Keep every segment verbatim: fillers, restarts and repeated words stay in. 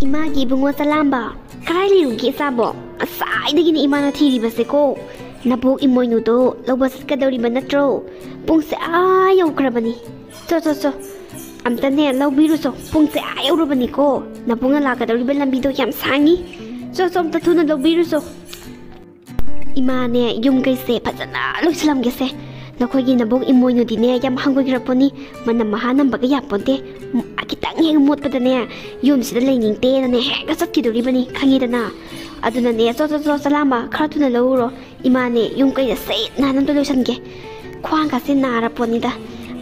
ꯏꯃꯥꯒꯤ ꯏꯕꯨꯡꯉꯣ ꯆꯂꯥꯝꯕ, ꯀꯗꯥꯏ ꯂꯩꯔꯨꯒꯦ ꯏꯆꯥꯕꯣ? ꯉꯁꯥꯏꯗꯒꯤꯅꯦ ꯏꯃꯥꯅ ꯊꯤꯔꯤꯕꯁꯦꯀꯣ꯫ ꯅꯕꯣꯛ ꯏꯃꯣꯏꯅꯨꯗꯣ ꯂꯧꯕ ꯆꯠꯀꯗꯧꯔꯤꯕ ꯅꯠꯇ꯭ꯔꯣ? ꯄꯨꯡꯁꯦ ꯑꯥ ꯌꯧꯈ꯭ꯔꯕꯅꯤ꯫ ꯆꯣ, ꯆꯣ, ꯆꯣ꯫ ꯑꯝꯇꯅꯦ ꯂꯧꯕꯤꯔꯨꯆꯣ꯫ ꯄꯨꯡꯁꯦ ꯑꯥ ꯌꯧꯔꯕꯅꯤꯀꯣ꯫ ꯅꯕꯣꯛꯅ ꯂꯥꯛꯀꯗꯧꯔꯤꯕ ꯂꯝꯕꯤꯗꯣ ꯌꯥꯝ ꯁꯥꯡꯉꯤ꯫ ꯆꯣ, ꯆꯣ, ꯑꯝꯇ ꯊꯨꯅ ꯂꯧꯕꯤꯔꯨꯆꯣ꯫ ꯏꯃꯥꯅꯦ, ꯌꯨꯝ ꯀꯩꯁꯦ ꯐꯖꯅ ꯂꯣꯏꯁꯤꯜꯂꯝꯒꯦꯁꯦ꯫ ꯅꯈꯣꯏꯒꯤ ꯅꯕꯣꯛ ꯏꯃꯣꯏꯅꯨꯗꯤꯅꯦ ꯌꯥꯝ ꯍꯪꯒꯣꯏꯈ꯭ꯔꯄꯣꯠꯅꯤ꯫ ꯃꯅꯝ ꯃꯍꯥ ꯅꯝꯕꯒ ꯌꯥꯄꯣꯟꯇꯦ꯫ ꯎꯝ, ꯈꯤꯇꯪ ꯍꯦꯛ ꯃꯣꯠꯄꯗꯅꯦ ꯌꯨꯝꯁꯤꯗ ꯂꯩꯅꯤꯡꯗꯦꯅꯅꯦ ꯍꯦꯛꯇ ꯆꯠꯈꯤꯗꯣꯔꯤꯕꯅꯤ, ꯈꯪꯉꯤꯗꯅ꯫ ꯑꯗꯨꯅꯅꯦ, ꯆꯣ, ꯆꯣ, ꯆꯣ, ꯆꯂꯥꯝꯕ, ꯈꯔ ꯊꯨꯅ ꯂꯧꯔꯨꯔꯣ꯫ ꯏꯃꯥꯅꯦ, ꯌꯨꯝ ꯀꯩꯁꯦ ꯁꯤꯠ ꯅꯥꯟꯅ ꯑꯝꯇ ꯂꯣꯏꯁꯤꯟꯒꯦ꯫ ꯈ꯭ꯋꯥꯡꯒꯁꯦ ꯅꯥꯔ ꯄꯣꯠꯅꯤꯗ꯫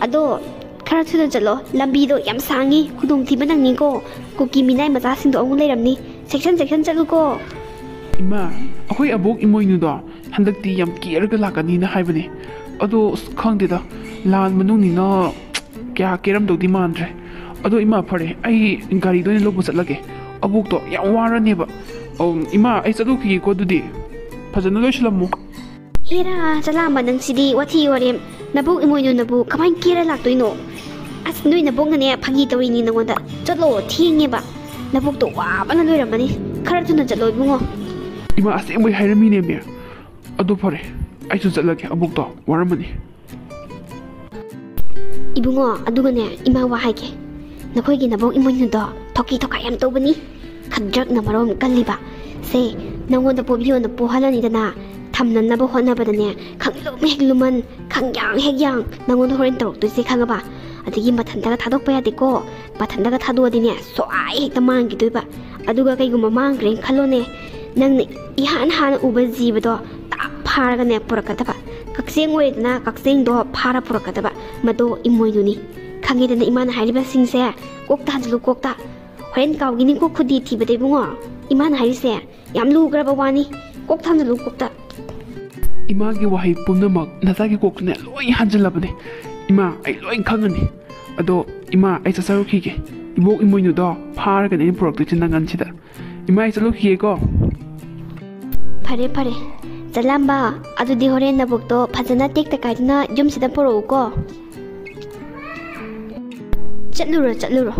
ꯑꯗꯣ ꯈꯔ ꯊꯨꯅ ꯆꯠꯂꯣ, ꯂꯝꯕꯤꯗꯣ ꯌꯥꯝ ꯁꯥꯡꯉꯤ, ꯈꯨꯗꯣꯡꯊꯤꯕ ꯅꯪꯅꯤꯀꯣ꯫ ꯀꯨꯀꯤ ꯃꯤꯅꯥꯏ ꯃꯆꯥꯁꯤꯡꯗꯣ ꯑꯃꯨꯛ ꯂꯩꯔꯝꯅꯤ꯫ ꯆꯦꯛꯁꯟ ꯆꯦꯛꯁꯟ ꯆꯠꯂꯨꯀꯣ꯫ ꯏꯃꯥ, ꯑꯩꯈꯣꯏ ꯑꯕꯣꯛ ꯏꯃꯣꯏꯅꯨꯗꯣ ꯍꯟꯗꯛꯇꯤ ꯌꯥꯝ ꯀꯦꯔꯒ ꯂꯥꯛꯀꯅꯤꯅ ꯍꯥꯏꯕꯅꯦ꯫ ꯑꯗꯣ ꯑꯁ, ꯈꯪꯗꯦꯗ, ꯂꯥꯟ ꯃꯅꯨꯡꯅꯤꯅ ꯀꯌꯥ ꯀꯦꯔꯝꯗꯧꯗꯤ ꯃꯥꯟꯗ꯭ꯔꯦ꯫ ꯑꯗꯣ ꯏꯃꯥ, ꯐꯔꯦ, ꯑꯩ ꯒꯥꯔꯤꯗ ꯑꯣꯏꯅ ꯂꯧꯕ ꯆꯠꯂꯒꯦ꯫ ꯑꯕꯣꯛꯇꯣ ꯌꯥꯝ ꯋꯥꯔꯅꯦꯕ꯫ ꯑꯧ, ꯏꯃꯥ, ꯑꯩ ꯆꯠꯂꯨꯈꯤꯒꯦꯀꯣ ꯑꯗꯨꯗꯤ꯫ ꯐꯖꯅ ꯂꯣꯏꯁꯤꯜꯂꯝꯃꯨ꯫ ꯍꯦꯔꯥ, ꯆꯂꯥꯝꯕ ꯅꯪꯁꯤꯗꯤ ꯋꯥꯊꯤ ꯋꯥꯔꯦꯝ꯫ ꯅꯕꯣꯛ ꯏꯃꯣꯏꯅꯨꯅꯕꯨ ꯀꯃꯥꯏꯅ ꯀꯦꯔ ꯂꯥꯛꯇꯣꯏꯅꯣ? ꯑꯁ, ꯅꯣꯏ ꯅꯕꯣꯛꯅꯅꯦ ꯐꯥꯒꯤ ꯇꯧꯔꯤꯅꯤ ꯅꯉꯣꯟꯗ꯫ ꯆꯠꯂꯣ, ꯊꯦꯡꯉꯦꯕ꯫ ꯅꯕꯣꯛꯇꯣ ꯋꯥꯕꯅ ꯂꯣꯏꯔꯝꯃꯅꯤ꯫ ꯈꯔ ꯊꯨꯅ ꯆꯠꯂꯣ ꯏꯕꯨꯡꯉꯣ꯫ ꯏꯃꯥ, ꯑꯁꯦꯡꯕꯩ ꯍꯥꯏꯔꯝꯃꯤꯅꯦꯃꯤ꯫ ꯑꯗꯨ ꯐꯔꯦ, ꯑꯩꯁꯨ ꯆꯠꯂꯒꯦ, ꯑꯕꯣꯛꯇꯣ ꯋꯥꯔꯝꯃꯅꯤ꯫ ꯏꯕꯨꯡꯉꯣ, ꯑꯗꯨꯒꯅꯦ, ꯏꯃꯥ ꯋꯥ ꯍꯥꯏꯒꯦ꯫ ꯅꯈꯣꯏꯒꯤ ꯅꯕꯣꯛ ꯏꯃꯣꯏꯅꯨꯗꯣ ꯊꯣꯛꯀꯤ ꯊꯣꯛꯀꯥꯏ ꯌꯥꯝ ꯇꯧꯕꯅꯤ꯫ ꯈꯗ꯭ꯔꯛꯅ ꯃꯔꯣꯝ ꯀꯜꯂꯤꯕ꯫ ꯁꯦ, ꯅꯪꯉꯣꯟꯗ ꯄꯣꯕꯤꯌꯣꯅ ꯄꯣꯍꯜꯂꯅꯤꯗꯅ, ꯊꯝꯅꯅꯕ ꯍꯣꯠꯅꯕꯗꯅꯦ, ꯈꯪꯂꯨꯝ ꯍꯦꯛ ꯂꯨꯝꯃꯟ, ꯈꯪꯌꯥꯡ ꯍꯦꯛ ꯌꯥꯡ, ꯅꯪꯉꯣꯟꯗ ꯍꯣꯔꯦꯟ ꯇꯧꯔꯛꯇꯣꯏꯁꯦ ꯈꯪꯉꯕ? ꯑꯗꯒꯤ ꯃꯊꯟꯇꯒ ꯊꯥꯗꯣꯛꯄ ꯌꯥꯗꯦꯀꯣ꯫ ꯃꯊꯟꯇꯒ ꯊꯥꯗꯣꯛꯑꯗꯤꯅꯦ, ꯁꯣꯏ ꯍꯦꯛꯇ ꯃꯥꯡꯈꯤꯗꯣꯏꯕ꯫ ꯑꯗꯨꯒ ꯀꯩꯒꯨꯝꯕ ꯃꯥꯡꯈ꯭ꯔꯦꯅ ꯈꯜꯂꯣꯅꯦ, ꯅꯪꯅ ꯏꯍꯥꯟ ꯍꯥꯟꯅ ꯎꯕ ꯖꯤꯕꯗꯣ ꯇꯥꯞ ꯐꯥꯔꯒꯅꯦ ꯄꯨꯔꯛꯀꯗꯕ꯫ ꯀꯛꯆꯦꯡ ꯑꯣꯏꯔꯦꯗꯅ, ꯀꯛꯆꯦꯡꯗꯣ ꯐꯥꯔ ꯄꯨꯔꯛꯀꯗꯕ꯫ ꯃꯗꯣ ꯏꯃꯣꯏꯅꯨꯅꯤ꯫ ꯈꯪꯉꯦꯗꯅ ꯏꯃꯥꯅ ꯍꯥꯏꯔꯤꯕꯁꯤꯡꯁꯦ? ꯀꯣꯛꯇ ꯍꯟꯖꯤꯜꯂꯨ, ꯀꯣꯛꯇ꯫ ꯍꯣꯔꯦꯟ ꯀꯥꯎꯈꯤꯅꯤꯀꯣ ꯈꯨꯗꯤ ꯊꯤꯕꯗ ꯏꯕꯨꯡꯉꯣ꯫ ꯏꯃꯥꯅ ꯍꯥꯏꯔꯤꯁꯦ ꯌꯥꯝ ꯂꯨꯈ꯭ꯔꯕ ꯋꯥꯅꯤ꯫ ꯀꯣꯛ ꯊꯥꯡꯖꯜꯂꯨ ꯀꯣꯛꯇ꯫ ꯏꯃꯥꯒꯤ ꯋꯥꯍꯩ ꯄꯨꯝꯅꯃꯛ ꯅꯆꯥꯒꯤ ꯀꯣꯛꯇꯅꯦ ꯂꯣꯏ ꯍꯟꯖꯤꯜꯂꯕꯅꯦ꯫ ꯏꯃꯥ, ꯑꯩ ꯂꯣꯏ ꯈꯪꯉꯅꯤ꯫ ꯑꯗꯣ ꯏꯃꯥ, ꯑꯩ ꯆꯠꯆꯔꯨꯈꯤꯒꯦ꯫ ꯏꯕꯣꯛ ꯏꯃꯣꯏꯅꯨꯗꯣ ꯐꯥꯔꯒꯅꯦ ꯑꯩꯅ ꯄꯨꯔꯛꯇꯣꯏꯁꯦ ꯅꯪꯒꯟꯁꯤꯗ꯫ ꯏꯃꯥ, ꯑꯩ ꯆꯠꯂꯨꯈꯤꯒꯦꯀꯣ꯫ ꯐꯔꯦ, ꯐꯔꯦ꯫ ꯆꯂꯥꯝꯕ, ꯑꯗꯨꯗꯤ ꯍꯣꯔꯦꯟ ꯅꯕꯨꯛꯇꯣ ꯐꯖꯅ ꯇꯦꯛꯇ ꯀꯥꯏꯗꯅ ꯌꯨꯝꯁꯤꯗ ꯄꯨꯔꯛꯎꯀꯣ꯫ ꯆꯠꯂꯨꯔꯣ, ꯆꯠꯂꯨꯔꯣ꯫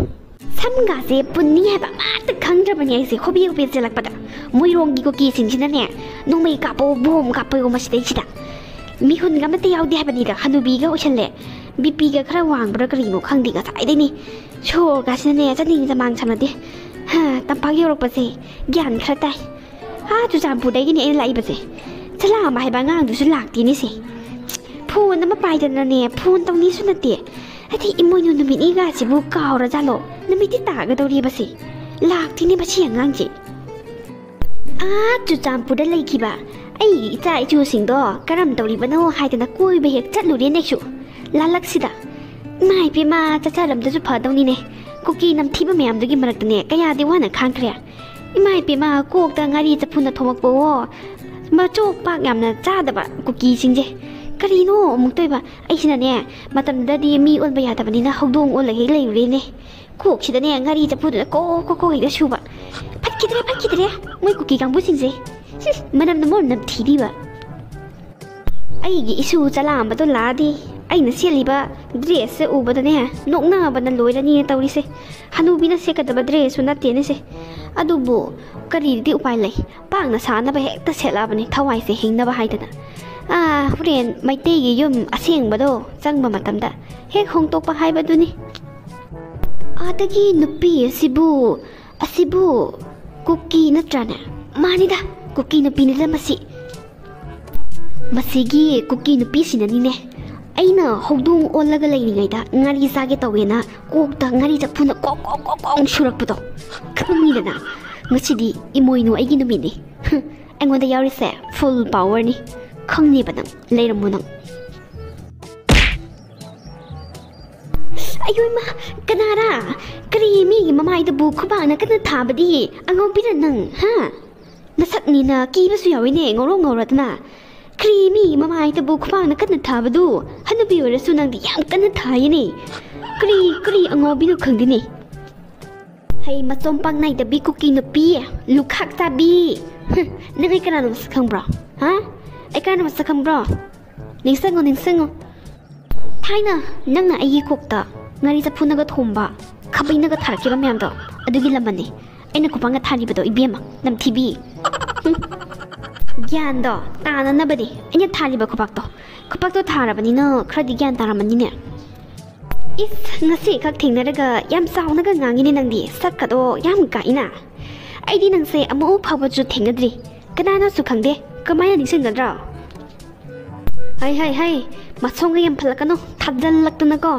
ꯁꯝꯒꯥꯁꯦ ꯄꯨꯟꯅꯤ ꯍꯥꯏꯕ ꯑꯃꯠꯇ ꯈꯪꯗ꯭ꯔꯕꯅꯦ ꯑꯩꯁꯦ, ꯍꯣꯕꯦ ꯍꯣꯕꯦ ꯆꯦꯜꯂꯛꯄꯗ꯫ ꯃꯣꯏꯔꯣꯡꯒꯤ ꯀꯨꯀꯤꯁꯤꯡꯁꯤꯅꯅꯦ, ꯅꯣꯡꯃꯩ ꯀꯥꯞꯄꯣ, ꯕꯣꯝ ꯀꯥꯞꯄꯣ ꯃꯁꯤꯗꯩꯁꯤꯗ꯫ ꯃꯤꯍꯨꯟꯒ ꯑꯃꯠꯇ ꯌꯥꯎꯗꯦ ꯍꯥꯏꯕꯅꯤꯗ, ꯍꯅꯨꯕꯤꯒ ꯑꯣꯏꯁꯜꯂꯦ꯫ ꯕꯤꯄꯤꯒ ꯈꯔ ꯋꯥꯡꯕ꯭ꯔꯥ ꯀꯔꯤꯅꯣ ꯈꯪꯗꯦ, ꯉꯁꯥꯏꯗꯩꯅꯤ ꯁꯣꯔꯒꯁꯤꯅꯅꯦ ꯆꯅꯤꯡ ꯆꯃꯥꯡ ꯁꯝꯅꯗꯦ꯫ ꯍꯥ, ꯇꯝꯄꯥꯛ ꯌꯧꯔꯛꯄꯁꯦ ꯒ꯭ꯌꯥꯟ ꯈꯔ ꯇꯥꯏ꯫ ꯑꯥ, ꯆꯨꯔꯆꯥꯟꯄꯨꯔꯗꯒꯤꯅꯦ ꯑꯩꯅ ꯂꯥꯛꯏꯕꯁꯦ꯫ ꯆꯂꯥꯝꯕ ꯍꯥꯏꯕ ꯑꯉꯥꯡꯗꯨꯁꯨ ꯂꯥꯛꯇꯦꯅꯦꯁꯦ꯫ ꯐꯣꯟ ꯑꯃ ꯄꯥꯏꯗꯅꯅꯦ, ꯐꯣꯟ ꯇꯧꯅꯤꯁꯨ ꯅꯠꯇꯦ꯫ ꯍꯥꯏꯗꯤ ꯏꯃꯣꯏꯅꯨ ꯅꯨꯃꯤꯠꯅꯤꯒꯁꯤꯕꯨ ꯀꯥꯎꯔꯖꯥꯠꯂꯣ? ꯅꯨꯃꯤꯠꯇꯤ ꯇꯥꯒꯗꯧꯔꯤꯕꯁꯦ꯫ ꯂꯥꯛꯇꯦꯅꯦ ꯃꯁꯤ ꯑꯉꯥꯡꯁꯦ꯫ ꯑꯥ, ꯆꯨꯔꯆꯥꯟꯄꯨꯔꯗ ꯂꯩꯈꯤꯕ ꯑꯩꯒꯤ ꯏꯆꯥ ꯏꯁꯨꯁꯤꯡꯗꯣ ꯀꯔꯝ ꯇꯧꯔꯤꯕꯅꯣ ꯍꯥꯏꯗꯅ ꯀꯣꯏꯕ ꯍꯦꯛ ꯆꯠꯂꯨꯔꯦꯅꯦ ꯑꯩꯁꯨ꯫ ꯂꯥꯂꯛꯁꯤꯗ꯫ ꯏꯃꯥ ꯏꯄꯦꯝꯃ, ꯆꯠꯆꯔꯝꯗꯁꯨ ꯐꯗꯧꯅꯤꯅꯦ꯫ ꯀꯨꯀꯤ ꯅꯝꯊꯤꯕ ꯃꯌꯥꯝꯗꯨꯒꯤ ꯃꯔꯛꯇꯅꯦ ꯀꯌꯥꯗꯤ ꯋꯥꯅ ꯈꯥꯡꯈ꯭ꯔꯦ꯫ ꯏꯃꯥ ꯏꯄꯦꯝꯃ, ꯀꯣꯛꯇ ꯉꯥꯔꯤ ꯆꯐꯨꯅ ꯊꯣꯡꯉꯛꯄꯋꯣ꯫ ꯃꯆꯣꯛ ꯄꯥꯛ ꯌꯥꯝꯅ ꯆꯥꯗꯕ ꯀꯨꯀꯤꯁꯤꯡꯁꯦ꯫ ꯀꯔꯤꯅꯣ ꯑꯃꯨꯛ ꯇꯧꯏꯕ? ꯑꯩꯁꯤꯅꯅꯦ, ꯃꯇꯝꯗꯨꯗꯗꯤ ꯃꯤ ꯑꯣꯟꯕ ꯌꯥꯗꯕꯅꯤꯅ ꯍꯧꯗꯣꯡ ꯑꯣꯜꯂꯒ ꯍꯦꯛ ꯂꯩꯔꯨꯔꯦꯅꯦ꯫ ꯀꯣꯛꯁꯤꯗꯅꯦ ꯉꯥꯔꯤ ꯆꯐꯨꯗꯨꯅ ꯀꯣꯛ ꯀꯣꯛ ꯀꯣꯛ ꯍꯦꯛꯇ ꯁꯨꯕ꯫ ꯐꯠꯈꯤꯗ꯭ꯔꯦ, ꯐꯠꯈꯤꯗ꯭ꯔꯦ, ꯃꯣꯏ ꯀꯨꯀꯤ ꯀꯥꯡꯕꯨꯁꯤꯡꯁꯦ꯫ ꯍꯨꯝ, ꯃꯅꯝꯅ ꯃꯔꯣꯝ ꯅꯝꯊꯤꯔꯤꯕ꯫ ꯑꯩꯒꯤ ꯏꯁꯨ ꯆꯂꯥꯝꯕꯗꯣ ꯂꯥꯛꯑꯗꯤ, ꯑꯩꯅ ꯁꯦꯠꯂꯤꯕ ꯗ꯭ꯔꯦꯁꯁꯦ ꯎꯕꯗꯅꯦ ꯅꯣꯛꯅꯕꯅ ꯂꯣꯏꯔꯅꯤꯅꯦ ꯇꯧꯔꯤꯁꯦ꯫ ꯍꯅꯨꯕꯤꯅ ꯁꯦꯠꯀꯗꯕ ꯗ꯭ꯔꯦꯁꯁꯨ ꯅꯠꯇꯦꯅꯦꯁꯦ꯫ ꯑꯗꯨꯕꯨ ꯀꯔꯤꯗꯤ ꯎꯄꯥꯏ ꯂꯩ? ꯄꯥꯛꯅ ꯁꯥꯅꯕ ꯍꯦꯛꯇ ꯁꯦꯠꯂꯛꯑꯕꯅꯤ, ꯊꯋꯥꯏꯁꯦ ꯍꯤꯡꯅꯕ ꯍꯥꯏꯗꯅ꯫ ꯑꯥ, ꯍꯣꯔꯦꯟ ꯃꯩꯇꯩꯒꯤ ꯌꯨꯝ ꯑꯁꯦꯡꯕꯗꯣ ꯆꯪꯕ ꯃꯇꯝꯗ ꯍꯦꯛ ꯍꯣꯡꯇꯣꯛꯄ ꯍꯥꯏꯕꯗꯨꯅꯤ꯫ ꯑꯗꯒꯤ ꯅꯨꯄꯤ ꯑꯁꯤꯕꯨ, ꯑꯁꯤꯕꯨ ꯀꯨꯀꯤ ꯅꯠꯇ꯭ꯔꯥꯅꯦ? ꯃꯥꯅꯤꯗ, ꯀꯨꯀꯤ ꯅꯨꯄꯤꯅꯤꯗ ꯃꯁꯤ꯫ ꯃꯁꯤꯒꯤ ꯀꯨꯀꯤ ꯅꯨꯄꯤꯁꯤꯅꯅꯤꯅꯦ, ꯑꯩꯅ ꯍꯧꯗꯣꯡ ꯑꯣꯜꯂꯒ ꯂꯩꯔꯤꯉꯩꯗ ꯉꯥꯔꯤ ꯆꯥꯒꯦ ꯇꯧꯋꯦꯅ ꯀꯣꯛꯇ ꯉꯥꯔꯤ ꯆꯐꯨꯅ ꯀꯣꯛ ꯀꯣꯛ ꯀꯣꯛ ꯀꯣꯛ ꯁꯨꯔꯛꯄꯗꯣ꯫ ꯈꯪꯉꯤꯗꯅ, ꯉꯁꯤꯗꯤ ꯏꯃꯣꯏꯅꯨ ꯑꯩꯒꯤ ꯅꯨꯃꯤꯠꯅꯤ꯫ ꯍꯨꯝ, ꯑꯩꯉꯣꯟꯗ ꯌꯥꯎꯔꯤꯁꯦ ꯐꯨꯜ ꯄꯥꯋꯔꯅꯤ꯫ ꯈꯪꯅꯤꯕ ꯅꯪ, ꯂꯩꯔꯝꯃꯣ ꯅꯪ꯫ ꯑꯌꯣ ꯏꯃꯥ, ꯀꯅꯥꯔꯥ? ꯀꯔꯤ ꯃꯤꯒꯤ ꯃꯃꯥꯏꯗꯕꯨ ꯈꯨꯕꯥꯛꯅ ꯀꯟꯅ ꯊꯥꯕꯗꯤ? ꯑꯉꯥꯎꯕꯤꯔ ꯅꯪ, ꯍꯥ? ꯅꯁꯛꯅꯤꯅ ꯀꯤꯕꯁꯨ ꯌꯥꯎꯏꯅꯦ, ꯉꯧꯔꯣꯛ ꯉꯧꯔꯗꯅ꯫ ꯀꯔꯤ ꯃꯤꯒꯤ ꯃꯃꯥꯏꯗꯕꯨ ꯈꯨꯕꯥꯛꯅ ꯀꯟꯅ ꯊꯥꯕꯗꯨ? ꯍꯅꯨꯕꯤ ꯑꯣꯏꯔꯁꯨ ꯅꯪꯗꯤ ꯌꯥꯝ ꯀꯟꯅ ꯊꯥꯏꯌꯦꯅꯦ꯫ ꯀꯔꯤ, ꯀꯔꯤ ꯑꯉꯥꯎꯕꯤꯅꯣ ꯈꯪꯗꯦꯅꯦ꯫ ꯍꯩ ꯃꯆꯣꯝ ꯄꯥꯛ ꯅꯥꯏꯗꯕꯤ ꯀꯨꯀꯤ ꯅꯨꯄꯤ, ꯂꯨꯈꯥꯛ ꯆꯥꯕꯤ꯫ ꯍꯨꯝ, ꯅꯪ ꯑꯩ ꯀꯅꯥꯅꯣ ꯃꯁꯛ ꯈꯪꯕ꯭ꯔꯣ? ꯍꯥ? ꯑꯩ ꯀꯅꯥꯅꯣ ꯃꯁꯛ ꯈꯪꯕ꯭ꯔꯣ? ꯅꯤꯡꯁꯤꯡꯉꯨ, ꯅꯤꯡꯁꯤꯡꯉꯨ꯫ ꯊꯥꯏꯅ ꯅꯪꯅ ꯑꯩꯒꯤ ꯀꯣꯛꯇ ꯉꯥꯔꯤ ꯆꯐꯨꯅꯒ ꯊꯣꯝꯕ, ꯈꯥꯕꯩꯅꯒ ꯊꯥꯔꯛꯈꯤꯕ ꯃꯌꯥꯝꯗꯣ, ꯑꯗꯨꯒꯤ ꯂꯃꯟꯅꯤ ꯑꯩꯅ ꯈꯨꯄꯥꯛꯅ ꯊꯥꯔꯤꯕꯗꯣ, ꯏꯕꯦꯝꯃ ꯅꯝꯊꯤꯕꯤ꯫ ꯍꯨꯝ꯫ ꯒ꯭ꯌꯥꯟꯗꯣ ꯇꯥꯅꯅꯕꯅꯤ ꯑꯩꯅ ꯊꯥꯔꯤꯕ ꯈꯨꯄꯥꯛꯇꯣ꯫ ꯈꯨꯄꯥꯛꯇꯣ ꯊꯥꯔꯕꯅꯤꯅ ꯈꯔꯗꯤ ꯒ꯭ꯌꯥꯟ ꯇꯥꯔꯝꯃꯅꯤꯅꯦ꯫ ꯏꯁ, ꯉꯁꯤ ꯈꯛ ꯊꯦꯡꯅꯔꯒ ꯌꯥꯝ ꯆꯥꯎꯅꯒ ꯉꯥꯡꯉꯤꯅꯦ ꯅꯪꯗꯤ, ꯁꯛꯀꯗꯣ ꯌꯥꯝ ꯀꯥꯛꯏꯅ꯫ ꯑꯩꯗꯤ ꯅꯪꯁꯦ ꯑꯃꯨꯛ ꯐꯥꯎꯕꯁꯨ ꯊꯦꯡꯅꯗ꯭ꯔꯤ, ꯀꯅꯥꯅꯁꯨ ꯈꯪꯗꯦ, ꯀꯃꯥꯏꯅ ꯅꯤꯡꯁꯤꯡꯒꯗ꯭ꯔꯣ? ꯍꯩ ꯍꯩ ꯍꯩ, ꯃꯁꯣꯝꯒ ꯌꯥꯝ ꯐꯠꯂꯛꯀꯅꯨ, ꯊꯥꯖꯜꯂꯛꯇꯅꯀꯣ꯫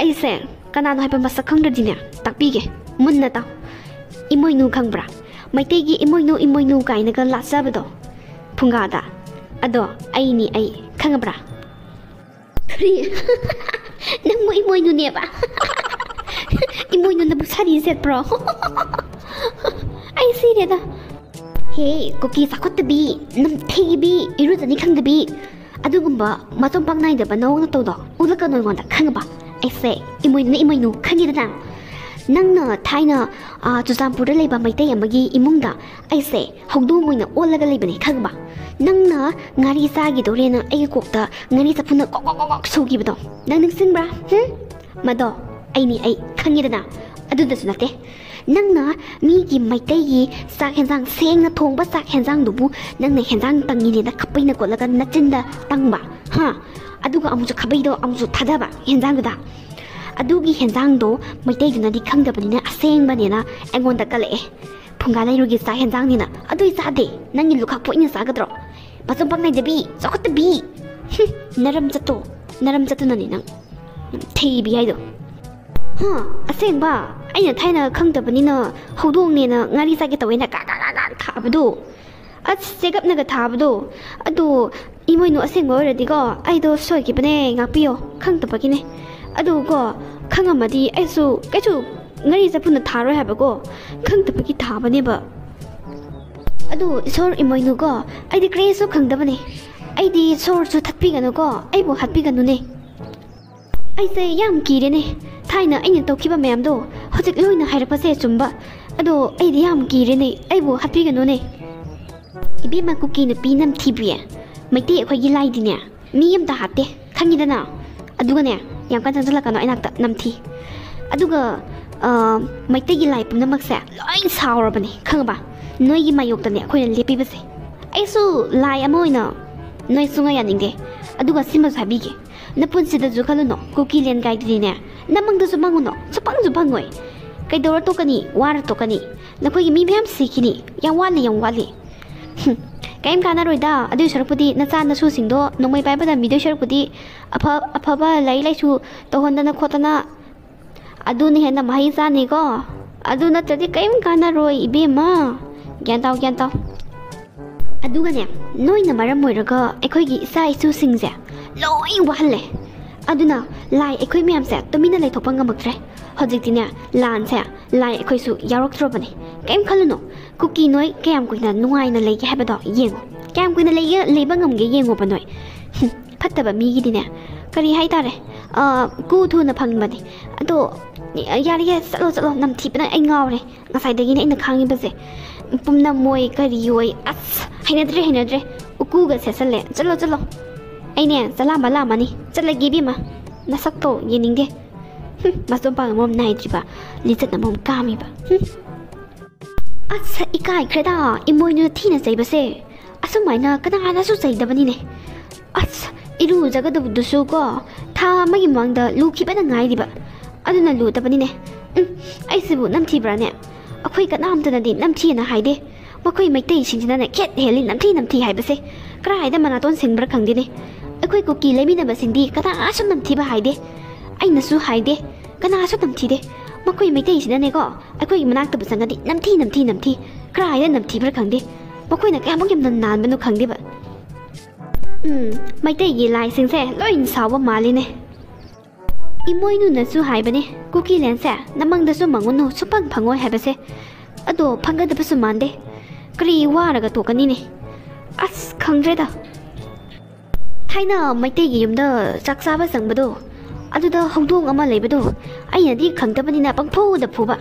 ꯑꯩꯁꯦ ꯀꯅꯥꯅꯣ ꯍꯥꯏꯕ ꯃꯁꯛ ꯈꯪꯗ꯭ꯔꯗꯤꯅꯦ, ꯇꯥꯛꯄꯤꯒꯦ, ꯃꯨꯟꯅ ꯇꯥꯎ꯫ ꯏꯃꯣꯏꯅꯨ ꯈꯪꯕ꯭ꯔꯥ? ꯃꯩꯇꯩꯒꯤ ꯏꯃꯣꯏꯅꯨ, ꯏꯃꯣꯏꯅꯨ ꯀꯥꯏꯅꯒ ꯂꯥꯠꯆꯕꯗꯣ ꯐꯨꯡꯒꯥꯗ, ꯑꯗꯣ ꯑꯩꯅꯤ ꯑꯩ, ꯈꯪꯉꯕ꯭ꯔꯥ? ꯀꯔꯤ? ꯅꯪꯕꯨ ꯏꯃꯣꯏꯅꯨꯅꯦꯕ? ꯏꯃꯣꯏꯅꯨꯅꯕꯨ ꯁꯥꯔꯤ ꯁꯦꯠꯄ꯭ꯔꯣ? ꯑꯩ ꯁꯤꯔꯦꯗ꯫ ꯍꯦ, ꯀꯨꯀꯤ ꯆꯥꯎꯈꯠꯇꯕꯤ, ꯅꯝꯊꯤꯕꯤ, ꯏꯔꯨꯖꯅꯤ ꯈꯪꯗꯕꯤ, ꯑꯗꯨꯒꯨꯝꯕ ꯃꯆꯨꯝ ꯄꯥꯛ ꯅꯥꯏꯗꯕ ꯅꯑꯣꯡ ꯅꯇꯧꯗꯣ ꯎꯠꯂꯛꯀꯅꯨ ꯑꯩꯉꯣꯟꯗ, ꯈꯪꯉꯕ? ꯑꯩꯁꯦ ꯏꯃꯣꯏꯅꯨꯅ ꯏꯃꯣꯏꯅꯨ, ꯈꯪꯉꯤꯗꯅ? ꯅꯪꯅ ꯊꯥꯏꯅ, ꯑꯥ, ꯆꯨꯔꯆꯥꯟꯄꯨꯔꯗ ꯂꯩꯕ ꯃꯩꯇꯩ ꯑꯃꯒꯤ ꯏꯃꯨꯡꯗ ꯑꯩꯁꯦ ꯍꯧꯗꯣꯡ ꯑꯣꯏꯅ ꯑꯣꯜꯂꯒ ꯂꯩꯕꯅꯦ, ꯈꯪꯉꯕ? ꯅꯪꯅ ꯉꯥꯔꯤ ꯆꯥꯈꯤꯗꯧꯔꯦꯅ ꯑꯩꯒꯤ ꯀꯣꯛꯇ ꯉꯥꯔꯤ ꯆꯐꯨꯅ ꯀꯣꯛ ꯀꯣꯛ ꯀꯣꯛ ꯀꯣꯛ ꯁꯧꯈꯤꯕꯗꯣ ꯅꯪ ꯅꯤꯡꯁꯤꯡꯕ꯭ꯔꯥ? ꯍꯨꯝ? ꯃꯗꯣ ꯑꯩꯅꯤ ꯑꯩ, ꯈꯪꯉꯤꯗꯅ? ꯑꯗꯨꯗꯁꯨ ꯅꯠꯇꯦ, ꯅꯪꯅ ꯃꯤꯒꯤ ꯃꯩꯇꯩꯒꯤ ꯆꯥꯛ ꯍꯦꯟꯖꯥꯡ, ꯁꯦꯡꯅ ꯊꯣꯡꯕ ꯆꯥꯛ ꯍꯦꯟꯖꯥꯡꯗꯨꯕꯨ ꯅꯪꯅ ꯍꯦꯟꯖꯥꯡ ꯇꯪꯉꯤꯅꯦꯅ ꯈꯥꯕꯩꯅ ꯀꯣꯠꯂꯒ ꯅꯆꯤꯟꯗ ꯇꯪꯕ, ꯍꯥ? ꯑꯗꯨꯒ ꯑꯃꯨꯛꯁꯨ ꯈꯥꯕꯩꯗꯣ ꯑꯃꯨꯛꯁꯨ ꯊꯥꯗꯕ ꯍꯦꯟꯖꯥꯡꯗꯨꯗ꯫ ꯑꯗꯨꯒꯤ ꯍꯦꯟꯖꯥꯡꯗꯣ ꯃꯩꯇꯩꯗꯨꯅꯗꯤ ꯈꯪꯗꯕꯅꯤꯅ ꯑꯁꯦꯡꯕꯅꯦꯅ ꯑꯩꯉꯣꯟꯗ ꯀꯜꯂꯛꯑꯦ꯫ ꯐꯨꯡꯒꯥ ꯂꯩꯔꯨꯒꯤ ꯆꯥꯛ ꯍꯦꯟꯖꯥꯡꯅꯤꯅ꯫ ꯑꯗꯨ ꯑꯩ ꯆꯥꯗꯦ꯫ ꯅꯪꯒꯤ ꯂꯨꯈꯥꯛꯄꯨ ꯑꯩꯅ ꯆꯥꯒꯗ꯭ꯔꯣ? ꯃꯆꯨꯝ ꯄꯥꯛ ꯅꯥꯏꯗꯕꯤ, ꯆꯥꯎꯈꯠꯇꯕꯤ꯫ ꯍꯨꯝ, ꯅꯔꯝ ꯆꯠꯇꯣ, ꯅꯔꯝ ꯆꯠꯇꯨꯅꯅꯤ ꯅꯪ꯫ ꯊꯤꯕꯤ ꯍꯥꯏꯗꯣ꯫ ꯍꯥ, ꯑꯁꯦꯡꯕ? ꯑꯩꯅ ꯊꯥꯏꯅ ꯈꯪꯗꯕꯅꯤꯅ ꯍꯧꯗꯣꯡꯅꯦꯅ ꯉꯥꯔꯤ ꯆꯥꯒꯦ ꯇꯧꯋꯦꯅ ꯀꯥ ꯀꯥ ꯀꯥ ꯀꯥ ꯊꯥꯕꯗꯣ꯫ ꯑꯁ, ꯆꯦꯒꯞꯅꯒ ꯊꯥꯕꯗꯣ꯫ ꯑꯗꯣ ꯏꯃꯣꯏꯅꯨ ꯑꯁꯦꯡꯕ ꯑꯣꯏꯔꯗꯤꯀꯣ, ꯑꯩꯗꯣ ꯁꯣꯏꯈꯤꯕꯅꯦ, ꯉꯥꯛꯄꯤꯌꯣ, ꯈꯪꯗꯕꯒꯤꯅꯦ꯫ ꯑꯗꯨꯀꯣ, ꯈꯪꯉꯝꯃꯗꯤ ꯑꯩꯁꯨ ꯀꯩꯁꯨ ꯉꯥꯔꯤ ꯆꯐꯨꯅ ꯊꯥꯔꯣꯏ ꯍꯥꯏꯕꯀꯣ, ꯈꯪꯗꯕꯒꯤ ꯊꯥꯕꯅꯦꯕ꯫ ꯑꯗꯨ ꯏꯁꯣꯔ ꯏꯃꯣꯏꯅꯨꯀꯣ, ꯑꯩꯗꯤ ꯀꯔꯤꯁꯨ ꯈꯪꯗꯕꯅꯦ꯫ ꯑꯩꯗꯤ ꯁꯣꯔꯁꯨ ꯊꯠꯄꯤꯒꯅꯨꯀꯣ, ꯑꯩꯕꯨ ꯍꯥꯠꯄꯤꯒꯅꯨꯅꯦ꯫ ꯑꯩꯁꯦ ꯌꯥꯝ ꯀꯤꯔꯦꯅꯦ꯫ ꯊꯥꯏꯅ ꯑꯩꯅ ꯇꯧꯈꯤꯕ ꯃꯌꯥꯝꯗꯣ ꯍꯧꯖꯤꯛ ꯂꯣꯏꯅ ꯍꯥꯏꯔꯛꯄꯁꯦ ꯆꯨꯝꯕ꯫ ꯑꯗꯣ ꯑꯩꯗꯤ ꯌꯥꯝ ꯀꯤꯔꯦꯅꯦ, ꯑꯩꯕꯨ ꯍꯥꯠꯄꯤꯒꯅꯨꯅꯦ꯫ ꯏꯕꯦꯝꯃ ꯀꯨꯀꯤ ꯅꯨꯄꯤ ꯅꯝꯊꯤꯕꯤ, ꯃꯩꯇꯩ ꯑꯩꯈꯣꯏꯒꯤ ꯂꯥꯏꯗꯤꯅꯦ ꯃꯤ ꯑꯝꯇ ꯍꯥꯠꯇꯦ, ꯈꯪꯉꯤꯗꯅ? ꯑꯗꯨꯒꯅꯦ, ꯌꯥꯝ ꯀꯟꯅ ꯆꯪꯁꯤꯜꯂꯛꯀꯅꯣ ꯑꯩꯅꯥꯛꯇ, ꯅꯝꯊꯤ꯫ ꯑꯗꯨꯒ ꯑ, ꯃꯩꯇꯩꯒꯤ ꯂꯥꯏ ꯄꯨꯝꯅꯃꯛꯁꯦ ꯂꯣꯏ ꯁꯥꯎꯔꯕꯅꯦ, ꯈꯪꯉꯕ? ꯅꯣꯏꯒꯤ ꯃꯥꯌꯣꯛꯇꯅꯦ ꯑꯩꯈꯣꯏꯅ ꯂꯦꯞꯄꯤꯕꯁꯦ꯫ ꯑꯩꯁꯨ ꯂꯥꯏ ꯑꯃ ꯑꯣꯏꯅ ꯅꯣꯏ ꯁꯨꯡꯌꯥ ꯌꯥꯅꯤꯡꯗꯦ꯫ ꯑꯗꯨꯒ ꯁꯤꯃꯁꯨ ꯍꯥꯏꯕꯤꯒꯦ, ꯅꯄꯨꯟꯁꯤꯗꯁꯨ ꯈꯜꯂꯨꯅꯣ, ꯀꯨꯀꯤ ꯂꯦꯟ ꯀꯥꯏꯗꯨꯗꯤꯅꯦ, ꯅꯃꯪꯗꯁꯨ ꯃꯪꯉꯨꯅꯣ, ꯁꯨꯐꯪꯁꯨ ꯐꯪꯉꯣꯏ꯫ ꯀꯩꯗꯧꯔ ꯇꯣꯛꯀꯅꯤ? ꯋꯥꯔ ꯇꯣꯛꯀꯅꯤ꯫ ꯅꯈꯣꯏꯒꯤ ꯃꯤ ꯃꯌꯥꯝ ꯁꯤꯈꯤꯅꯤ꯫ ꯌꯥꯝ ꯋꯥꯠꯂꯤ, ꯌꯥꯝ ꯋꯥꯠꯂꯤ꯫ ꯍꯨꯝ, ꯀꯩꯝ ꯀꯥꯟꯅꯔꯣꯏꯗ꯫ ꯑꯗꯨꯏ ꯁꯔꯨꯛꯄꯨꯗꯤ ꯅꯆꯥ ꯅꯁꯨꯁꯤꯡꯗꯣ ꯅꯣꯡꯃꯩ ꯄꯥꯏꯕ ꯇꯝꯕꯤꯗꯣꯏ ꯁꯔꯨꯛꯄꯨꯗꯤ ꯑꯐ-, ꯑꯐꯕ ꯂꯥꯏꯔꯤꯛ ꯂꯥꯏꯁꯨ ꯇꯧꯍꯟꯗꯅ ꯈꯣꯠꯇꯅ ꯑꯗꯨꯅ ꯍꯦꯟꯅ ꯃꯍꯩ ꯆꯥꯅꯤꯀꯣ꯫ ꯑꯗꯨ ꯅꯠꯇ꯭ꯔꯗꯤ ꯀꯔꯤꯝ ꯀꯥꯟꯅꯔꯣꯏ, ꯏꯕꯦꯝꯃ꯫ ꯒ꯭ꯌꯥꯟ ꯇꯥꯎ, ꯒ꯭ꯌꯥꯟ ꯇꯥꯎ꯫ ꯑꯗꯨꯒꯅꯦ, ꯅꯣꯏꯅ ꯃꯔꯝ ꯑꯣꯏꯔꯒ ꯑꯩꯈꯣꯏꯒꯤ ꯏꯆꯥ ꯏꯁꯨꯁꯤꯡꯁꯦ ꯂꯣꯏ ꯋꯥꯍꯜꯂꯦ꯫ ꯑꯗꯨꯅ ꯂꯥꯏ ꯑꯩꯈꯣꯏ ꯃꯌꯥꯝꯁꯦ ꯇꯨꯃꯤꯟꯅ ꯂꯩꯊꯣꯛꯄ ꯉꯝꯃꯛꯇ꯭ꯔꯦ꯫ ꯍꯧꯖꯤꯛꯇꯤꯅꯦ, ꯂꯥꯟꯁꯦ ꯂꯥꯏ ꯑꯩꯈꯣꯏꯁꯨ ꯌꯥꯎꯔꯛꯇ꯭ꯔꯕꯅꯦ꯫ ꯀꯩꯝ ꯈꯜꯂꯨꯅꯨ, ꯀꯨꯀꯤ ꯅꯣꯏ ꯀꯌꯥꯝ ꯀꯨꯏꯅ ꯅꯨꯡꯉꯥꯏꯅ ꯂꯩꯒꯦ ꯍꯥꯏꯕꯗꯣ ꯌꯦꯡꯉꯨ꯫ ꯀꯌꯥꯝ ꯀꯨꯏꯅ ꯂꯩꯒꯦ, ꯂꯩꯕ ꯉꯝꯒꯦ ꯌꯦꯡꯉꯣꯕ ꯅꯣꯏ꯫ ꯍꯨꯝ, ꯐꯠꯇꯕ ꯃꯤꯒꯤꯗꯤꯅꯦ, ꯀꯔꯤ ꯍꯥꯏꯇꯥꯔꯦ, ꯑ, ꯀꯨ ꯊꯨꯅ ꯐꯪꯕꯅꯦ꯫ ꯑꯗꯣ, ꯌꯥꯔꯦ, ꯆꯠꯂꯣ, ꯆꯠꯂꯣ, ꯅꯝꯊꯤꯕꯅ ꯑꯩ ꯉꯥꯎꯔꯦ꯫ ꯉꯁꯥꯏꯗꯒꯤꯅꯦ ꯑꯩꯅ ꯈꯥꯡꯉꯤꯕꯁꯦ꯫ ꯄꯨꯝꯅꯝ ꯑꯣꯏ ꯀꯔꯤ ꯑꯣꯏ, ꯑꯁ, ꯍꯩꯅꯗ꯭ꯔꯦ, ꯍꯩꯅꯗ꯭ꯔꯦ꯫ ꯎꯀꯨꯒ ꯁꯦꯠꯆꯜꯂꯦ꯫ ꯆꯠꯂꯣ, ꯆꯠꯂꯣ꯫ ꯑꯩꯅꯦ ꯆꯂꯥꯝꯕ ꯂꯥꯝꯃꯅꯤ꯫ ꯆꯠꯂꯒꯦ ꯏꯕꯦꯝꯃ꯫ ꯅꯁꯛꯇꯣ ꯌꯦꯡꯅꯤꯡꯗꯦ꯫ ꯍꯨꯝ, ꯃꯆꯣꯝꯄꯥꯛꯅ ꯃꯔꯣꯝ ꯅꯥꯏꯗ꯭ꯔꯤꯕ, ꯂꯤꯆꯠꯅ ꯃꯔꯣꯝ ꯀꯥꯝꯃꯤꯕ꯫ ꯍꯨꯝ꯫ ꯑꯁ, ꯏꯀꯥꯏꯈ꯭ꯔꯦꯗ, ꯏꯃꯣꯏꯅꯨꯅ ꯊꯤꯅ ꯆꯩꯕꯁꯦ꯫ ꯑꯁꯨꯃꯥꯏꯅ ꯀꯅꯥꯅꯁꯨ ꯆꯩꯗꯕꯅꯤꯅꯦ꯫ ꯑꯁ, ꯏꯔꯨꯖꯒꯗꯕꯗꯨꯁꯨ ꯀꯣ, ꯊꯥ ꯑꯃꯒꯤ ꯃꯃꯥꯡꯗ ꯂꯨꯈꯤꯕꯗ ꯉꯥꯏꯔꯤꯕ꯫ ꯑꯗꯨꯅ ꯂꯨꯗꯕꯅꯤꯅꯦ꯫ ꯎꯝ, ꯑꯩꯁꯤꯕꯨ ꯅꯝꯊꯤꯕ꯭ꯔꯥꯅꯦ? ꯑꯩꯈꯣꯏ ꯀꯅꯥꯝꯇꯅꯗꯤ ꯅꯝꯊꯤꯑꯅ ꯍꯥꯏꯗꯦ꯫ ꯃꯈꯣꯏ ꯃꯩꯇꯩꯁꯤꯡꯁꯤꯅꯅꯦ ꯈꯦꯠ ꯍꯦꯜꯂꯤ ꯅꯝꯊꯤ ꯅꯝꯊꯤ ꯍꯥꯏꯕꯁꯦ꯫ ꯀꯔꯥꯏꯗ ꯃꯅꯥꯇꯣꯟ ꯁꯤꯡꯕ꯭ꯔꯥ ꯈꯪꯗꯦꯅꯦ꯫ ꯑꯩꯈꯣꯏ ꯀꯨꯀꯤ ꯂꯩꯃꯤꯟꯅꯕꯁꯤꯡꯗꯤ ꯀꯅꯥꯁꯨ ꯅꯝꯊꯤꯕ ꯍꯥꯏꯗꯦ꯫ ꯑꯩꯅꯁꯨ ꯍꯥꯏꯗꯦ꯫ ꯀꯅꯥꯁꯨ ꯅꯝꯊꯤꯗꯦ꯫ ꯃꯈꯣꯏ ꯃꯩꯇꯩꯁꯤꯅꯅꯦꯀꯣ, ꯑꯩꯈꯣꯏꯒꯤ ꯃꯅꯥꯛꯇꯕꯨ ꯆꯪꯉꯗꯤ ꯅꯝꯊꯤ, ꯅꯝꯊꯤ, ꯅꯝꯊꯤ꯫ ꯀꯔꯥꯏꯗ ꯅꯝꯊꯤꯕ꯭ꯔꯥ ꯈꯪꯗꯦ꯫ ꯃꯈꯣꯏꯅ ꯀꯌꯥꯃꯨꯛ ꯌꯥꯝꯅ ꯅꯥꯟꯕꯅꯣ ꯈꯪꯗꯦꯕ꯫ ꯎꯝ, ꯃꯩꯇꯩꯒꯤ ꯂꯥꯏꯁꯤꯡꯁꯦ ꯂꯣꯏ ꯁꯥꯎꯕ ꯃꯥꯜꯂꯤꯅꯦ꯫ ꯏꯃꯣꯏꯅꯨꯅꯁꯨ ꯍꯥꯏꯕꯅꯦ, "ꯀꯨꯀꯤꯂꯦꯟꯁꯦ ꯅꯃꯪꯗꯁꯨ ꯃꯪꯉꯨꯅꯨ, ꯁꯨꯐꯪ ꯐꯪꯉꯣꯏ" ꯍꯥꯏꯕꯁꯦ꯫ ꯑꯗꯣ ꯐꯪꯒꯗꯕꯁꯨ ꯃꯥꯟꯗꯦ꯫ ꯀꯔꯤ ꯋꯥꯔꯒ ꯇꯣꯛꯀꯅꯤꯅꯦ? ꯑꯁ, ꯈꯪꯗ꯭ꯔꯦꯗ꯫ ꯊꯥꯏꯅ ꯃꯩꯇꯩꯒꯤ ꯌꯨꯝꯗ ꯆꯥꯛ ꯆꯥꯕ ꯆꯪꯕꯗꯣ, ꯑꯗꯨꯗ ꯍꯧꯗꯣꯡ ꯑꯃ ꯂꯩꯕꯗꯣ, ꯑꯩꯅꯗꯤ ꯈꯪꯗꯕꯅꯤꯅ ꯄꯪꯐꯨꯗ ꯐꯨꯕ꯫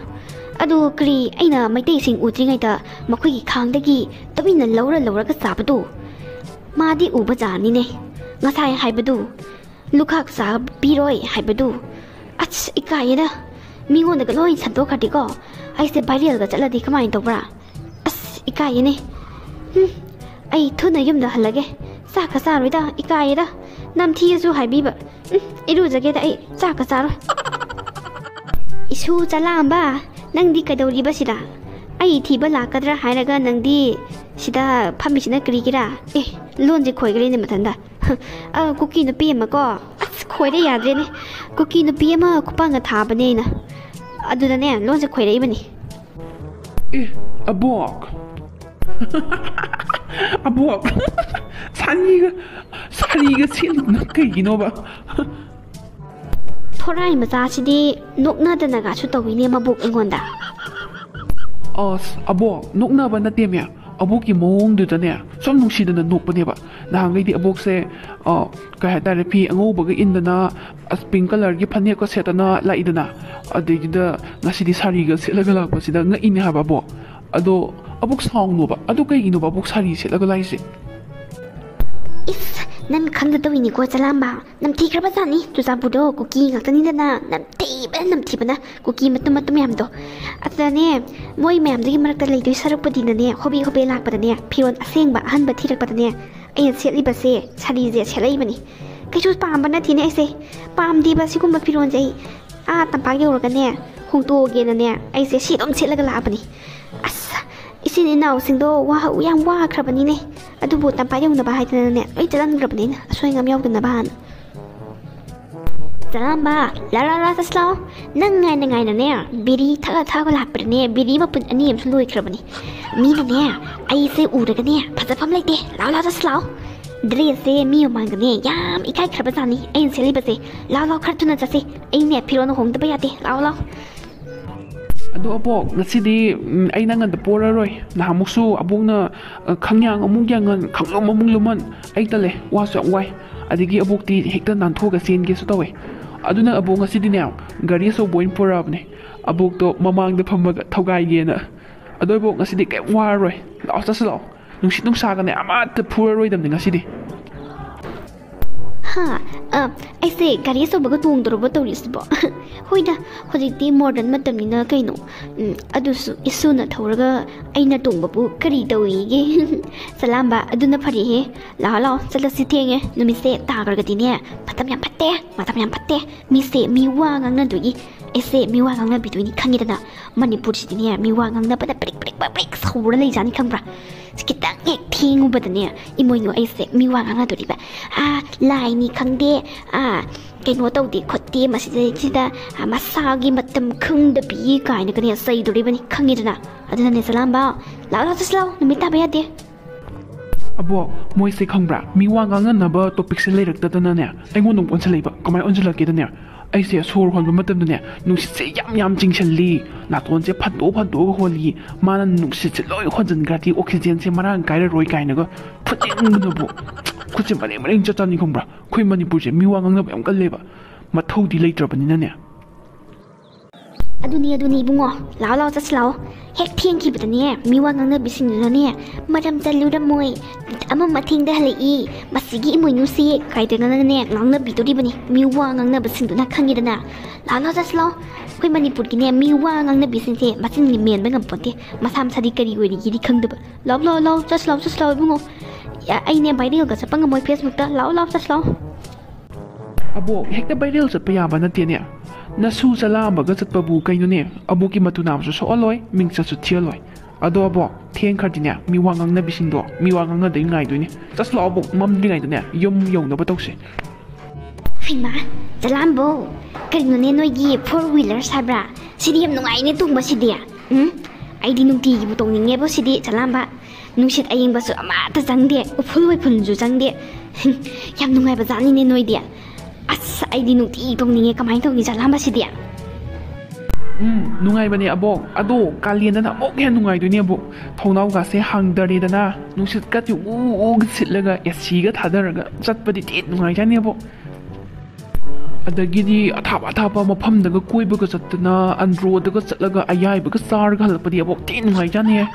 ꯑꯗꯨ ꯀꯔꯤ, ꯑꯩꯅ ꯃꯩꯇꯩꯁꯤꯡ ꯎꯗ꯭ꯔꯤꯉꯩꯗ ꯃꯈꯣꯏꯒꯤ ꯈꯥꯡꯗꯒꯤ ꯇꯨꯃꯤꯟꯅ ꯂꯧꯔ ꯂꯧꯔꯒ ꯆꯥꯕꯗꯣ, ꯃꯥꯗꯤ ꯎꯕ ꯖꯥꯠꯅꯤꯅꯦ꯫ ꯉꯁꯥꯏ ꯍꯥꯏꯕꯗꯨ, ꯂꯨꯈꯥꯛ ꯆꯥꯕꯤꯔꯣꯏ ꯍꯥꯏꯕꯗꯨ꯫ ꯑꯁ, ꯏꯀꯥꯏꯌꯦꯗ꯫ ꯃꯤꯉꯣꯟꯗꯒ ꯂꯣꯏ ꯁꯟꯗꯣꯛꯈ꯭ꯔꯗꯤꯀꯣ, ꯑꯩꯁꯦ ꯚꯥꯏꯔꯦꯜꯒ ꯆꯠꯂꯗꯤ ꯀꯃꯥꯏꯅ ꯇꯧꯕ꯭ꯔꯥ? ꯑꯁ, ꯏꯀꯥꯏꯌꯦꯅꯦ꯫ ꯍꯨꯝ, ꯑꯩ ꯊꯨꯅ ꯌꯨꯝꯗ ꯍꯜꯂꯒꯦ꯫ ꯆꯥꯛꯀ ꯆꯥꯔꯣꯏꯗ, ꯏꯀꯥꯏꯌꯦꯗ꯫ ꯅꯝꯊꯤꯔꯁꯨ ꯍꯥꯏꯕꯤꯕ꯫ ꯎꯝ, ꯏꯔꯨꯖꯒꯦꯗ ꯑꯩ, ꯆꯥꯛꯀ ꯆꯥꯔꯣꯏ꯫ ꯏꯁꯨ ꯆꯂꯥꯝꯕ, ꯅꯪꯗꯤ ꯀꯩꯗꯧꯔꯤꯕ ꯁꯤꯗ? ꯑꯩ ꯊꯤꯕ ꯂꯥꯛꯀꯗ꯭ꯔꯥ ꯍꯥꯏꯔꯒ ꯅꯪꯗꯤ ꯁꯤꯗ ꯐꯝꯃꯤꯁꯤꯅ ꯀꯔꯤꯒꯤꯔꯥ? ꯑꯦ, ꯂꯣꯟꯁꯦ ꯈꯣꯏꯈ꯭ꯔꯦꯅꯦ ꯃꯊꯟꯇ꯫ ꯑ, ꯀꯨꯀꯤ ꯅꯨꯄꯤ ꯑꯃ ꯀꯣ, ꯑꯁ, ꯈꯣꯏꯔꯦ ꯌꯥꯗ꯭ꯔꯦꯅꯦ꯫ ꯀꯨꯀꯤ ꯅꯨꯄꯤ ꯑꯃ ꯈꯨꯄꯥꯡꯒ ꯊꯥꯕꯅꯦ ꯑꯩꯅ꯫ ꯑꯗꯨꯗꯅꯦ ꯂꯣꯟꯁꯦ ꯈꯣꯏꯔꯛꯏꯕꯅꯤ꯫ ꯑꯦ, ꯑꯕꯣꯛ꯫ ꯑꯕꯣꯛ꯫ ꯁꯥꯔꯤꯒ, ꯁꯥꯔꯤꯒ ꯁꯦꯠꯂꯤꯗꯨꯅ ꯀꯩꯒꯤꯅꯣꯕ? ꯊꯣꯔꯥꯏ ꯃꯆꯥꯁꯤꯗꯤ ꯅꯣꯛꯅꯗꯅꯒꯁꯨ ꯇꯧꯋꯤꯅꯦ ꯃꯕꯣꯛ ꯑꯩꯉꯣꯟꯗ꯫ ꯑꯁ, ꯑꯕꯣꯛ, ꯅꯣꯛꯅꯕ ꯅꯠꯇꯦꯃꯦ꯫ ꯑꯕꯣꯛꯀꯤ ꯃꯑꯣꯡꯗꯨꯗꯅꯦ, ꯁꯨꯝ ꯅꯨꯡꯁꯤꯗꯅ ꯅꯣꯛꯄꯅꯦꯕ꯫ ꯅꯍꯥꯟꯈꯩꯗꯤ ꯑꯕꯣꯛꯁꯦ, ꯑ, ꯀꯩ ꯍꯥꯏꯇꯥꯔꯦ, ꯐꯤ ꯑꯉꯧꯕꯒ ꯏꯟꯗꯅ, ꯑꯁ, pink colourꯒꯤ ꯐꯅꯦꯛꯀ ꯁꯦꯠꯇꯅ ꯂꯥꯛꯏꯗꯅ꯫ ꯑꯗꯩꯗꯨꯗ ꯉꯁꯤꯗꯤ ꯁꯥꯔꯤꯒ ꯁꯦꯠꯂꯒ ꯂꯥꯛꯄꯁꯤꯗ ꯉꯛꯏꯅꯦ ꯍꯥꯏꯕ, ꯑꯕꯣꯛ꯫ ꯑꯗꯣ ꯑꯕꯣꯛ ꯁꯥꯎꯅꯣꯕ꯫ ꯑꯗꯨ ꯀꯩꯒꯤꯅꯣꯕ ꯑꯕꯣꯛ ꯁꯥꯔꯤ ꯁꯦꯠꯂꯒ ꯂꯥꯛꯏꯁꯦ? ꯏꯁ, ꯅꯪ ꯈꯪꯗ ꯇꯧꯏꯅꯤꯀꯣ, ꯆꯂꯥꯝꯕ꯫ ꯅꯝꯊꯤꯈ꯭ꯔꯕ ꯖꯥꯠꯅꯤ꯫ ꯆꯨꯔꯆꯥꯟꯄꯨꯔꯗꯣ ꯀꯨꯀꯤ ꯉꯥꯛꯇꯅꯤꯗꯅ, ꯅꯝꯊꯤꯕꯅ ꯅꯝꯊꯤꯕꯅ꯫ ꯀꯨꯀꯤ ꯃꯇꯨꯝ ꯃꯇꯨꯝ ꯃꯌꯥꯝꯗꯣ꯫ ꯑꯗꯨꯗꯅꯦ, ꯃꯣꯏ ꯃꯌꯥꯝꯗꯨꯒꯤ ꯃꯔꯛꯇ ꯂꯩꯗꯣꯏ ꯁꯔꯨꯛꯄꯨꯗꯤꯅꯅꯦ, ꯍꯣꯕꯦ ꯍꯣꯕꯦ ꯂꯥꯛꯄꯗꯅꯦ, ꯐꯤꯔꯣꯜ ꯑꯁꯦꯡꯕ ꯑꯍꯟꯕ ꯊꯤꯔꯛꯄꯗꯅꯦ, ꯑꯩꯅ ꯁꯦꯠꯂꯤꯕꯁꯦ ꯁꯥꯔꯤꯁꯦ ꯁꯦꯠꯂꯛꯏꯕꯅꯤ꯫ ꯀꯩꯁꯨ ꯄꯥꯝꯕ ꯅꯠꯇꯦꯅꯦ ꯑꯩꯁꯦ꯫ ꯄꯥꯝꯗꯦꯕ ꯁꯤꯒꯨꯝꯕ ꯐꯤꯔꯣꯜꯁꯦ ꯑꯩ꯫ ꯑꯥ ꯇꯝꯄꯥꯛ ꯌꯧꯔꯒꯅꯦ, ꯍꯣꯡꯇꯣꯛꯑꯒꯦꯅꯅꯦ, ꯑꯩꯁꯦ ꯁꯤ ꯑꯗꯨꯝ ꯁꯦꯠꯂꯒ ꯂꯥꯛꯑꯕꯅꯤ꯫ ꯑꯁ, ꯏꯆꯤꯟ ꯏꯅꯥꯎꯁꯤꯡꯗꯣ ꯋꯥ-, ꯌꯥꯝ ꯋꯥꯈ꯭ꯔꯕꯅꯤꯅꯦ꯫ ꯑꯗꯨꯕꯨ ꯇꯝꯄꯥꯛ ꯌꯧꯅꯕ ꯍꯥꯏꯗꯅꯅꯦ, ꯂꯣꯏ ꯆꯠꯍꯟꯈ꯭ꯔꯕꯅꯤ ꯑꯩꯅ, ꯑꯁꯣꯏ ꯑꯉꯥꯝ ꯌꯥꯎꯗꯅꯕ ꯍꯥꯏꯅ꯫ ꯆꯂꯥꯝꯕ, ꯂꯥ ꯂꯥ ꯂꯥ ꯆꯠꯁꯤ ꯂꯥꯛꯑꯣ꯫ ꯅꯪ ꯉꯥꯏꯅ ꯉꯥꯏꯅꯅꯦ, ꯕꯤꯔꯤ ꯊꯛꯑ ꯊꯛꯑꯒ ꯂꯥꯛꯄꯗꯅꯦ, ꯕꯤꯔꯤ ꯃꯄꯨꯟ ꯑꯅꯤ ꯑꯃꯁꯨ ꯂꯣꯏꯈ꯭ꯔꯕꯅꯤ꯫ ꯃꯤꯅꯅꯦ, ꯑꯩꯁꯦ ꯎꯔꯒꯅꯦ, ꯐꯖꯐꯝ ꯂꯩꯇꯦ꯫ ꯂꯥꯎ ꯂꯥꯎ ꯆꯠꯁꯤ ꯂꯥꯛꯑꯣ꯫ Dressꯁꯦ ꯃꯤ ꯃꯃꯥꯡꯗꯅꯦ, ꯌꯥꯝ ꯏꯀꯥꯏꯈ꯭ꯔꯕ ꯖꯥꯠꯅꯤ ꯑꯩꯅ ꯁꯦꯠꯂꯤꯕꯁꯦ꯫ ꯂꯥꯎ ꯂꯥꯎ, ꯈꯔ ꯊꯨꯅ ꯆꯠꯁꯤ꯫ ꯑꯩꯅꯦ, ꯐꯤꯔꯣꯜ ꯍꯣꯡꯗꯕ ꯌꯥꯗꯦ꯫ ꯂꯥꯎ ꯂꯥꯎ꯫ ꯑꯗꯣ ꯑꯕꯣꯛ, ꯉꯁꯤꯗꯤ, ꯎꯝ, ꯑꯩ ꯅꯪ ꯉꯟꯗ ꯄꯣꯔꯔꯣꯏ꯫ ꯅꯍꯥꯟꯃꯨꯛꯁꯨ ꯑꯕꯣꯛꯅ, ꯑ, ꯈꯪꯌꯥꯡ ꯑꯃꯨꯛ ꯌꯥꯡꯍꯟ, ꯈꯪꯂꯨꯝ ꯑꯃꯨꯛ ꯂꯨꯝꯍꯟ, ꯑꯩ ꯇꯜꯂꯦ, ꯋꯥꯁꯨ ꯌꯥꯝ ꯋꯥꯏ꯫ ꯑꯗꯒꯤ ꯑꯕꯣꯛꯇꯤ ꯍꯦꯛꯇ ꯅꯥꯟꯊꯣꯛꯑꯒ ꯆꯦꯟꯒꯦꯁꯨ ꯇꯧꯋꯦ꯫ ꯑꯗꯨꯅ ꯑꯕꯣꯛ ꯉꯁꯤꯗꯤꯅꯦ, ꯒꯥꯔꯤ ꯑꯆꯧꯕ ꯑꯣꯏꯅ ꯄꯨꯔꯛꯑꯕꯅꯦ꯫ ꯑꯕꯣꯛꯇꯣ ꯃꯃꯥꯡꯗ ꯐꯝꯃꯒ ꯊꯧꯒꯥꯏꯒꯦꯅ꯫ ꯑꯗꯣ ꯏꯕꯣꯛ, ꯉꯁꯤꯗꯤ ꯀꯩꯝ ꯋꯥꯔꯔꯣꯏ꯫ ꯂꯥꯛꯑꯣ, ꯆꯠꯁꯤ ꯂꯥꯛꯑꯣ꯫ ꯅꯨꯡꯁꯤꯠ ꯅꯨꯡꯁꯥꯒꯅꯦ ꯑꯃꯠꯇ ꯐꯨꯔꯔꯣꯏꯗꯕꯅꯤ ꯉꯁꯤꯗꯤ꯫ ꯍꯥ? ꯑ, ꯑꯩꯁꯦ ꯒꯥꯔꯤ ꯑꯆꯧꯕꯒ ꯇꯣꯡꯗꯣꯔꯕꯣ ꯇꯧꯔꯤꯁꯤꯕꯣ? ꯍꯣꯏꯗ, ꯍꯧꯖꯤꯛꯇꯤ ꯃꯣꯗꯔꯟ ꯃꯇꯝꯅꯤꯅ ꯀꯩꯅꯣ꯫ ꯎꯝ, ꯑꯗꯨꯁꯨ ꯏꯁꯨꯅ ꯊꯧꯔꯒ ꯑꯩꯅ ꯇꯣꯡꯕꯕꯨ ꯀꯔꯤ ꯇꯧꯏꯒꯦ? ꯆꯂꯥꯝꯕ, ꯑꯗꯨꯅ ꯐꯔꯦꯍꯦ꯫ ꯂꯥꯛꯑꯣ, ꯂꯥꯛꯑꯣ, ꯆꯠꯂꯁꯤ, ꯊꯦꯡꯉꯦ꯫ ꯅꯨꯃꯤꯠꯁꯦ ꯇꯥꯈ꯭ꯔꯒꯗꯤꯅꯦ, ꯃꯇꯝ ꯌꯥꯝ ꯐꯠꯇꯦ, ꯃꯇꯝ ꯌꯥꯝ ꯐꯠꯇꯦ꯫ ꯃꯤꯁꯦ ꯃꯤ ꯋꯥ ꯉꯥꯡꯅꯗꯣꯏꯒꯤ, ꯑꯩꯁꯦ ꯃꯤ ꯋꯥ ꯉꯥꯡꯅꯕꯤꯗꯣꯏꯅꯤ ꯈꯪꯉꯤꯗꯅ꯫ ꯃꯅꯤꯄꯨꯔꯁꯤꯗꯤꯅꯦ, ꯃꯤ ꯋꯥ ꯉꯥꯡꯅꯕꯗ ꯄ꯭ꯔꯤꯛ ꯄ꯭ꯔꯤꯛ ꯄ꯭ꯔꯤꯛ ꯄ꯭ꯔꯤꯛ ꯁꯧꯔ ꯂꯩꯖꯥꯠꯅꯤ ꯈꯪꯕ꯭ꯔꯥ? ꯁꯤ ꯈꯤꯇꯪ ꯍꯦꯛ ꯊꯦꯡꯉꯨꯕꯗꯅꯦ, ꯏꯃꯣꯏꯅꯨ, ꯑꯩꯁꯦ ꯃꯤ ꯋꯥ ꯉꯥꯡꯅꯗꯣꯔꯤꯕ꯫ ꯑꯥ, ꯂꯥꯏꯅꯤ ꯈꯪꯗꯦ, ꯑꯥ, ꯀꯩꯅꯣ ꯇꯧꯗꯦ ꯈꯣꯠꯇꯦ, ꯃꯁꯤꯗꯩꯁꯤꯗ, ꯑꯥ, ꯃꯁꯥꯒꯤ ꯃꯇꯝ ꯈꯪꯗꯕꯤ ꯀꯥꯏꯅꯒꯅꯦ ꯆꯩꯗꯣꯔꯤꯕꯅꯤ ꯈꯪꯉꯤꯗꯅ꯫ ꯑꯗꯨꯅꯅꯦ, ꯆꯂꯥꯝꯕ, ꯂꯥꯛꯑꯣ, ꯂꯥꯛꯑꯣ, ꯆꯠꯁꯤ ꯂꯥꯛꯑꯣ, ꯅꯨꯃꯤꯠ ꯇꯥꯕ ꯌꯥꯗꯦ꯫ ꯑꯕꯣꯛ, ꯃꯣꯏꯁꯦ ꯈꯪꯕ꯭ꯔꯥ, ꯃꯤ ꯋꯥ ꯉꯥꯡꯅꯅꯕ ꯇꯣꯄꯤꯛꯁꯦ ꯂꯩꯔꯛꯇꯗꯅꯅꯦ, ꯑꯩꯉꯣꯟꯗ ꯑꯃꯨꯛ ꯑꯣꯟꯁꯤꯜꯂꯛꯏꯕ꯫ ꯀꯃꯥꯏꯅ ꯑꯣꯟꯁꯤꯜꯂꯛꯀꯦꯗꯅꯦ, ꯑꯩꯁꯦ ꯁꯣꯔ ꯍꯣꯟꯕ ꯃꯇꯝꯗꯅꯦ, ꯅꯨꯡꯁꯤꯠꯁꯦ ꯌꯥꯝ ꯌꯥꯝ ꯆꯤꯡꯁꯤꯜꯂꯤ, ꯅꯥꯇꯣꯟꯁꯦ ꯐꯟꯗꯣꯛ ꯐꯟꯗꯣꯛꯑꯒ ꯍꯣꯜꯂꯤ, ꯃꯥꯅ ꯅꯨꯡꯁꯤꯠꯁꯦ ꯂꯣꯏ ꯍꯣꯟꯖꯤꯟꯈ꯭ꯔꯗꯤ ꯑꯣꯛꯁꯤꯖꯦꯟꯁꯦ ꯃꯔꯥꯡ ꯀꯥꯏꯔꯔꯣꯏ ꯀꯥꯏꯅꯒ ꯐꯨꯅꯤꯡꯕꯅꯕꯨ꯫ ꯈꯨꯠꯁꯦ ꯃꯔꯦꯡ ꯃꯔꯦꯡ ꯆꯠꯆꯥꯅꯤ ꯈꯪꯕ꯭ꯔꯥ? ꯑꯩꯈꯣꯏ ꯃꯅꯤꯄꯨꯔꯁꯦ ꯃꯤ ꯋꯥ ꯉꯥꯡꯅꯕ ꯌꯥꯝ ꯀꯜꯂꯦꯕ, ꯃꯊꯧꯗꯤ ꯂꯩꯇ꯭ꯔꯕꯅꯤꯅꯅꯦ꯫ ꯑꯗꯨꯅꯤ, ꯑꯗꯨꯅꯤ ꯏꯕꯨꯡꯉꯣ, ꯂꯥꯛꯑꯣ, ꯂꯥꯛꯑꯣ, ꯆꯠꯁꯤ ꯂꯥꯛꯑꯣ꯫ ꯍꯦꯛ ꯊꯦꯡꯈꯤꯕꯗꯅꯦ, ꯃꯤ ꯋꯥ ꯉꯥꯡꯅꯕꯤꯁꯤꯡꯗꯨꯅꯅꯦ, "ꯃꯔꯝ ꯆꯠꯂꯨꯔꯝꯃꯣꯏ, ꯑꯃ ꯃꯊꯦꯡꯗ ꯍꯜꯂꯛꯏ, ꯃꯁꯤꯒꯤ ꯏꯃꯣꯏꯅꯨꯁꯤ" ꯀꯥꯏꯗꯅꯅꯦ ꯉꯥꯡꯅꯕꯤꯗꯣꯔꯤꯕꯅꯤ, ꯃꯤ ꯋꯥ ꯉꯥꯡꯅꯕꯁꯤꯡꯗꯨꯅ ꯈꯪꯉꯤꯗꯅ꯫ ꯂꯥꯛꯑꯣ, ꯂꯥꯛꯑꯣ, ꯆꯠꯁꯤ ꯂꯥꯛꯑꯣ꯫ ꯑꯩꯈꯣꯏ ꯃꯅꯤꯄꯨꯔꯒꯤꯅꯦ, ꯃꯤ ꯋꯥ ꯉꯥꯡꯅꯕꯤꯁꯤꯡꯁꯦ ꯃꯆꯤꯟ ꯃꯦꯟꯕ ꯉꯝꯄꯣꯟꯇꯦ, ꯃꯁꯥ ꯃꯁꯥꯗꯤ ꯀꯔꯤ ꯑꯣꯏꯔꯤꯒꯦꯗꯤ ꯈꯪꯗꯕ꯫ ꯂꯥꯛꯑꯣ, ꯂꯥꯛꯑꯣ, ꯂꯥꯛꯑꯣ, ꯆꯠꯁꯤ ꯂꯥꯛꯑꯣ, ꯆꯠꯁꯤ ꯂꯥꯛꯑꯣ ꯏꯕꯨꯡꯉꯣ꯫ ꯑ, ꯑꯩꯅꯦ ꯚꯥꯏꯔꯦꯜꯒ ꯆꯠꯄ ꯉꯝꯃꯣꯏ ꯐꯦꯁꯕꯨꯛꯇ꯫ ꯂꯥꯛꯑꯣ, ꯂꯥꯛꯑꯣ, ꯆꯠꯁꯤ ꯂꯥꯛꯑꯣ꯫ ꯑꯕꯣꯛ, ꯍꯦꯛꯇ ꯚꯥꯏꯔꯦꯜ ꯆꯠꯄ ꯌꯥꯕ ꯅꯠꯇꯦꯅꯦ꯫ ꯅꯁꯨ ꯆꯂꯥꯝꯕꯒ ꯆꯠꯄꯕꯨ ꯀꯩꯅꯣꯅꯦ? ꯑꯕꯣꯛꯀꯤ ꯃꯇꯨ ꯅꯥꯝꯁꯨ ꯁꯣꯛꯍꯜꯂꯣꯏ, ꯃꯤꯡꯆꯠꯁꯨ ꯊꯤꯍꯜꯂꯣꯏ꯫ ꯑꯗꯣ ꯑꯕꯣꯛ, ꯊꯦꯡꯈ꯭ꯔꯗꯤꯅꯦ, ꯃꯤ ꯋꯥ ꯉꯥꯡꯅꯕꯤꯁꯤꯡꯗꯣ, ꯃꯤ ꯋꯥ ꯉꯥꯡꯅꯗꯣꯏ ꯉꯥꯏꯗꯣꯏꯅꯦ꯫ ꯆꯠꯁꯤ ꯂꯥꯛꯑꯣ ꯑꯕꯣꯛ, ꯃꯝꯗ꯭ꯔꯤꯉꯩꯗꯅꯦ ꯌꯨꯝ ꯌꯧꯅꯕ ꯇꯧꯁꯦ꯫ ꯍꯩꯃꯥ, ꯆꯂꯥꯝꯕꯧ, ꯀꯔꯤꯅꯣꯅꯦ ꯅꯣꯏꯒꯤ four wheelers ꯍꯥꯏꯕ꯭ꯔꯥ? ꯁꯤꯗꯤ ꯌꯥꯝ ꯅꯨꯡꯉꯥꯏꯅꯦ ꯇꯣꯡꯕ ꯁꯤꯗꯤ꯫ ꯎꯝ, ꯑꯩꯗꯤ ꯅꯨꯡꯇꯤꯒꯤꯕꯨ ꯇꯣꯡꯅꯤꯡꯉꯦꯕꯣ ꯁꯤꯗꯤ, ꯆꯂꯥꯝꯕ꯫ ꯅꯨꯡꯁꯤꯠ ꯑꯌꯤꯡꯕꯁꯨ ꯑꯃꯠꯇ ꯆꯪꯗꯦ, ꯎꯐꯨꯜ ꯋꯥꯏꯐꯨꯜꯁꯨ ꯆꯪꯗꯦ꯫ ꯌꯥꯝ ꯅꯨꯡꯉꯥꯏꯕ ꯖꯥꯠꯅꯤꯅꯦ ꯅꯣꯏꯗꯤ꯫ ꯑꯁ, ꯑꯩꯗꯤ ꯅꯨꯡꯇꯤꯒꯤ ꯇꯣꯡꯅꯤꯡꯉꯦ, ꯀꯃꯥꯏꯅ ꯇꯧꯅꯤ ꯆꯂꯥꯝꯕ ꯁꯤꯗꯤ? ꯎꯝ, ꯅꯨꯡꯉꯥꯏꯕꯅꯦ ꯑꯕꯣꯛ꯫ ꯑꯗꯣ ꯀꯥꯂꯦꯟꯗꯅ ꯑꯃꯨꯛ ꯍꯦꯟꯅ ꯅꯨꯡꯉꯥꯏꯗꯣꯏꯅꯦ ꯑꯕꯣꯛ꯫ ꯊꯣꯡꯅꯥꯎꯒꯥꯁꯦ ꯍꯥꯡꯗꯔꯦꯗꯅ, ꯅꯨꯡꯁꯤꯠꯀ ꯎ ꯎ ꯁꯤꯠꯂꯒ, ꯑꯦ ꯁꯤꯒ ꯊꯥꯗꯔꯒ ꯆꯠꯄꯗꯤ ꯊꯤ ꯅꯨꯡꯉꯥꯏꯖꯥꯠꯅꯤ ꯑꯕꯣꯛ꯫ ꯑꯗꯒꯤꯗꯤ ꯑꯊꯥꯞ ꯑꯊꯥꯞꯄ ꯃꯐꯝꯗꯒ ꯀꯣꯏꯕꯒ ꯆꯠꯇꯅ, ꯑꯟꯗ꯭ꯔꯣꯗꯒ ꯆꯠꯂꯒ ꯑꯌꯥꯏꯕꯒ ꯆꯥꯔꯒ ꯍꯜꯂꯛꯄꯗꯤ ꯑꯕꯣꯛ ꯊꯤ ꯅꯨꯡꯉꯥꯏꯖꯥꯠꯅꯤꯍꯦ꯫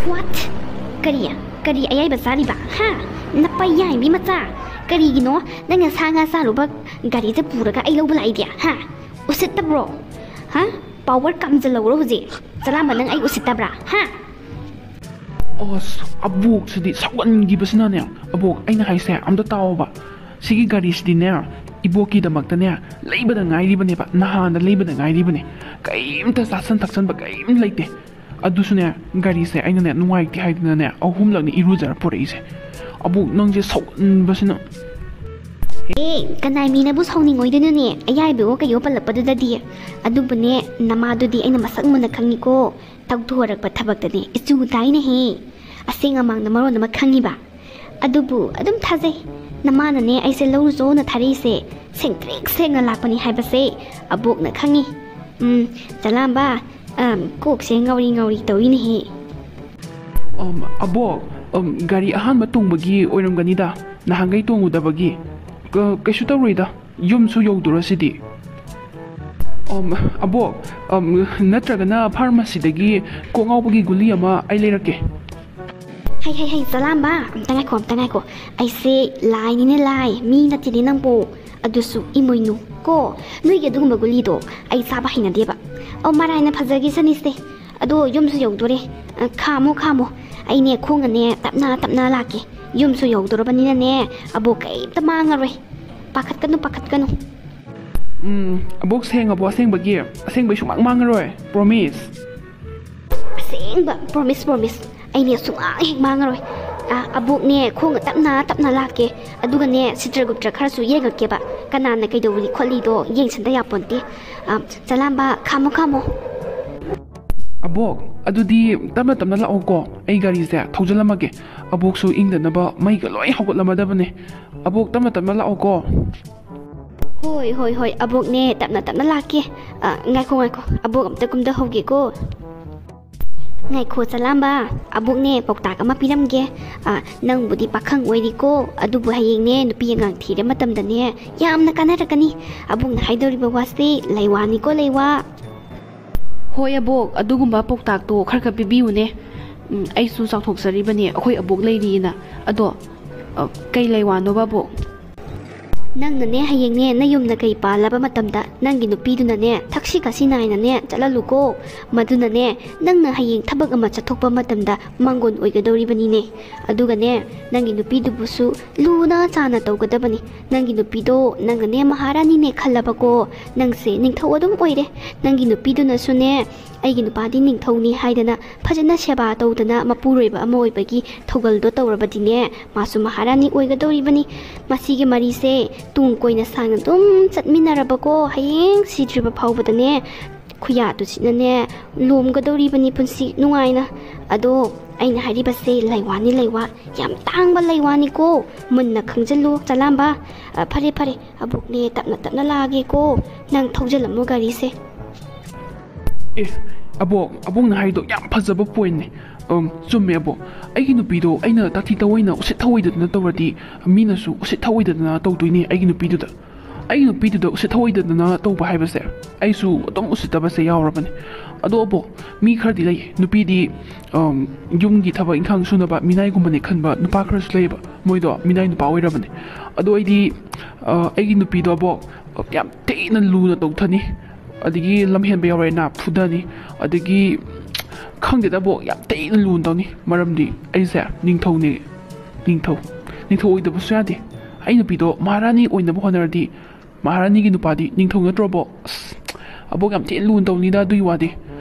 What? ꯀꯔꯤ? ꯀꯔꯤ ꯑꯌꯥꯏꯕ ꯆꯥꯔꯤꯕ? ꯍꯥ? ꯅꯄꯥ ꯌꯥꯏꯕꯤ ꯃꯆꯥ! ꯀꯔꯤꯒꯤꯅꯣ ꯅꯪꯅ ꯁꯥ ꯉꯥ ꯆꯥꯔꯨꯕ ꯒꯥꯔꯤꯁꯦ ꯄꯨꯔꯒ ꯑꯩ ꯂꯧꯕ ꯂꯥꯛꯏꯗꯤ? ꯍꯥ? ꯎꯁꯤꯠꯇꯕ꯭ꯔꯣ? ꯍꯥ? ꯄꯥꯋꯔ ꯀꯥꯝꯖꯜꯍꯧꯔꯣ ꯍꯧꯖꯤꯛ꯫ ꯆꯂꯥꯝꯕ, ꯅꯪ ꯑꯩ ꯎꯁꯤꯠꯇꯕ꯭ꯔꯥ? ꯍꯥ? ꯑꯁ, ꯑꯕꯣꯛꯁꯤꯗꯤ ꯁꯥꯎꯒꯟꯈꯤꯕꯁꯤꯅꯅꯦ꯫ ꯑꯕꯣꯛ, ꯑꯩꯅ ꯍꯥꯏꯁꯦ ꯑꯝꯇ ꯇꯥꯎꯑꯣꯕ꯫ ꯁꯤꯒꯤ ꯒꯥꯔꯤꯁꯤꯗꯤꯅꯦ, ꯏꯕꯣꯛꯀꯤꯗꯃꯛꯇꯅꯦ ꯂꯩꯕꯗ ꯉꯥꯏꯔꯤꯕꯅꯦꯕ, ꯅꯍꯥꯟꯗ ꯂꯩꯕꯗ ꯉꯥꯏꯔꯤꯕꯅꯦ꯫ ꯀꯩꯝꯇ ꯆꯥꯁꯟ ꯊꯛꯆꯟꯕ ꯀꯩꯝ ꯂꯩꯇꯦ꯫ ꯑꯗꯨꯁꯨꯅꯦ, ꯒꯥꯔꯤꯁꯦ ꯑꯩꯅꯅꯦ ꯅꯨꯡꯉꯥꯏꯇꯦ ꯍꯥꯏꯗꯅꯅꯦ ꯑꯍꯨꯝꯂꯛꯅꯤ ꯏꯔꯨꯖꯔ ꯄꯨꯔꯛꯏꯁꯦ꯫ ꯑꯕꯣꯛ, ꯅꯪꯁꯦ ꯁꯥꯎꯒꯟꯕꯁꯤꯅ꯫ ꯑꯦ, ꯀꯅꯥꯏ ꯃꯤꯅꯕꯨ ꯁꯥꯎꯅꯤꯡꯉꯣꯏꯗꯣꯏꯅꯣꯅꯦ, ꯑꯌꯥꯏꯕꯋꯣ ꯀꯩꯌꯣ ꯄꯜꯂꯛꯄꯗꯨꯗꯗꯤ꯫ ꯑꯗꯨꯕꯨꯅꯦ, ꯅꯃꯥꯗꯨꯗꯤ ꯑꯩꯅ ꯃꯁꯛ ꯃꯨꯟꯅ ꯈꯪꯉꯤꯀꯣ꯫ ꯇꯧꯊꯣꯔꯛꯄ ꯊꯕꯛꯇꯅꯦ ꯏꯆꯨ ꯇꯥꯏꯅꯦꯍꯦ꯫ ꯑꯁꯦꯡ ꯑꯃꯥꯡꯅ ꯃꯔꯣꯟ ꯑꯃ ꯈꯪꯉꯤꯕ꯫ ꯑꯗꯨꯕꯨ ꯑꯗꯨꯝ ꯊꯥꯖꯩ, ꯅꯃꯥꯅꯅꯦ ꯑꯩꯁꯦ ꯂꯧꯔꯨꯆꯣꯅ ꯊꯥꯔꯛꯏꯁꯦ ꯁꯦꯡꯇ꯭ꯔꯤꯛ ꯁꯦꯡꯅ ꯂꯥꯛꯄꯅꯤ ꯍꯥꯏꯕꯁꯦ ꯑꯕꯣꯛꯅ ꯈꯪꯉꯤ꯫ ꯎꯝ, ꯆꯂꯥꯝꯕ, ꯑꯝ, ꯀꯣꯛꯁꯦ ꯉꯥꯎꯔꯤ ꯉꯥꯎꯔꯤ ꯇꯧꯏꯅꯦꯍꯦ꯫ ꯑꯝ, ꯑꯕꯣꯛ, ꯑꯝ, ꯒꯥꯔꯤ ꯑꯍꯥꯟꯕ ꯇꯣꯡꯕꯒꯤ ꯑꯣꯏꯔꯝꯒꯅꯤꯗ, ꯅꯍꯥꯟꯈꯩ ꯇꯣꯡꯉꯨꯗꯕꯒꯤ꯫ ꯀ-, ꯀꯩꯁꯨ ꯇꯧꯔꯣꯏꯗ, ꯌꯨꯝꯁꯨ ꯌꯧꯗꯣꯔꯁꯤꯗꯤ꯫ ꯑꯝ, ꯑꯕꯣꯛ, ꯑꯝ, ꯅꯠꯇ꯭ꯔꯒꯅ ꯐꯥꯔꯃꯥꯁꯤꯗꯒꯤ ꯀꯣꯛ ꯉꯥꯎꯕꯒꯤ ꯒꯨꯂꯤ ꯑꯃ ꯑꯩ ꯂꯩꯔꯛꯀꯦ꯫ ꯍꯩ, ꯍꯩ, ꯍꯩ, ꯆꯂꯥꯝꯕ, ꯑꯝꯇ ꯉꯥꯏꯈꯣ, ꯑꯝꯇ ꯉꯥꯏꯈꯣ꯫ ꯑꯩꯁꯦ ꯂꯥꯏꯅꯤꯅꯦ, ꯂꯥꯏ, ꯃꯤ ꯅꯠꯇꯦꯅꯦ ꯅꯪꯕꯨ꯫ ꯑꯗꯨꯁꯨ ꯏꯃꯣꯏꯅꯨ ꯀꯣ, ꯅꯣꯏꯒꯤ ꯑꯗꯨꯒꯨꯝꯕ ꯒꯨꯂꯤꯗꯣ ꯑꯩ ꯆꯥꯕ ꯍꯩꯅꯗꯦꯕ꯫ ꯑꯧ, ꯃꯔꯥꯏꯅ ꯐꯖꯈꯤꯁꯅꯤꯁꯦ꯫ ꯑꯗꯣ ꯌꯨꯝꯁꯨ ꯌꯧꯗꯣꯔꯦ꯫ ꯑ, ꯈꯥꯝꯃꯣ, ꯈꯥꯝꯃꯣ꯫ ꯑꯩꯅꯦ ꯈꯣꯡꯅꯅꯦ ꯇꯞꯅ ꯇꯞꯅ ꯂꯥꯛꯀꯦ꯫ ꯌꯨꯝꯁꯨ ꯌꯧꯗꯣꯔꯕꯅꯤꯅꯅꯦ, ꯑꯕꯣꯛ ꯀꯩꯝꯇ ꯃꯥꯡꯉꯔꯣꯏ꯫ ꯄꯥꯈꯠꯀꯅꯨ, ꯄꯥꯈꯠꯀꯅꯨ꯫ ꯎꯝ, ꯑꯕꯣꯛ ꯁꯦꯡꯉꯕꯣ ꯑꯁꯦꯡꯕꯒꯤ? ꯑꯁꯦꯡꯕꯩ ꯁꯨꯡꯃꯥꯡ ꯃꯥꯡꯉꯔꯣꯏ꯫ Promise꯫ ꯑꯁꯦꯡꯕ promise, promise꯫ ꯑꯩꯅꯦ ꯁꯨꯡꯃꯥꯡ ꯍꯦꯛ ꯃꯥꯡꯉꯔꯣꯏ꯫ ꯑ, ꯑꯕꯣꯛꯅꯦ ꯈꯣꯡꯅ ꯇꯞꯅ ꯇꯞꯅ ꯂꯥꯛꯀꯦ꯫ ꯑꯗꯨꯒꯅꯦ ꯁꯤꯇ꯭ꯔꯒꯨꯞꯇ꯭ꯔ ꯈꯔꯁꯨ ꯌꯦꯡꯉꯛꯀꯦꯕ꯫ ꯀꯅꯥꯅ ꯀꯩꯗꯧꯔꯤ ꯈꯣꯠꯂꯤꯗꯣ ꯌꯦꯡꯁꯟꯗ ꯌꯥꯄꯣꯟꯇꯦ꯫ ꯑ, ꯆꯂꯥꯝꯕ, ꯈꯥꯝꯃꯣ, ꯈꯥꯝꯃꯣ꯫ ꯑꯕꯣꯛ, ꯑꯗꯨꯗꯤ ꯇꯞꯅ ꯇꯞꯅ ꯂꯥꯛꯑꯣꯀꯣ, ꯑꯩ ꯒꯥꯔꯤꯁꯦ ꯊꯧꯖꯤꯜꯂꯝꯃꯒꯦ꯫ ꯑꯕꯣꯛꯁꯨ ꯏꯪꯗꯅꯕ ꯃꯩꯒ ꯂꯣꯏ ꯍꯧꯒꯠꯂꯝꯃꯗꯕꯅꯦ꯫ ꯑꯕꯣꯛ, ꯇꯞꯅ ꯇꯞꯅ ꯂꯥꯛꯑꯣꯀꯣ꯫ ꯍꯣꯏ, ꯍꯣꯏ, ꯍꯣꯏ, ꯑꯕꯣꯛꯅꯦ, ꯇꯞꯅ ꯇꯞꯅ ꯂꯥꯛꯀꯦ꯫ ꯑ, ꯉꯥꯏꯈꯣ, ꯉꯥꯏꯈꯣ, ꯑꯕꯣꯛ ꯑꯝꯇ ꯀꯨꯝꯗꯍꯧꯒꯦꯀꯣ꯫ ꯉꯥꯏꯈꯣ ꯆꯂꯥꯝꯕ, ꯑꯕꯣꯛꯅꯦ ꯄꯥꯎꯇꯥꯛ ꯑꯃ ꯄꯤꯔꯝꯒꯦ꯫ ꯑ, ꯅꯪꯕꯨꯗꯤ ꯄꯥꯈꯪ ꯑꯣꯏꯔꯤꯀꯣ, ꯑꯗꯨꯕꯨ ꯍꯌꯦꯡꯅꯦ ꯅꯨꯄꯤ ꯑꯉꯥꯡ ꯊꯤꯔ ꯃꯇꯝꯗꯅꯦ ꯌꯥꯝꯅ ꯀꯥꯟꯅꯔꯛꯀꯅꯤ꯫ ꯑꯕꯣꯛꯅ ꯍꯥꯏꯗꯧꯔꯤꯕ ꯋꯥꯁꯤ ꯂꯩꯋꯥꯅꯤꯀꯣ, ꯂꯩꯋꯥ꯫ ꯍꯣꯏ ꯑꯕꯣꯛ, ꯑꯗꯨꯒꯨꯝꯕ ꯄꯥꯎꯇꯥꯛꯇꯣ ꯈꯔ ꯈꯔ ꯄꯤꯕꯤꯌꯨꯅꯦ꯫ ꯎꯝ, ꯑꯩꯁꯨ ꯆꯥꯎꯊꯣꯛꯆꯔꯤꯕꯅꯦ ꯑꯩꯈꯣꯏ ꯑꯕꯣꯛ ꯂꯩꯔꯤꯅ꯫ ꯑꯗꯣ ꯑ, ꯀꯩ ꯂꯩꯋꯥꯅꯣꯕ, ꯕꯣꯛ? ꯅꯪꯅꯅꯦ, ꯍꯌꯦꯡꯅꯦ ꯅꯌꯨꯝ ꯅꯀꯩ ꯄꯥꯜꯂꯕ ꯃꯇꯝꯗ ꯅꯪꯒꯤ ꯅꯨꯄꯤꯗꯨꯅꯅꯦ ꯊꯛꯁꯤ ꯈꯥꯁꯤ ꯅꯥꯏꯅꯅꯦ ꯆꯠꯍꯜꯂꯨꯀꯣ꯫ ꯃꯗꯨꯅꯅꯦ ꯅꯪꯅ ꯍꯌꯦꯡ ꯊꯕꯛ ꯑꯃ ꯆꯠꯊꯣꯛꯄ ꯃꯇꯝꯗ ꯃꯥꯡꯒꯣꯟ ꯑꯣꯏꯒꯗꯧꯔꯤꯕꯅꯤꯅꯦ꯫ ꯑꯗꯨꯒꯅꯦ ꯅꯪꯒꯤ ꯅꯨꯄꯤꯗꯨꯕꯨꯁꯨ ꯂꯨꯅ ꯆꯥꯅ ꯇꯧꯒꯗꯕꯅꯤ꯫ ꯅꯪꯒꯤ ꯅꯨꯄꯤꯗꯣ ꯅꯪꯅꯅꯦ ꯃꯍꯥꯔꯥꯅꯤꯅꯦ ꯈꯜꯂꯕꯀꯣ, ꯅꯪꯁꯦ ꯅꯤꯡꯊꯧ ꯑꯗꯨꯝ ꯑꯣꯏꯔꯦ꯫ ꯅꯪꯒꯤ ꯅꯨꯄꯤꯗꯨꯅꯁꯨꯅꯦ ꯑꯩꯒꯤ ꯅꯨꯄꯥꯗꯤ ꯅꯤꯡꯊꯧꯅꯤ ꯍꯥꯏꯗꯅ ꯐꯖꯅ ꯁꯦꯕꯥ ꯇꯧꯗꯅ ꯃꯄꯨꯔꯣꯏꯕ ꯑꯃ ꯑꯣꯏꯕꯒꯤ ꯊꯧꯒꯜꯗꯣ ꯇꯧꯔꯕꯗꯤꯅꯦ, ꯃꯥꯁꯨ ꯃꯍꯥꯔꯥꯅꯤ ꯑꯣꯏꯒꯗꯧꯔꯤꯕꯅꯤ꯫ ꯃꯁꯤꯒꯤ ꯃꯔꯤꯁꯦ ꯇꯨꯡ ꯀꯣꯏꯅ ꯁꯥꯡꯅ ꯑꯗꯨꯝ ꯆꯠꯃꯤꯟꯅꯔꯕꯀꯣ, ꯍꯌꯦꯡ ꯁꯤꯗ꯭ꯔꯤꯕ ꯐꯥꯎꯕꯗꯅꯦ ꯈꯨꯌꯥꯗꯨꯁꯤꯅꯅꯦ ꯂꯣꯝꯒꯗꯧꯔꯤꯕꯅꯤ ꯄꯨꯟꯁꯤ ꯅꯨꯡꯉꯥꯏꯅ꯫ ꯑꯗꯣ ꯑꯩꯅ ꯍꯥꯏꯔꯤꯕꯁꯦ ꯂꯩꯋꯥꯅꯤ, ꯂꯩꯋꯥ꯫ ꯌꯥꯝ ꯇꯥꯡꯕ ꯂꯩꯋꯥꯅꯤꯀꯣ, ꯃꯨꯟꯅ ꯈꯪꯖꯤꯜꯂꯨ ꯆꯂꯥꯝꯕ꯫ ꯑ, ꯐꯔꯦ ꯐꯔꯦ, ꯑꯕꯣꯛꯅꯦ ꯇꯞꯅ ꯇꯞꯅ ꯂꯥꯛꯑꯒꯦꯀꯣ, ꯅꯪ ꯊꯧꯖꯤꯜꯂꯝꯃꯣ ꯒꯥꯔꯤꯁꯦ꯫ ꯑꯦ, ꯑꯕꯣꯛ, ꯑꯕꯣꯛꯅ ꯍꯥꯏꯗꯣ ꯌꯥꯝ ꯐꯖꯕ ꯄꯣꯏꯟꯠꯅꯦ꯫ ꯑꯝ, ꯆꯨꯝꯃꯦ ꯑꯕꯣꯛ, ꯑꯩꯒꯤ ꯅꯨꯄꯤꯗꯣ ꯑꯩꯅ ꯇꯥꯊꯤ ꯇꯧꯑꯣꯏꯅ ꯎꯁꯤꯠ ꯊꯧꯑꯣꯏꯗꯗꯅ ꯇꯧꯔꯗꯤ ꯃꯤꯅꯁꯨ ꯎꯁꯤꯠ ꯊꯧꯑꯣꯏꯗꯗꯅ ꯇꯧꯗꯣꯏꯅꯦ ꯑꯩꯒꯤ ꯅꯨꯄꯤꯗꯨꯗ꯫ ꯑꯩꯒꯤ ꯅꯨꯄꯤꯗꯨꯗ ꯎꯁꯤꯠ ꯊꯧꯑꯣꯏꯗꯗꯅ ꯇꯧꯕ ꯍꯥꯏꯕꯁꯦ ꯑꯩꯁꯨ ꯑꯗꯨꯝ ꯎꯁꯤꯠꯇꯕꯁꯦ ꯌꯥꯎꯔꯕꯅꯦ꯫ ꯑꯗꯣ ꯑꯕꯣꯛ, ꯃꯤ ꯈꯔꯗꯤ ꯂꯩ, ꯅꯨꯄꯤꯗꯤ, ꯑꯝ, ꯌꯨꯝꯒꯤ ꯊꯕꯛ ꯏꯪꯈꯥꯡ ꯁꯨꯅꯕ ꯃꯤꯅꯥꯏꯒꯨꯝꯕꯅꯦ ꯈꯟꯕ ꯅꯨꯄꯥ ꯈꯔꯁꯨ ꯂꯩꯌꯦꯕ꯫ ꯃꯣꯏꯗꯣ ꯃꯤꯅꯥꯏ ꯅꯨꯄꯥ ꯑꯣꯏꯔꯕꯅꯦ꯫ ꯑꯗꯣ ꯑꯩꯗꯤ, ꯑ, ꯑꯩꯒꯤ ꯅꯨꯄꯤꯗꯣ ꯑꯕꯣꯛ ꯌꯥꯝ ꯊꯤꯅ ꯂꯨꯅ ꯇꯧꯊꯅꯤ, ꯑꯗꯒꯤ ꯂꯝꯍꯦꯟꯕ ꯌꯥꯎꯔꯦꯅ ꯐꯨꯗꯅꯤ, ꯑꯗꯒꯤ ꯈꯪꯗꯦꯗ ꯑꯕꯣꯛ, ꯌꯥꯝ ꯊꯤꯅ ꯂꯨꯅ ꯇꯧꯅꯤ꯫ ꯃꯔꯝꯗꯤ ꯑꯩꯁꯦ ꯅꯤꯡꯊꯧꯅꯦ, ꯅꯤꯡꯊꯧ, ꯅꯤꯡꯊꯧ ꯑꯣꯏꯗꯕꯁꯨ ꯌꯥꯗꯦ꯫ ꯑꯩ ꯅꯨꯄꯤꯗꯣ ꯃꯍꯥꯔꯥꯅꯤ ꯑꯣꯏꯅꯕ ꯍꯣꯠꯅꯔꯗꯤ, ꯃꯍꯥꯔꯥꯅꯤꯒꯤ ꯅꯨꯄꯥꯗꯤ ꯅꯤꯡꯊꯧ ꯅꯠꯇ꯭ꯔꯣ ꯑꯕꯣꯛ? ꯑꯁ, ꯑꯕꯣꯛ ꯌꯥꯝ ꯊꯤꯅ ꯂꯨꯅ ꯇꯧꯅꯤꯗ ꯑꯗꯨꯒꯤ ꯋꯥꯗꯤ꯫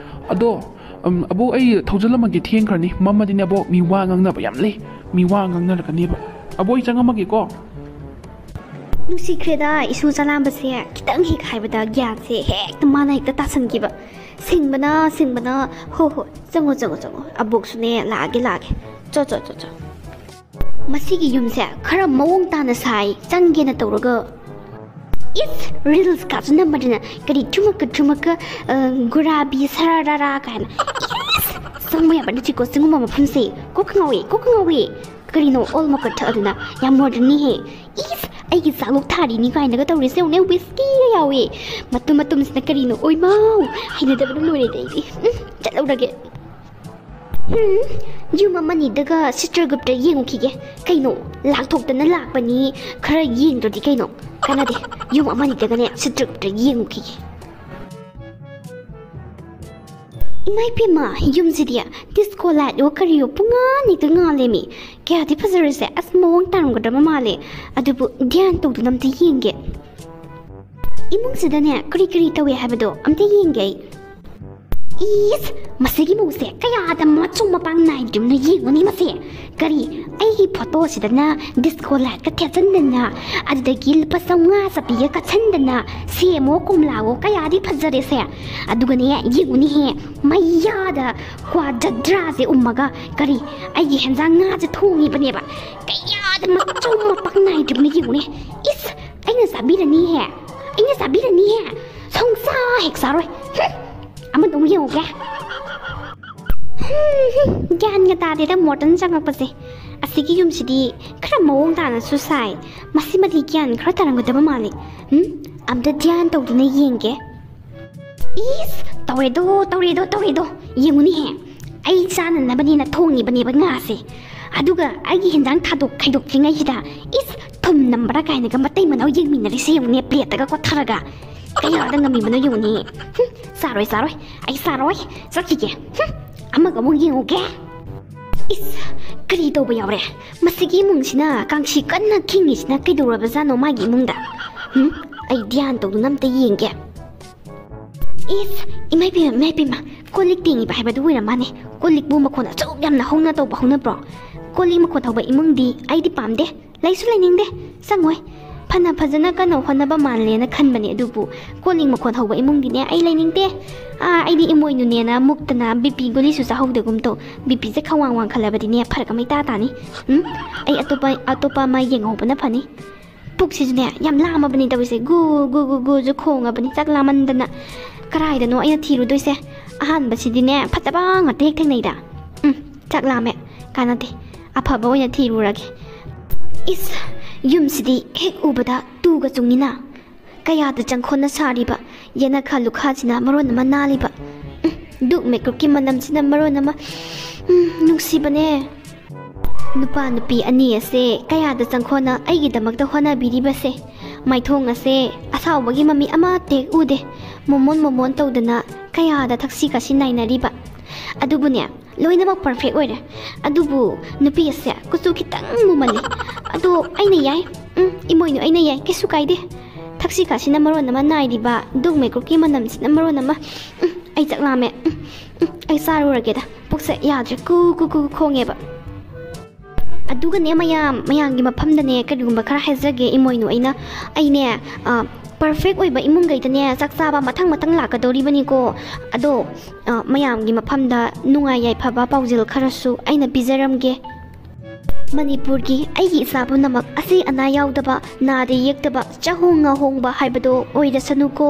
ꯑꯗꯣ, ꯎꯝ, ꯑꯕꯣꯛ, ꯑꯩ ꯊꯧꯖꯤꯜꯂꯝꯃꯒꯦ, ꯊꯦꯡꯈ꯭ꯔꯅꯤ꯫ ꯃꯝꯃꯗꯤꯅꯦ ꯑꯕꯣꯛ, ꯃꯤ ꯋꯥ ꯉꯥꯡꯅꯕ ꯌꯥꯝ ꯂꯩ, ꯃꯤ ꯋꯥ ꯉꯥꯡꯅꯔꯛꯀꯅꯦꯕ꯫ ꯑꯕꯣꯛ, ꯑꯩ ꯆꯪꯉꯝꯃꯒꯦꯀꯣ꯫ ꯅꯨꯡꯁꯤꯈ꯭ꯔꯦꯗ, ꯏꯁꯨ ꯆꯂꯥꯝꯕꯁꯦ ꯈꯤꯇꯪ ꯍꯦꯛ ꯍꯥꯏꯕꯗ ꯒ꯭ꯌꯥꯟꯁꯦ ꯍꯦꯛꯇ ꯃꯥꯅ ꯍꯦꯛꯇ ꯇꯥꯁꯟꯈꯤꯕ꯫ ꯁꯤꯡꯕꯅ, ꯁꯤꯡꯕꯅ꯫ ꯍꯣ ꯍꯣ, ꯆꯪꯉꯣ, ꯆꯪꯉꯣ, ꯆꯪꯉꯣ꯫ ꯑꯕꯣꯛꯁꯨꯅꯦ, ꯂꯥꯛꯑꯒꯦ, ꯂꯥꯛꯑꯒꯦ꯫ ꯆꯣ, ꯆꯣ, ꯆꯣ, ꯆꯣ꯫ ꯃꯁꯤꯒꯤ ꯌꯨꯝꯁꯦ ꯈꯔ ꯃꯑꯣꯡ ꯇꯥꯅ ꯁꯥꯏ, ꯆꯪꯒꯦꯅ ꯇꯧꯔꯒ, ꯏꯁ, ꯔꯤꯜꯁ ꯀꯥꯁꯨ ꯅꯝꯃꯗꯅ ꯀꯔꯤ ꯊꯨꯃꯛꯀ ꯊꯨꯃꯛꯀ, ꯑ, ꯒꯨꯔꯥꯕꯤ ꯁꯔꯥꯔꯥꯔꯥ ꯀꯥꯏꯅ꯫ ꯏꯁ, ꯆꯪꯕ ꯌꯥꯕ ꯅꯠꯇꯦꯀꯣ ꯁꯤꯒꯨꯝꯕ ꯃꯐꯝꯁꯦ꯫ ꯀꯣꯛ ꯉꯥꯎꯋꯦ, ꯀꯣꯛ ꯉꯥꯎꯋꯦ꯫ ꯀꯔꯤꯅꯣ, ꯑꯣꯜ ꯃꯣꯀꯠ ꯊꯛꯑꯗꯅ? ꯌꯥꯝ ꯃꯣꯗꯔꯟꯅꯤꯍꯦ꯫ ꯏꯁ, ꯑꯩꯒꯤ ꯆꯥꯛꯂꯣꯛ ꯊꯥꯔꯤꯅꯤ ꯀꯥꯏꯅꯒ ꯇꯧꯔꯤꯁꯦ ꯌꯦꯡꯉꯨꯅꯦ, ꯋꯤꯁꯀꯤꯒ ꯌꯥꯎꯋꯦ꯫ ꯃꯇꯨꯝ ꯃꯇꯨꯝꯁꯤꯅ ꯀꯔꯤꯅꯣ? ꯑꯣꯏꯃꯥꯎ! ꯍꯩꯅꯗꯕꯅ ꯂꯣꯏꯔꯦꯗ ꯑꯩꯗꯤ꯫ ꯎꯝ, ꯆꯠꯍꯧꯔꯒꯦ꯫ ꯍꯨꯝ, ꯌꯨꯝ ꯑꯃꯅꯤꯗꯒ ꯆꯤꯇ꯭ꯔꯒꯨꯞꯇ ꯌꯦꯡꯉꯨꯈꯤꯒꯦ꯫ ꯀꯩꯅꯣ, ꯂꯥꯛꯊꯣꯛꯇꯅ ꯂꯥꯛꯄꯅꯤ, ꯈꯔ ꯌꯦꯡꯗ꯭ꯔꯗꯤ ꯀꯩꯅꯣ? ꯀꯥꯟꯅꯗꯦ, ꯌꯨꯝ ꯑꯃꯅꯤꯗꯒꯅꯦ ꯆꯤꯇ꯭ꯔꯒꯨꯞꯇ ꯌꯦꯡꯉꯨꯈꯤꯒꯦ꯫ ꯏꯃꯥ ꯏꯄꯦꯝꯃ, ꯌꯨꯝꯁꯤꯗꯤ ꯗꯤꯁꯀꯣ ꯂꯥꯏꯠꯂꯣ ꯀꯔꯤꯌꯣ ꯄꯨꯡꯉꯥꯟ ꯍꯦꯛꯇ ꯉꯥꯜꯂꯦꯃꯤ꯫ ꯀꯌꯥꯗꯤ ꯐꯖꯔꯦꯁꯦ, ꯑꯁ, ꯃꯑꯣꯡ ꯇꯥꯔꯝꯒꯗꯕ ꯃꯥꯜꯂꯦ꯫ ꯑꯗꯨꯕꯨ ꯙ꯭ꯌꯥꯟ ꯇꯧꯗꯨꯅ ꯑꯝꯇ ꯌꯦꯡꯒꯦ꯫ ꯏꯃꯨꯡꯁꯤꯗꯅꯦ ꯀꯔꯤ ꯀꯔꯤ ꯇꯧꯏ ꯍꯥꯏꯕꯗꯣ ꯑꯝꯇ ꯌꯦꯡꯒꯦ ꯑꯩ꯫ ꯏꯁ, ꯃꯁꯤꯒꯤ ꯃꯧꯁꯦ ꯀꯌꯥꯗ ꯃꯆꯨꯝ ꯃꯄꯥꯡ ꯅꯥꯏꯗ꯭ꯔꯤꯕꯅꯣ ꯌꯦꯡꯉꯨꯅꯦ ꯃꯁꯦ꯫ ꯀꯔꯤ, ꯑꯩꯒꯤ ꯐꯣꯇꯣꯁꯤꯗꯅ ꯗꯤꯁꯀꯣ ꯂꯥꯏꯠꯀ ꯊꯦꯠꯆꯟꯗꯅ, ꯑꯗꯨꯗꯒꯤ ꯂꯨꯄꯥ ꯆꯥꯝꯃꯉꯥ ꯆꯞꯄꯤꯒ ꯀꯠꯁꯟꯗꯅ, ꯁꯦꯝꯃꯣ ꯀꯣꯝꯂꯥꯋꯣ ꯀꯌꯥꯗꯤ ꯐꯖꯔꯦꯁꯦ꯫ ꯑꯗꯨꯒꯅꯦ ꯌꯦꯡꯉꯨꯅꯦꯍꯦ, ꯃꯩꯌꯥꯗ ꯀ꯭ꯋꯥ ꯖꯗ꯭ꯔꯥꯁꯦ ꯎꯝꯃꯒ, ꯀꯔꯤ, ꯑꯩꯒꯤ ꯍꯦꯟꯖꯥꯡ ꯉꯥꯁꯦ ꯊꯣꯡꯉꯤꯕꯅꯦꯕ꯫ ꯀꯌꯥꯗ ꯃꯆꯨꯝ ꯃꯄꯥꯡ ꯅꯥꯏꯗ꯭ꯔꯤꯕꯅꯣ ꯌꯦꯡꯉꯨꯅꯦ꯫ ꯏꯁ, ꯑꯩꯅ ꯆꯥꯕꯤꯔꯅꯤꯍꯦ, ꯑꯩꯅ ꯆꯥꯕꯤꯔꯅꯤꯍꯦ, ꯁꯨꯡꯆꯥ ꯍꯦꯛ ꯆꯥꯔꯣꯏ꯫ ꯍꯨꯝ, ꯑꯃꯗ ꯑꯃꯨꯛ ꯌꯦꯡꯉꯨꯒꯦ꯫ ꯍꯨꯝ, ꯒ꯭ꯌꯥꯟꯒ ꯇꯥꯗꯦꯗ ꯃꯣꯗꯔꯟ ꯆꯪꯉꯛꯄꯁꯦ꯫ ꯑꯁꯤꯒꯤ ꯌꯨꯝꯁꯤꯗꯤ ꯈꯔ ꯃꯑꯣꯡ ꯇꯥꯅꯁꯨ ꯁꯥꯏ꯫ ꯃꯁꯤꯃꯗꯤ ꯒ꯭ꯌꯥꯟ ꯈꯔ ꯇꯥꯔꯝꯒꯗꯕ ꯃꯥꯜꯂꯤ꯫ ꯎꯝ, ꯑꯝꯇ ꯙ꯭ꯌꯥꯟ ꯇꯧꯗꯨꯅ ꯌꯦꯡꯒꯦ꯫ ꯏꯁ, ꯇꯧꯔꯦꯗꯣ, ꯇꯧꯔꯦꯗꯣ, ꯇꯧꯔꯦꯗꯣ꯫ ꯌꯦꯡꯉꯨꯅꯦꯍꯦ, ꯑꯩ ꯆꯥꯅꯅꯕꯅꯦꯅ ꯊꯣꯡꯉꯤꯕꯅꯦꯕ ꯉꯥꯁꯦ꯫ ꯑꯗꯨꯒ ꯑꯩꯒꯤ ꯍꯦꯟꯖꯥꯡ ꯊꯥꯗꯣꯛ ꯈꯥꯏꯗꯣꯛꯇ꯭ꯔꯤꯉꯩꯁꯤꯗ, ꯏꯁ, ꯊꯨꯝ ꯅꯝꯕ꯭ꯔꯥ ꯀꯥꯏꯅꯒ ꯃꯇꯩ ꯃꯅꯥꯎ ꯌꯦꯡꯃꯤꯟꯅꯔꯤꯁꯦ ꯌꯦꯡꯉꯨꯅꯦ, ꯄ꯭ꯂꯦꯠꯇꯒ ꯀꯣꯠꯊꯔꯒ꯫ ꯀꯌꯥꯗ ꯉꯝꯃꯤꯕꯅꯣ ꯌꯦꯡꯉꯨꯅꯦ꯫ ꯍꯨꯝ, ꯆꯥꯔꯣꯏ, ꯆꯥꯔꯣꯏ, ꯑꯩ ꯆꯥꯔꯣꯏ꯫ ꯆꯠꯈꯤꯒꯦ꯫ ꯍꯨꯝ, ꯑꯃꯒ ꯑꯃꯨꯛ ꯌꯦꯡꯉꯨꯒꯦ꯫ ꯏꯁ, ꯀꯔꯤ ꯇꯧꯕ ꯌꯥꯎꯔꯦ? ꯃꯁꯤꯒꯤ ꯏꯃꯨꯡꯁꯤꯅ ꯀꯥꯡꯁꯤ ꯀꯟꯅ ꯈꯤꯡꯉꯤꯁꯤꯅ ꯀꯩꯗꯧꯔꯕꯖꯥꯠꯅꯣ ꯃꯥꯒꯤ ꯏꯃꯨꯡꯗ? ꯍꯨꯝ, ꯑꯩ ꯙ꯭ꯌꯥꯟ ꯇꯧꯗꯨꯅ ꯑꯝꯇ ꯌꯦꯡꯒꯦ꯫ ꯏꯁ, ꯏꯃꯥ ꯏꯄꯦꯝꯃ, ꯏꯃꯥ ꯏꯄꯦꯝꯃ, ꯀꯣꯜ ꯂꯤꯛ ꯇꯦꯡꯉꯤꯕ ꯍꯥꯏꯕꯗꯨ ꯑꯣꯏꯔ ꯃꯥꯅꯦ꯫ ꯀꯣꯜ ꯂꯤꯛꯄꯨ ꯃꯈꯣꯟ ꯑꯁꯨꯛ ꯌꯥꯝꯅ ꯍꯧꯅ ꯇꯧꯕ ꯍꯧꯅꯕ꯭ꯔꯣ? ꯀꯣꯜ ꯂꯤꯛ ꯃꯈꯣꯟ ꯍꯧꯕ ꯏꯃꯨꯡꯗꯤ ꯑꯩꯗꯤ ꯄꯥꯝꯗꯦ, ꯂꯩꯁꯨ ꯂꯩꯅꯤꯡꯗꯦ, ꯆꯪꯉꯣꯏ꯫ ꯐꯅ ꯐꯖꯅ ꯀꯟꯅ ꯍꯣꯠꯅꯕ ꯃꯥꯜꯂꯦꯅ ꯈꯟꯕꯅꯦ, ꯑꯗꯨꯕꯨ ꯀꯣꯜ ꯂꯤꯛ ꯃꯈꯣꯟ ꯍꯧꯕ ꯏꯃꯨꯡꯗꯤꯅꯦ ꯑꯩ ꯂꯩꯅꯤꯡꯗꯦ꯫ ꯑꯥ, ꯑꯩꯗꯤ ꯏꯃꯣꯏꯅꯨꯅꯦꯅ ꯃꯨꯛꯇꯅ ꯕꯤ ꯄꯤ ꯒꯨꯂꯤꯁꯨ ꯆꯥꯍꯧꯗꯒꯨꯝ ꯇꯧ꯫ ꯕꯤ ꯄꯤꯁꯦ ꯈꯪꯋꯥꯡ ꯋꯥꯡꯈꯠꯂꯕꯗꯤꯅꯦ ꯐꯔꯛ ꯑꯃ ꯏꯇꯥ ꯇꯥꯅꯤ꯫ ꯎꯝ? ꯑꯩ ꯑꯇꯣꯞꯄ, ꯑꯇꯣꯞꯄ ꯑꯃ ꯌꯦꯡꯍꯧꯕꯅ ꯐꯅꯤ꯫ ꯄꯨꯛꯁꯤꯁꯨꯅꯦ ꯌꯥꯝ ꯂꯥꯝꯃꯕꯅꯤ ꯇꯧꯔꯤꯁꯦ꯫ ꯒꯨ ꯒꯨ ꯒꯨ ꯒꯨꯁꯨ ꯈꯣꯡꯉꯕꯅꯤ ꯆꯥꯛ ꯂꯥꯝꯃꯟꯗꯅ꯫ ꯀꯔꯥꯏꯗꯅꯣ ꯑꯩꯅ ꯊꯤꯔꯨꯗꯣꯏꯁꯦ? ꯑꯍꯥꯟꯕꯁꯤꯗꯤꯅꯦ ꯐꯠꯇꯕ ꯉꯥꯛꯇ ꯍꯦꯛ ꯊꯦꯡꯅꯩꯗ꯫ ꯎꯝ, ꯆꯥꯛ ꯂꯥꯝꯃꯦ, ꯀꯥꯟꯅꯗꯦ, ꯑꯐꯕ ꯑꯣꯏꯅ ꯊꯤꯔꯨꯔꯒꯦ꯫ ꯏꯁ, ꯌꯨꯝꯁꯤꯗꯤ ꯍꯦꯛ ꯎꯕꯗ ꯇꯨꯒ ꯆꯨꯡꯉꯤꯅ꯫ ꯀꯌꯥꯗ ꯆꯪꯈꯣꯟꯅ ꯁꯥꯔꯤꯕ ꯌꯦꯅꯈꯥ ꯂꯨꯈꯥꯁꯤꯅ ꯃꯔꯣꯟ ꯑꯃ ꯅꯥꯜꯂꯤꯕ꯫ ꯎꯝ, ꯗꯨꯛ ꯃꯩꯀꯨꯞꯀꯤ ꯃꯅꯝꯁꯤꯅ ꯃꯔꯣꯟ ꯑꯃ꯫ ꯎꯝ, ꯅꯨꯡꯁꯤꯕꯅꯦ꯫ ꯅꯨꯄꯥ ꯅꯨꯄꯤ ꯑꯅꯤ ꯑꯁꯦ ꯀꯌꯥꯗ ꯆꯪꯈꯣꯟꯅ ꯑꯩꯒꯤꯗꯃꯛꯇ ꯍꯣꯠꯅꯕꯤꯔꯤꯕꯁꯦ꯫ ꯃꯥꯏꯊꯣꯡ ꯑꯁꯦ ꯑꯁꯥꯎꯕꯒꯤ ꯃꯃꯤ ꯑꯃꯠꯇ ꯍꯦꯛ ꯎꯗꯦ꯫ ꯃꯣꯃꯣꯟ ꯃꯣꯃꯣꯟ ꯇꯧꯗꯅ ꯀꯌꯥꯗ ꯊꯛꯁꯤ ꯈꯥꯁꯤ ꯅꯥꯏꯅꯔꯤꯕ꯫ ꯑꯗꯨꯕꯨꯅꯦ, ꯂꯣꯏꯅꯃꯛ perfect ꯑꯣꯏꯔꯦ꯫ ꯑꯗꯨꯕꯨ ꯅꯨꯄꯤ ꯑꯁꯦ ꯀꯨꯆꯨ ꯈꯤꯇꯪ ꯃꯨꯃꯜꯂꯤ꯫ ꯑꯗꯣ ꯑꯩꯅ ꯌꯥꯏ꯫ ꯎꯝ, ꯏꯃꯣꯏꯅꯨ, ꯑꯩꯅ ꯌꯥꯏ, ꯀꯩꯁꯨ ꯀꯥꯏꯗꯦ꯫ ꯊꯛꯁꯤ ꯈꯥꯁꯤꯅ ꯃꯔꯣꯟ ꯑꯃ ꯅꯥꯏꯔꯤꯕ, ꯗꯨꯛ ꯃꯩꯀꯨꯞꯀꯤ ꯃꯅꯝꯁꯤꯅ ꯃꯔꯣꯟ ꯑꯃ꯫ ꯎꯝ, ꯑꯩ ꯆꯥꯛ ꯂꯥꯝꯃꯦ꯫ ꯎꯝ, ꯎꯝ, ꯑꯩ ꯆꯥꯔꯨꯔꯒꯦꯗ꯫ ꯄꯨꯛꯁꯦ ꯌꯥꯗ꯭ꯔꯦ, ꯀꯨ ꯀꯨ ꯀꯨ ꯈꯣꯡꯉꯦꯕ꯫ ꯑꯗꯨꯒꯅꯦ ꯃꯌꯥꯝ, ꯃꯌꯥꯝꯒꯤ ꯃꯐꯝꯗꯅꯦ ꯀꯔꯤꯒꯨꯝꯕ ꯈꯔ ꯍꯥꯏꯖꯒꯦ ꯏꯃꯣꯏꯅꯨ꯫ ꯑꯩꯅ, ꯑꯩꯅꯦ, ꯑ, perfect ꯑꯣꯏꯕ ꯏꯃꯨꯡꯈꯩꯗꯅꯦ ꯆꯥꯛ ꯆꯥꯕ ꯃꯊꯪ ꯃꯊꯪ ꯂꯥꯛꯀꯗꯧꯔꯤꯕꯅꯤꯀꯣ꯫ ꯑꯗꯣ, ꯑ, ꯃꯌꯥꯝꯒꯤ ꯃꯐꯝꯗ ꯅꯨꯡꯉꯥꯏ ꯌꯥꯏꯐꯕ ꯄꯥꯎꯖꯦꯜ ꯈꯔꯁꯨ ꯑꯩꯅ ꯄꯤꯖꯔꯝꯒꯦ꯫ ꯃꯅꯤꯄꯨꯔꯒꯤ ꯑꯩꯒꯤ ꯏꯆꯥ ꯄꯨꯝꯅꯃꯛ ꯑꯁꯤ ꯑꯅꯥ ꯌꯥꯎꯗꯕ, ꯅꯥꯗ ꯌꯦꯛꯇꯕ, ꯆꯍꯣꯡ ꯉꯥꯍꯣꯡꯕ ꯍꯥꯏꯕꯗꯣ ꯑꯣꯏꯔꯁꯅꯨꯀꯣ꯫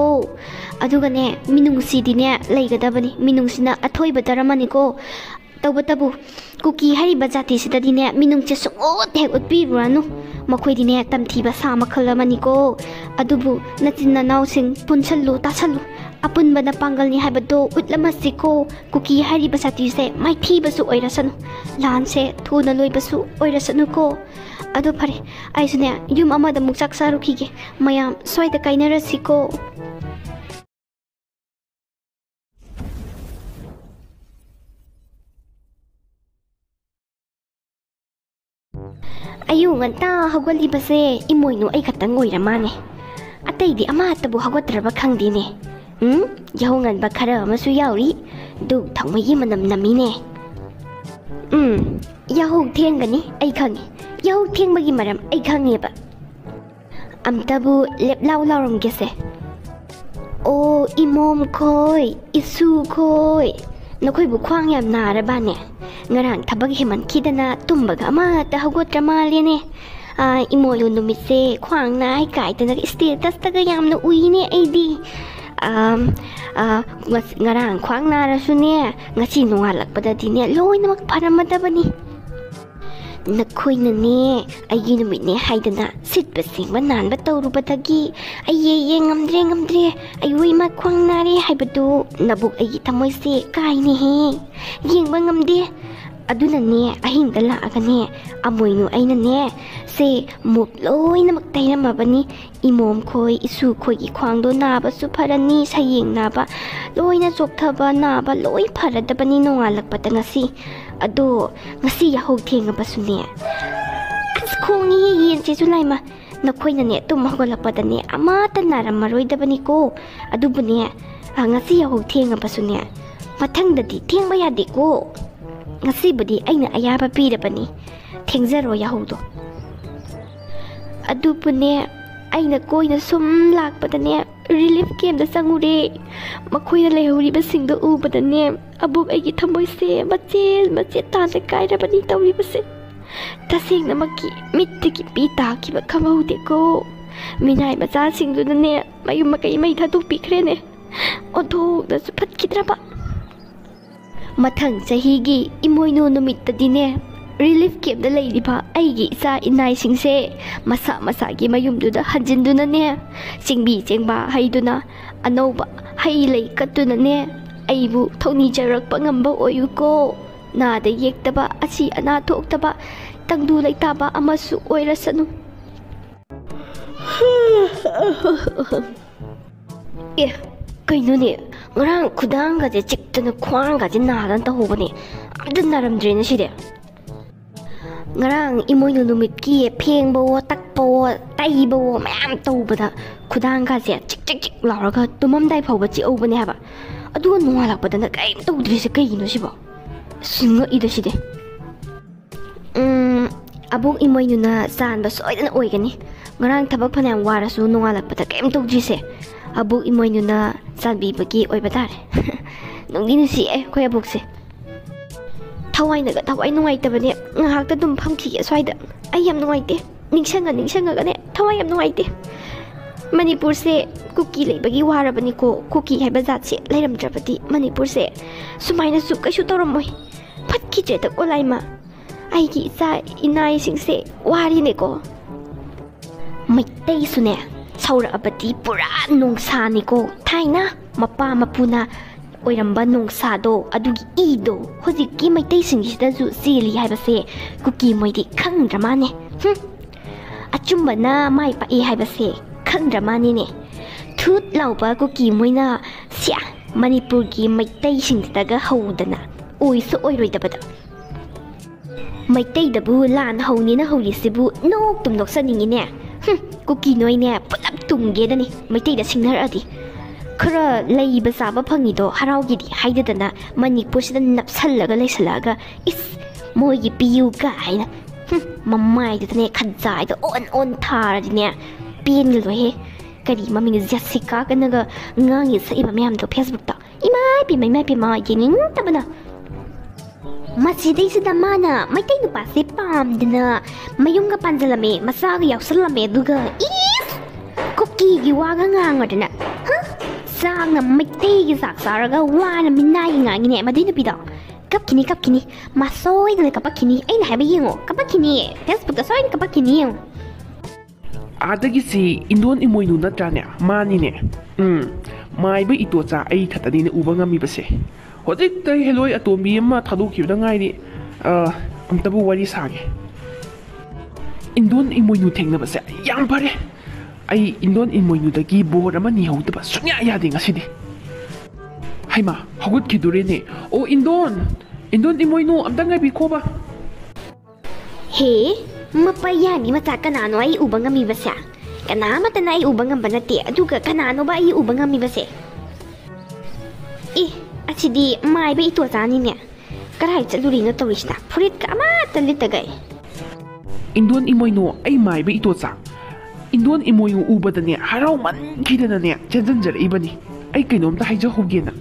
ꯑꯗꯨꯒꯅꯦ, ꯃꯤꯅꯨꯡꯁꯤꯗꯤꯅꯦ ꯂꯩꯒꯗꯕꯅꯤ, ꯃꯤꯅꯨꯡꯁꯤꯅ ꯑꯊꯣꯏꯕ ꯙꯔꯃꯅꯤꯀꯣ꯫ ꯇꯧꯕꯇꯕꯨ, ꯀꯨꯀꯤ ꯍꯥꯏꯔꯤꯕ ꯖꯥꯇꯤꯁꯤꯗꯗꯤꯅꯦ ꯃꯤꯅꯨꯡꯁꯤ ꯁꯨꯡꯎꯠ ꯍꯦꯛ ꯎꯠꯄꯤꯔꯨꯔꯅꯨ꯫ ꯃꯈꯣꯏꯗꯤꯅꯦ ꯇꯝꯊꯤꯕ ꯁꯥ ꯃꯈꯜ ꯑꯃꯅꯤꯀꯣ꯫ ꯑꯗꯨꯕꯨ ꯅꯆꯤꯟ ꯅꯅꯥꯎꯁꯤꯡ ꯄꯨꯟꯁꯜꯂꯨ, ꯇꯥꯁꯜꯂꯨ꯫ ꯑꯄꯨꯟꯕꯅ ꯄꯥꯡꯒꯜꯅꯤ ꯍꯥꯏꯕꯗꯣ ꯎꯠꯂꯝꯃꯁꯤꯀꯣ꯫ ꯀꯨꯀꯤ ꯍꯥꯏꯔꯤꯕ ꯖꯥꯇꯤꯁꯦ ꯃꯥꯏꯊꯤꯕꯁꯨ ꯑꯣꯏꯔꯁꯅꯨ, ꯂꯥꯟꯁꯦ ꯊꯨꯅ ꯂꯣꯏꯕꯁꯨ ꯑꯣꯏꯔꯁꯅꯨꯀꯣ꯫ ꯑꯗꯨ ꯐꯔꯦ, ꯑꯩꯁꯨꯅꯦ ꯌꯨꯝ ꯑꯃꯗ ꯑꯃꯨꯛ ꯆꯥꯛ ꯆꯥꯔꯨꯈꯤꯒꯦ꯫ ꯃꯌꯥꯝ ꯁ꯭ꯋꯥꯏꯗ ꯀꯥꯏꯅꯔꯁꯤꯀꯣ꯫ ꯑꯌꯨꯛ ꯉꯟꯇꯥ ꯍꯧꯒꯠꯂꯤꯕꯁꯦ ꯏꯃꯣꯏꯅꯨ ꯑꯩ ꯈꯛꯇꯪ ꯑꯣꯏꯔ ꯃꯥꯅꯦ꯫ ꯑꯇꯩꯗꯤ ꯑꯃꯠꯇꯕꯨ ꯍꯧꯒꯠꯇ꯭ꯔꯕ ꯈꯪꯗꯦꯅꯦ꯫ ꯎꯝ, ꯌꯥꯍꯧ ꯉꯟꯕ ꯈꯔ ꯑꯃꯁꯨ ꯌꯥꯎꯔꯤ꯫ ꯗꯨꯛ ꯊꯥꯎꯃꯩꯒꯤ ꯃꯅꯝ ꯅꯝꯃꯤꯅꯦ꯫ ꯎꯝ, ꯌꯥꯍꯧ ꯊꯦꯡꯒꯅꯤ ꯑꯩ ꯈꯪꯉꯤ꯫ ꯌꯥꯍꯧ ꯊꯦꯡꯕꯒꯤ ꯃꯔꯝ ꯑꯩ ꯈꯪꯉꯦꯕ꯫ ꯑꯝꯇꯕꯨ ꯂꯦꯞꯂꯥꯎ ꯂꯥꯎꯔꯝꯒꯦꯁꯦ꯫ ꯑꯣ, ꯏꯃꯣꯝ ꯈꯣꯏ, ꯏꯁꯨ ꯈꯣꯏ, ꯅꯈꯣꯏꯕꯨ ꯈ꯭ꯋꯥꯡ ꯌꯥꯝ ꯅꯥꯔꯕꯅꯦ? ꯉꯔꯥꯡ ꯊꯕꯛ ꯍꯦꯟꯃꯟꯈꯤꯗꯅ ꯇꯨꯝꯕꯒ ꯑꯃꯠꯇ ꯍꯧꯒꯠꯇ꯭ꯔ ꯃꯥꯜꯂꯦꯅꯦ꯫ ꯑꯥ, ꯏꯃꯣꯏꯅꯨ ꯅꯨꯃꯤꯠꯁꯦ ꯈ꯭ꯋꯥꯡ ꯅꯥꯏ ꯀꯥꯏꯗꯅ statusꯇꯒ ꯌꯥꯝꯅ ꯎꯏꯅꯦ ꯑꯩꯗꯤ꯫ ꯑꯥꯝ, ꯑꯥ, ꯉꯁ-, ꯉꯔꯥꯡ ꯈ꯭ꯋꯥꯡ ꯅꯥꯔꯁꯨꯅꯦ, ꯉꯁꯤ ꯅꯣꯡꯉꯥꯜꯂꯛꯄꯗꯗꯤꯅꯦ ꯂꯣꯏꯅꯃꯛ ꯐꯔꯝꯃꯗꯕꯅꯤ꯫ ꯅꯈꯣꯏꯅꯅꯦ ꯑꯩꯒꯤ ꯅꯨꯃꯤꯠꯅꯦ ꯍꯥꯏꯗꯅ ꯁꯤꯠꯄ ꯁꯦꯡꯕ ꯅꯥꯟꯕ ꯇꯧꯔꯨꯕꯗꯒꯤ ꯑꯩ ꯌꯦ ꯌꯦ ꯉꯝꯗ꯭ꯔꯦ, ꯉꯝꯗ꯭ꯔꯦ, ꯑꯩꯌꯣ ꯏꯃꯥ ꯈ꯭ꯋꯥꯡ ꯅꯥꯔꯦ ꯍꯥꯏꯕꯗꯨ ꯅꯕꯨꯛ ꯑꯩꯒꯤ ꯊꯃꯣꯏꯁꯦ ꯀꯥꯏꯅꯦꯍꯦ꯫ ꯌꯦꯡꯕ ꯉꯝꯗꯦ꯫ ꯑꯗꯨꯅꯅꯦ, ꯑꯍꯤꯡꯗ ꯂꯥꯛꯑꯒꯅꯦ, ꯑꯃꯣꯏꯅꯨ ꯑꯩꯅꯅꯦ, ꯁꯦ ꯃꯨꯞ ꯂꯣꯏꯅꯃꯛ ꯇꯩꯔꯝꯃꯕꯅꯤ꯫ ꯏꯃꯣꯝ ꯈꯣꯏ, ꯏꯁꯨ ꯈꯣꯏꯒꯤ ꯈ꯭ꯋꯥꯡꯗꯣ ꯅꯥꯕꯁꯨ ꯐꯔꯅꯤ, ꯁꯌꯦꯡ ꯅꯥꯕ ꯂꯣꯏꯅ ꯆꯣꯛꯊꯕ, ꯅꯥꯕ ꯂꯣꯏ ꯐꯔꯗꯕꯅꯤ ꯅꯣꯡꯉꯥꯜꯂꯛꯄꯗ ꯉꯁꯤ꯫ ꯑꯗꯣ ꯉꯁꯤ ꯌꯥꯍꯧ ꯊꯦꯡꯉꯕꯁꯨꯅꯦ, ꯑꯁ, ꯈꯣꯡꯉꯤꯍꯦ ꯌꯦꯟꯁꯤꯁꯨ ꯂꯥꯏꯃ꯫ ꯅꯈꯣꯏꯅꯅꯦ, ꯇꯨꯝ ꯍꯧꯒꯠꯂꯛꯄꯗꯅꯦ ꯑꯃꯠꯇ ꯅꯥꯔꯝꯃꯔꯣꯏꯗꯕꯅꯤꯀꯣ꯫ ꯑꯗꯨꯕꯨꯅꯦ, ꯑ, ꯉꯁꯤ ꯌꯥꯍꯧ ꯊꯦꯡꯉꯕꯁꯨꯅꯦ, ꯃꯊꯪꯗꯗꯤ ꯊꯦꯡꯕ ꯌꯥꯗꯦꯀꯣ꯫ ꯉꯁꯤꯕꯨꯗꯤ ꯑꯩꯅ ꯑꯌꯥꯕ ꯄꯤꯔꯕꯅꯤ, ꯊꯦꯡꯖꯔꯣ ꯌꯥꯍꯧꯗꯣ꯫ ꯑꯗꯨꯕꯨꯅꯦ, ꯑꯩꯅ ꯀꯣꯏꯅ ꯁꯨꯝ ꯂꯥꯛꯄꯗꯅꯦ, ꯔꯤꯂꯤꯐ ꯀꯦꯝꯗ ꯆꯪꯉꯨꯔꯦ꯫ ꯃꯈꯣꯏꯅ ꯂꯩꯍꯧꯔꯤꯕꯁꯤꯡꯗꯣ ꯎꯕꯗꯅꯦ, ꯑꯕꯣꯛ ꯑꯩꯒꯤ ꯊꯃꯣꯏꯁꯦ ꯃꯆꯦꯠ ꯃꯆꯦꯠ ꯇꯥꯅ ꯀꯥꯏꯔꯕꯅꯤ ꯇꯧꯔꯤꯕꯁꯦ꯫ ꯇꯁꯦꯡꯅꯃꯛꯀꯤ ꯃꯤꯠꯇꯒꯤ ꯄꯤ ꯇꯥꯈꯤꯕ ꯈꯪꯍꯧꯗꯦꯀꯣ꯫ ꯃꯤꯅꯥꯏ ꯃꯆꯥꯁꯤꯡꯗꯨꯅꯅꯦ, ꯃꯌꯨꯝ ꯃꯀꯩ ꯃꯩ ꯊꯥꯗꯣꯛꯄꯤꯈ꯭ꯔꯦꯅꯦ꯫ ꯑꯣꯟꯊꯣꯛꯅꯁꯨ ꯐꯠꯈꯤꯗ꯭ꯔꯕ꯫ ꯃꯊꯪ ꯆꯍꯤꯒꯤ ꯏꯃꯣꯏꯅꯨ ꯅꯨꯃꯤꯠꯇꯗꯤꯅꯦ, ꯔꯤꯂꯤꯐ ꯀꯦꯝꯗ ꯂꯩꯔꯤꯕ ꯑꯩꯒꯤ ꯏꯆꯥ ꯏꯅꯥꯏꯁꯤꯡꯁꯦ ꯃꯁꯥ ꯃꯁꯥꯒꯤ ꯃꯌꯨꯝꯗꯨꯗ ꯍꯟꯖꯤꯟꯗꯨꯅꯅꯦ, ꯆꯤꯡꯕꯤ ꯆꯦꯡꯕꯥ ꯍꯩꯗꯨꯅ, ꯑꯅꯧꯕ ꯍꯩ ꯂꯩ ꯀꯠꯇꯨꯅꯅꯦ, ꯑꯩꯕꯨ ꯊꯧꯅꯤꯖꯔꯛꯄ ꯉꯝꯕ ꯑꯣꯏꯌꯨꯀꯣ꯫ ꯅꯥꯗ ꯌꯦꯛꯇꯕ, ꯑꯁꯤ ꯑꯅꯥ ꯊꯣꯛꯇꯕ, ꯇꯪꯗꯨ ꯂꯩꯇꯥꯕ ꯑꯃꯁꯨ ꯑꯣꯏꯔꯁꯅꯨ꯫ ꯑꯦ, ꯀꯩꯅꯣꯅꯦ? ꯉꯔꯥꯡ ꯈꯨꯗꯥꯡꯒꯁꯦ ꯆꯤꯛꯇꯅ ꯈ꯭ꯋꯥꯡꯒꯁꯦ ꯅꯥꯗꯅ ꯇꯧꯍꯧꯕꯅꯦ꯫ ꯑꯝꯇ ꯅꯥꯔꯝꯗ꯭ꯔꯦꯅꯦ ꯁꯤꯗꯤ꯫ ꯉꯔꯥꯡ ꯏꯃꯣꯏꯅꯨ ꯅꯨꯃꯤꯠꯀꯤ ꯐꯦꯡꯕꯋꯣ, ꯇꯛꯄꯋꯣ, ꯇꯩꯕꯋꯣ ꯃꯌꯥꯝ ꯇꯧꯕꯗ ꯈꯨꯗꯥꯡꯒꯁꯦ ꯆꯤꯛ ꯆꯤꯛ ꯆꯤꯛ ꯂꯥꯎꯔꯒ ꯇꯨꯝꯃꯝꯗꯥꯏ ꯐꯥꯎꯕ ꯆꯤꯛꯍꯧꯕꯅꯦ ꯍꯥꯏꯕ꯫ ꯑꯗꯨꯒ ꯅꯣꯡꯉꯥꯜꯂꯛꯄꯗꯅ ꯀꯔꯤꯝ ꯇꯧꯗ꯭ꯔꯤꯁꯦ ꯀꯩꯒꯤꯅꯣ ꯁꯤꯕꯣ? ꯑꯁ, ꯉꯛꯏꯗ ꯁꯤꯗꯤ꯫ ꯎꯝ, ꯑꯕꯣꯛ ꯏꯃꯣꯏꯅꯨꯅ ꯆꯥꯟꯕ ꯁꯣꯏꯗꯅ ꯑꯣꯏꯒꯅꯤ꯫ ꯉꯔꯥꯡ ꯊꯕꯛ ꯐꯅꯌꯥꯝ ꯋꯥꯔꯁꯨ ꯅꯣꯡꯉꯥꯜꯂꯛꯄꯗ ꯀꯔꯤꯝ ꯇꯧꯗ꯭ꯔꯤꯁꯦ ꯑꯕꯣꯛ ꯏꯃꯣꯏꯅꯨꯅ ꯆꯥꯟꯕꯤꯕꯒꯤ ꯑꯣꯏꯕ ꯇꯥꯔꯦ꯫ ꯅꯨꯡꯗꯤ ꯅꯨꯡꯁꯤꯌꯦ ꯑꯩꯈꯣꯏ ꯑꯕꯣꯛꯁꯦ꯫ ꯊꯋꯥꯏꯅꯒ ꯊꯋꯥꯏ ꯅꯨꯡꯉꯥꯏꯇꯕꯅꯦ꯫ ꯉꯥꯏꯍꯥꯛꯇ ꯑꯗꯨꯝ ꯐꯝꯈꯤꯒꯦ ꯁ꯭ꯋꯥꯏꯗ꯫ ꯑꯩ ꯌꯥꯝ ꯅꯨꯡꯉꯥꯏꯇꯦ꯫ ꯅꯤꯡꯁꯤꯡꯉ ꯅꯤꯡꯁꯤꯡꯉꯒꯅꯦ ꯊꯋꯥꯏ ꯌꯥꯝ ꯅꯨꯡꯉꯥꯏꯇꯦ꯫ ꯃꯅꯤꯄꯨꯔꯁꯦ ꯀꯨꯀꯤ ꯂꯩꯕꯒꯤ ꯋꯥꯔꯕꯅꯤꯀꯣ꯫ ꯀꯨꯀꯤ ꯍꯥꯏꯕ ꯖꯥꯠꯁꯦ ꯂꯩꯔꯝꯗ꯭ꯔꯕꯗꯤ ꯃꯅꯤꯄꯨꯔꯁꯦ ꯁꯨꯃꯥꯏꯅꯁꯨ ꯀꯩꯁꯨ ꯇꯧꯔꯝꯃꯣꯏ꯫ ꯐꯠꯈꯤꯗ꯭ꯔꯦꯗ ꯑꯣꯂꯥꯏꯃ꯫ ꯑꯩꯒꯤ ꯏꯆꯥ ꯏꯅꯥꯏꯁꯤꯡꯁꯦ ꯋꯥꯔꯤꯅꯦꯀꯣ꯫ ꯃꯩꯇꯩꯁꯨꯅꯦ, ꯁꯧꯔꯛꯑꯕꯗꯤ ꯄꯨꯔꯥ ꯅꯣꯡꯁꯥꯅꯤꯀꯣ꯫ ꯊꯥꯏꯅ ꯃꯄꯥ ꯃꯄꯨꯅ ꯑꯣꯏꯔꯝꯕ ꯅꯣꯡꯁꯥꯗꯣ, ꯑꯗꯨꯒꯤ ꯏꯗꯣ ꯍꯧꯖꯤꯛꯀꯤ ꯃꯩꯇꯩꯁꯤꯡꯁꯤꯗꯁꯨ ꯆꯦꯜꯂꯤ ꯍꯥꯏꯕꯁꯦ ꯀꯨꯀꯤ ꯃꯣꯏꯗꯤ ꯈꯪꯗ꯭ꯔ ꯃꯥꯅꯦ꯫ ꯍꯨꯝ꯫ ꯑꯆꯨꯝꯕꯅ ꯃꯥꯏ ꯄꯥꯛꯏ ꯍꯥꯏꯕꯁꯦ ꯈꯪꯗ꯭ꯔ ꯃꯥꯅꯤꯅꯦ꯫ ꯊꯨꯠ ꯂꯥꯎꯕ ꯀꯨꯀꯤ ꯃꯣꯏꯅ, ꯁꯤꯌꯥ, ꯃꯅꯤꯄꯨꯔꯒꯤ ꯃꯩꯇꯩꯁꯤꯡꯁꯤꯗꯒ ꯍꯧꯗꯅ ꯑꯣꯏꯁꯨ ꯑꯣꯏꯔꯣꯏꯗꯕꯗ꯫ ꯃꯩꯇꯩꯗꯕꯨ ꯂꯥꯟ ꯍꯧꯅꯤꯅ ꯍꯧꯔꯤꯁꯤꯕꯨ ꯅꯣꯛꯇꯨꯝ ꯅꯣꯛꯆꯅꯤꯡꯉꯤꯅꯦ꯫ ꯍꯨꯝ, ꯀꯨꯀꯤ ꯅꯣꯏꯅꯦ ꯄꯨꯂꯞ ꯇꯨꯝꯒꯦꯗꯅꯤ ꯃꯩꯇꯩꯗ ꯁꯤꯡꯅꯔꯛꯑꯗꯤ꯫ ꯈꯔ ꯂꯩꯕ ꯆꯥꯕ ꯐꯪꯉꯤꯗꯣ ꯍꯔꯥꯎꯒꯤꯗꯤ ꯍꯥꯏꯗꯗꯅ ꯃꯅꯤꯄꯨꯔꯁꯤꯗ ꯅꯞꯁꯜꯂꯒ ꯂꯩꯁꯜꯂꯛꯑꯒ, ꯏꯁ, ꯃꯣꯏꯒꯤ ꯄꯤꯌꯨ ꯀꯥꯏꯅ꯫ ꯍꯨꯝ, ꯃꯃꯥꯏꯗꯨꯗꯅꯦ ꯈꯖꯥꯏꯗꯣ ꯑꯣꯟ ꯑꯣꯟ ꯊꯥꯔꯗꯤꯅꯦ ꯄꯦꯟꯒꯗꯣꯏꯍꯦ꯫ ꯀꯔꯤ ꯃꯃꯤꯡ ꯖꯦꯁꯤꯀꯥ ꯀꯅꯒ ꯉꯥꯡꯉꯤ ꯁꯛꯏꯕ ꯃꯌꯥꯝꯗꯣ Facebookꯇ꯫ ꯏꯃꯥ ꯏꯄꯦꯝꯃ, ꯏꯃꯥ ꯏꯄꯦꯝꯃ, ꯌꯦꯡꯅꯤꯡꯗꯕꯅ꯫ ꯃꯁꯤꯗꯩꯁꯤꯗ ꯃꯥꯅ ꯃꯩꯇꯩ ꯅꯨꯄꯥꯁꯦ ꯄꯥꯝꯗꯅ ꯃꯌꯨꯝꯒ ꯄꯥꯟꯖꯜꯂꯝꯃꯦ, ꯃꯆꯥꯒ ꯌꯥꯎꯁꯜꯂꯝꯃꯦ, ꯑꯗꯨꯒ ꯏꯁ! ꯀꯨꯀꯤꯒꯤ ꯋꯥꯒ ꯉꯥꯡꯉꯗꯅ, ꯍ? ꯆꯥꯛꯅ ꯃꯩꯇꯩꯒꯤ ꯆꯥꯛ ꯆꯥꯔꯒ ꯋꯥꯅ ꯃꯤꯅꯥꯏꯒꯤ ꯉꯥꯡꯉꯤꯅꯦ ꯃꯗꯨꯏ ꯅꯨꯄꯤꯗꯣ꯫ ꯀꯞꯈꯤꯅꯤ, ꯀꯞꯈꯤꯅꯤ, ꯃꯥ ꯁꯣꯏꯗꯅ ꯀꯞꯄꯛꯈꯤꯅꯤ, ꯑꯩꯅ ꯍꯥꯏꯕ ꯌꯦꯡꯉꯣ, ꯀꯞꯄꯛꯈꯤꯅꯤ, Facebookꯇ ꯁꯣꯏꯗꯅ ꯀꯞꯄꯛꯈꯤꯅꯤ ꯌꯦꯡꯉꯣ꯫ ꯑꯥꯗꯒꯤꯁꯤ ꯏꯟꯗꯣꯟ ꯏꯃꯣꯏꯅꯨ ꯅꯠꯇ꯭ꯔꯥꯅꯦ? ꯃꯥꯅꯤꯅꯦ꯫ ꯎꯝ, ꯃꯥꯏꯕ ꯏꯇꯣꯆꯥ ꯑꯩ ꯈꯛꯇꯅꯤꯅꯦ ꯎꯕ ꯉꯝꯃꯤꯕꯁꯦ꯫ ꯍꯧꯖꯤꯛꯇ ꯍꯦꯂꯣꯏ ꯑꯇꯣꯝꯕꯤ ꯑꯃ ꯊꯥꯗꯣꯛꯈꯤꯕꯗ ꯉꯥꯏꯔꯤ꯫ ꯑ, ꯑꯝꯇꯕꯨ ꯋꯥꯔꯤ ꯁꯥꯒꯦ꯫ ꯏꯟꯗꯣꯟ ꯏꯃꯣꯏꯅꯨ ꯊꯦꯡꯅꯕꯁꯦ ꯌꯥꯝ ꯐꯔꯦ꯫ ꯑꯩ ꯏꯟꯗꯣꯟ ꯏꯃꯣꯏꯅꯨꯗꯒꯤ ꯕꯣꯔ ꯑꯃ ꯅꯤꯍꯧꯗꯕ ꯁꯨꯡꯌꯥ ꯌꯥꯗꯦ ꯉꯁꯤꯗꯤ꯫ ꯍꯩꯃꯥ, ꯍꯧꯒꯠꯈꯤꯗꯣꯔꯦꯅꯦ꯫ ꯑꯣ, ꯏꯟꯗꯣꯟ! ꯏꯟꯗꯣꯟ ꯏꯃꯣꯏꯅꯨ, ꯑꯝꯇ ꯉꯥꯏꯕꯤꯈꯣꯕ꯫ ꯍꯦ, ꯃꯄꯥ ꯌꯥꯅꯤ ꯃꯆꯥ, ꯀꯅꯥꯅꯣ ꯑꯩ ꯎꯕ ꯉꯝꯃꯤꯕꯁꯦ? ꯀꯅꯥ ꯑꯃꯠꯇꯅ ꯑꯩ ꯎꯕ ꯉꯝꯕ ꯅꯠꯇꯦ, ꯑꯗꯨꯒ ꯀꯅꯥꯅꯣꯕ ꯑꯩ ꯎꯕ ꯉꯝꯃꯤꯕꯁꯦ? ꯑꯦ, ꯑꯁꯤꯗꯤ ꯃꯥꯏꯕ ꯏꯇꯣꯆꯥꯅꯤꯅꯦ꯫ ꯀꯔꯥꯏ ꯆꯠꯂꯨꯔꯤꯅꯣ ꯇꯧꯔꯤꯁꯤꯅ? ꯐꯨꯔꯤꯠꯀ ꯑꯃꯠꯇ ꯂꯤꯠꯇꯒꯩ꯫ ꯏꯟꯗꯣꯟ ꯏꯃꯣꯏꯅꯨ, ꯑꯩ ꯃꯥꯏꯕ ꯏꯇꯣꯆꯥ꯫ ꯏꯟꯗꯣꯟ ꯏꯃꯣꯏꯅꯨ ꯎꯕꯗꯅꯦ, ꯍꯔꯥꯎꯃꯟꯈꯤꯗꯅꯅꯦ, ꯆꯦꯟꯖꯟꯖꯔꯛꯏꯕꯅꯤ꯫ ꯑꯩ ꯀꯩꯅꯣꯝꯇ ꯍꯥꯏꯖꯍꯧꯒꯦꯅ꯫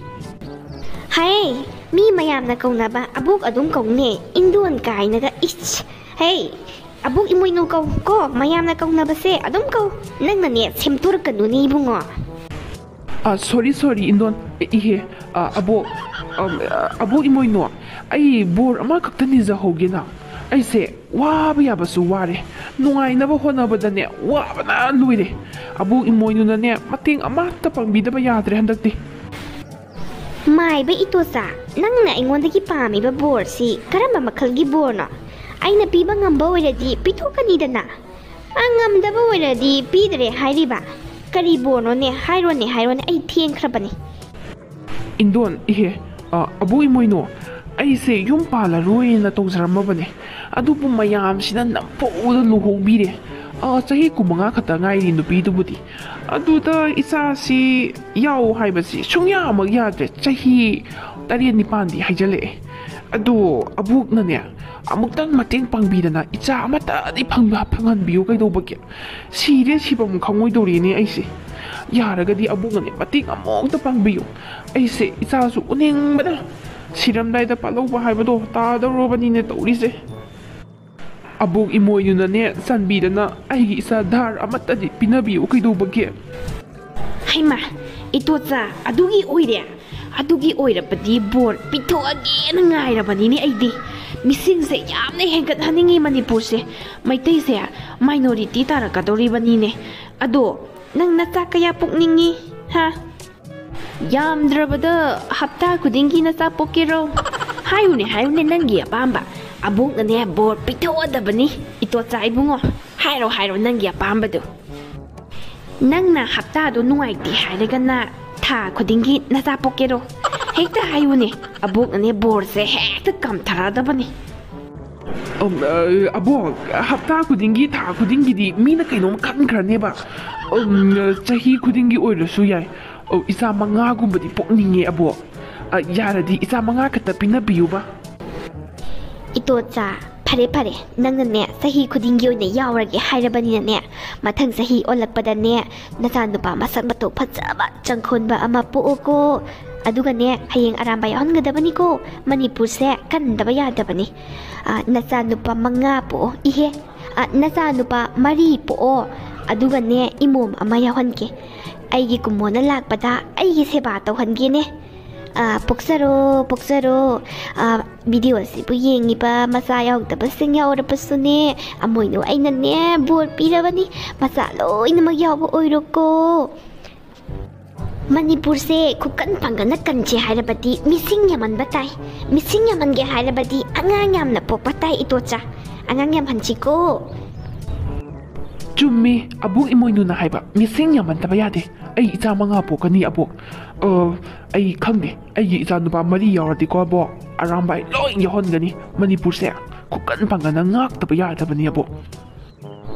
ꯍꯥꯏ, ꯃꯤ ꯃꯌꯥꯝꯅ ꯀꯧꯅꯕ ꯑꯕꯣꯛ ꯑꯗꯨꯝ ꯀꯧꯅꯦ, ꯏꯟꯗꯣꯟ ꯀꯥꯏꯅꯒ, ꯏꯁ! ꯍꯦ, ꯑꯕꯣꯛ ꯏꯃꯣꯏꯅꯨ ꯀꯧ ꯀꯣ, ꯃꯌꯥꯝꯅ ꯀꯧꯅꯕꯁꯦ ꯑꯗꯨꯝ ꯀꯧ꯫ ꯅꯪꯅꯅꯦ, ꯁꯦꯝꯗꯣꯔꯛꯀꯅꯨꯅꯦ ꯏꯕꯨꯡꯉꯣ꯫ ꯑ, sorry, sorry, ꯏꯟꯗꯣꯟ, ꯏꯍꯦ, ꯑ, ꯑꯕꯣꯛ, ꯑꯝ, ꯑ, ꯑꯕꯣꯛ ꯏꯃꯣꯏꯅꯨ, ꯑꯩ ꯕꯣꯔ ꯑꯃꯈꯛꯇ ꯅꯤꯖꯍꯧꯒꯦꯅ꯫ ꯑꯩꯁꯦ ꯋꯥꯕ ꯌꯥꯕꯁꯨ ꯋꯥꯔꯦ, ꯅꯨꯡꯉꯥꯏꯅꯕ ꯍꯣꯠꯅꯕꯗꯅꯦ ꯋꯥꯕꯅ ꯂꯣꯏꯔꯦ꯫ ꯑꯕꯣꯛ ꯏꯃꯣꯏꯅꯨꯅꯅꯦ ꯃꯇꯦꯡ ꯑꯃꯠꯇ ꯄꯥꯡꯕꯤꯗꯕ ꯌꯥꯗ꯭ꯔꯦ ꯍꯟꯗꯛꯇꯤ꯫ ꯃꯥꯏꯕ ꯏꯇꯣꯆꯥ, ꯅꯪꯅ ꯑꯩꯉꯣꯟꯗꯒꯤ ꯄꯥꯝꯃꯤꯕ ꯕꯣꯔꯁꯤ ꯀꯔꯝꯕ ꯃꯈꯜꯒꯤ ꯕꯣꯔꯅꯣ? ꯑꯩꯅ ꯄꯤꯕ ꯉꯝꯕ ꯑꯣꯏꯔꯗꯤ ꯄꯤꯊꯣꯛꯀꯅꯤꯗꯅ꯫ ꯑ, ꯉꯝꯗꯕ ꯑꯣꯏꯔꯗꯤ ꯄꯤꯗ꯭ꯔꯦ ꯍꯥꯏꯔꯤꯕ꯫ ꯀꯔꯤ ꯕꯣꯔꯅꯣꯅꯦ? ꯍꯥꯏꯔꯣꯅꯦ, ꯍꯥꯏꯔꯣꯅꯦ, ꯑꯩ ꯊꯦꯡꯈ꯭ꯔꯕꯅꯤ꯫ ꯏꯟꯗꯣꯟ, ꯏꯍꯦ, ꯑ, ꯑꯕꯣꯛ ꯏꯃꯣꯏꯅꯨ, ꯑꯩꯁꯦ ꯌꯨꯝ ꯄꯥꯜꯂꯔꯣꯏꯅ ꯇꯧꯖꯔꯝꯃꯕꯅꯦ꯫ ꯑꯗꯨꯕꯨ ꯃꯌꯥꯝꯁꯤꯅ ꯅꯝꯐꯨꯗ ꯂꯨꯍꯣꯡꯕꯤꯔꯦ꯫ ꯑ, ꯆꯍꯤ ꯀꯨꯟꯃꯉꯥ ꯈꯛꯇ ꯉꯥꯏꯔꯤ ꯅꯨꯄꯤꯗꯨꯕꯨꯗꯤ꯫ ꯑꯗꯨꯗ ꯏꯆꯥꯁꯤ ꯌꯥꯎ ꯍꯥꯏꯕꯁꯤ ꯁꯨꯡꯌꯥꯃꯛ ꯌꯥꯗ꯭ꯔꯦ꯫ ꯆꯍꯤ ꯇꯔꯦꯠ ꯅꯤꯄꯥꯟꯗꯤ ꯍꯥꯏꯖꯜꯂꯛꯑꯦ꯫ ꯑꯗꯣ ꯑꯕꯣꯛꯅꯅꯦ, ꯑꯃꯨꯛꯇꯪ ꯃꯇꯦꯡ ꯄꯥꯡꯕꯤꯗꯅ ꯏꯆꯥ ꯑꯃꯠꯇꯗꯤ ꯐꯪ-, ꯐꯪꯍꯟꯕꯤꯌꯨ ꯀꯩꯗꯧꯕꯒꯦ? ꯁꯤꯔꯦ, ꯁꯤꯐꯝ ꯈꯪꯉꯣꯏꯗꯧꯔꯤꯅꯦ ꯑꯩꯁꯦ꯫ ꯌꯥꯔꯒꯗꯤ ꯑꯕꯣꯛꯅꯅꯦ ꯃꯇꯦꯡ ꯑꯃꯨꯛꯇ ꯄꯥꯡꯕꯤꯌꯨ꯫ ꯑꯩꯁꯦ ꯏꯆꯥꯁꯨ ꯎꯅꯤꯡꯕꯅ ꯁꯤꯔꯝꯗꯥꯏꯗ ꯄꯥꯜꯍꯧꯕ ꯍꯥꯏꯕꯗꯣ ꯇꯥꯗꯧꯔꯕꯅꯤꯅꯦ ꯇꯧꯔꯤꯁꯦ꯫ ꯑꯕꯣꯛ ꯏꯃꯣꯏꯅꯨꯅꯅꯦ, ꯆꯥꯟꯕꯤꯗꯅ ꯑꯩꯒꯤ ꯏꯆꯥ ꯙꯥꯔ ꯑꯃꯠꯇꯗꯤ ꯄꯤꯅꯕꯤꯌꯨ ꯀꯩꯗꯧꯕꯒꯦ? ꯍꯩꯃꯥ, ꯏꯇꯣꯆꯥ, ꯑꯗꯨꯒꯤ ꯑꯣꯏꯔꯦ? ꯑꯗꯨꯒꯤ ꯑꯣꯏꯔꯕꯗꯤ ꯕꯣꯔ ꯄꯤꯊꯣꯛꯑꯒꯦꯅ ꯉꯥꯏꯔꯕꯅꯤꯅꯦ ꯑꯩꯗꯤ꯫ ꯃꯤꯁꯤꯡꯁꯦ ꯌꯥꯝꯅ ꯍꯦꯟꯒꯠꯍꯟꯅꯤꯡꯉꯤ ꯃꯅꯤꯄꯨꯔꯁꯦ꯫ ꯃꯩꯇꯩꯁꯦ minority ꯇꯥꯔꯛꯀꯗꯧꯔꯤꯕꯅꯤꯅꯦ꯫ ꯑꯗꯣ ꯅꯪ ꯅꯆꯥ ꯀꯌꯥ ꯄꯣꯛꯅꯤꯡꯉꯤ? ꯍꯥ? ꯌꯥꯝꯗ꯭ꯔꯕꯗ ꯍꯞꯇꯥ ꯈꯨꯗꯤꯡꯒꯤ ꯅꯆꯥ ꯄꯣꯛꯀꯦꯔꯣ? ꯍꯥꯏꯌꯨꯅꯦ, ꯍꯥꯏꯌꯨꯅꯦ, ꯅꯪꯒꯤ ꯑꯄꯥꯝꯕ꯫ ꯑꯕꯣꯛꯅꯅꯦ ꯕꯣꯔ ꯄꯤꯊꯣꯛꯑꯗꯕꯅꯤ, ꯏꯇꯣꯆꯥ ꯏꯕꯨꯡꯉꯣ꯫ ꯍꯥꯏꯔꯣ, ꯍꯥꯏꯔꯣ, ꯅꯪꯒꯤ ꯑꯄꯥꯝꯕꯗꯨ꯫ ꯅꯪꯅ ꯍꯞꯇꯥꯗꯣ ꯅꯨꯡꯉꯥꯏꯇꯦ ꯍꯥꯏꯔꯒꯅ ꯊꯥ ꯈꯨꯗꯤꯡꯒꯤ ꯅꯆꯥ ꯄꯣꯛꯀꯦꯔꯣ? ꯍꯦꯛꯇ ꯍꯥꯏꯌꯨꯅꯦ, ꯑꯕꯣꯛꯅꯅꯦ ꯕꯣꯔꯁꯦ ꯍꯦꯛꯇ ꯀꯝꯊꯔꯛꯑꯗꯕꯅꯤ꯫ ꯑꯝ, ꯑ, ꯑꯕꯣꯛ, ꯍꯞꯇꯥ ꯈꯨꯗꯤꯡꯒꯤ, ꯊꯥ ꯈꯨꯗꯤꯡꯒꯤꯗꯤ ꯃꯤꯅ ꯀꯩꯅꯣꯝ ꯈꯟꯈ꯭ꯔꯅꯦꯕ꯫ ꯑꯝ, ꯆꯍꯤ ꯈꯨꯗꯤꯡꯒꯤ ꯑꯣꯏꯔꯁꯨ ꯌꯥꯏ꯫ ꯑꯧ, ꯏꯆꯥ ꯃꯉꯥꯒꯨꯝꯕꯗꯤ ꯄꯣꯛꯅꯤꯡꯉꯦ, ꯑꯕꯣꯛ꯫ ꯑ, ꯌꯥꯔꯗꯤ ꯏꯆꯥ ꯃꯉꯥ ꯈꯛꯇ ꯄꯤꯅꯕꯤꯌꯨꯕ꯫ ꯏꯇꯣꯆꯥ, ꯐꯔꯦ ꯐꯔꯦ, ꯅꯪꯅꯅꯦ ꯆꯍꯤ ꯈꯨꯗꯤꯡꯒꯤ ꯑꯣꯏꯅ ꯌꯥꯎꯔꯒꯦ ꯍꯥꯏꯔꯕꯅꯤꯅꯅꯦ, ꯃꯊꯪ ꯆꯍꯤ ꯑꯣꯜꯂꯛꯄꯗꯅꯦ ꯅꯆꯥꯅꯨꯄꯥ ꯃꯁꯛ ꯃꯇꯧ ꯐꯖꯕ ꯆꯪꯈꯣꯟꯕ ꯑꯃ ꯄꯣꯛꯑꯣꯀꯣ꯫ ꯑꯗꯨꯒꯅꯦ ꯍꯌꯦꯡ ꯑꯔꯥꯝꯕꯥꯏ ꯌꯥꯎꯍꯟꯒꯗꯕꯅꯤꯀꯣ꯫ ꯃꯅꯤꯄꯨꯔꯁꯦ ꯀꯟꯗꯕ ꯌꯥꯗꯕꯅꯤ꯫ ꯑ, ꯅꯆꯥꯅꯨꯄꯥ ꯃꯉꯥ ꯄꯣꯛꯑꯣ꯫ ꯏꯍꯦ, ꯑ, ꯅꯆꯥꯅꯨꯄꯥ ꯃꯔꯤ ꯄꯣꯛꯑꯣ꯫ ꯑꯗꯨꯒꯅꯦ ꯏꯃꯣꯝ ꯑꯃ ꯌꯥꯎꯍꯟꯒꯦ꯫ ꯑꯩꯒꯤ ꯀꯨꯝꯃꯣꯅ ꯂꯥꯛꯄꯗ ꯑꯩꯒꯤ ꯁꯦꯕꯥ ꯇꯧꯍꯟꯒꯦꯅꯦ꯫ ꯑ, ꯄꯣꯛꯆꯔꯣ, ꯄꯣꯛꯆꯔꯣ꯫ ꯑ, video ꯑꯁꯤꯕꯨ ꯌꯦꯡꯉꯤꯕ ꯃꯆꯥ ꯌꯥꯎꯗꯕꯁꯤꯡ ꯌꯥꯎꯔꯕꯁꯨꯅꯦ, ꯑꯃꯣꯏꯅꯨ ꯑꯩꯅꯅꯦ ꯕꯣꯔ ꯄꯤꯔꯕꯅꯤ, ꯃꯆꯥ ꯂꯣꯏꯅꯃꯛ ꯌꯥꯎꯕ ꯑꯣꯏꯔꯣꯀꯣ꯫ ꯃꯅꯤꯄꯨꯔꯁꯦ ꯈꯨꯀꯟ ꯄꯥꯡꯒꯜꯅ ꯀꯟꯁꯦ ꯍꯥꯏꯔꯕꯗꯤ ꯃꯤꯁꯤꯡ ꯌꯥꯝꯍꯟꯕ ꯇꯥꯏ꯫ ꯃꯤꯁꯤꯡ ꯌꯥꯝꯍꯟꯒꯦ ꯍꯥꯏꯔꯕꯗꯤ ꯑꯉꯥꯡ ꯌꯥꯝꯅ ꯄꯣꯛꯄ ꯇꯥꯏ, ꯏꯇꯣꯆꯥ꯫ ꯑꯉꯥꯡ ꯌꯥꯝꯍꯟꯁꯤꯀꯣ꯫ ꯆꯨꯝꯃꯤ, ꯑꯕꯣꯛ ꯏꯃꯣꯏꯅꯨꯅ ꯍꯥꯏꯕ, ꯃꯤꯁꯤꯡ ꯌꯥꯝꯍꯟꯗꯕ ꯌꯥꯗꯦ꯫ ꯑꯩ ꯏꯆꯥ ꯃꯉꯥ ꯄꯣꯛꯀꯅꯤ, ꯑꯕꯣꯛ꯫ ꯑ, ꯑꯩ ꯈꯪꯗꯦ, ꯑꯩꯒꯤ ꯏꯆꯥ ꯅꯨꯄꯥ ꯃꯔꯤ ꯌꯥꯎꯔꯗꯤꯀꯣ, ꯑꯕꯣꯛ, ꯑꯔꯥꯝꯕꯥꯏ ꯂꯣꯏ ꯌꯥꯎꯍꯟꯒꯅꯤ꯫ ꯃꯅꯤꯄꯨꯔꯁꯦ ꯈꯨꯀꯟ ꯄꯥꯡꯒꯜꯅ ꯉꯥꯛꯇꯕ ꯌꯥꯗꯕꯅꯤ, ꯑꯕꯣꯛ꯫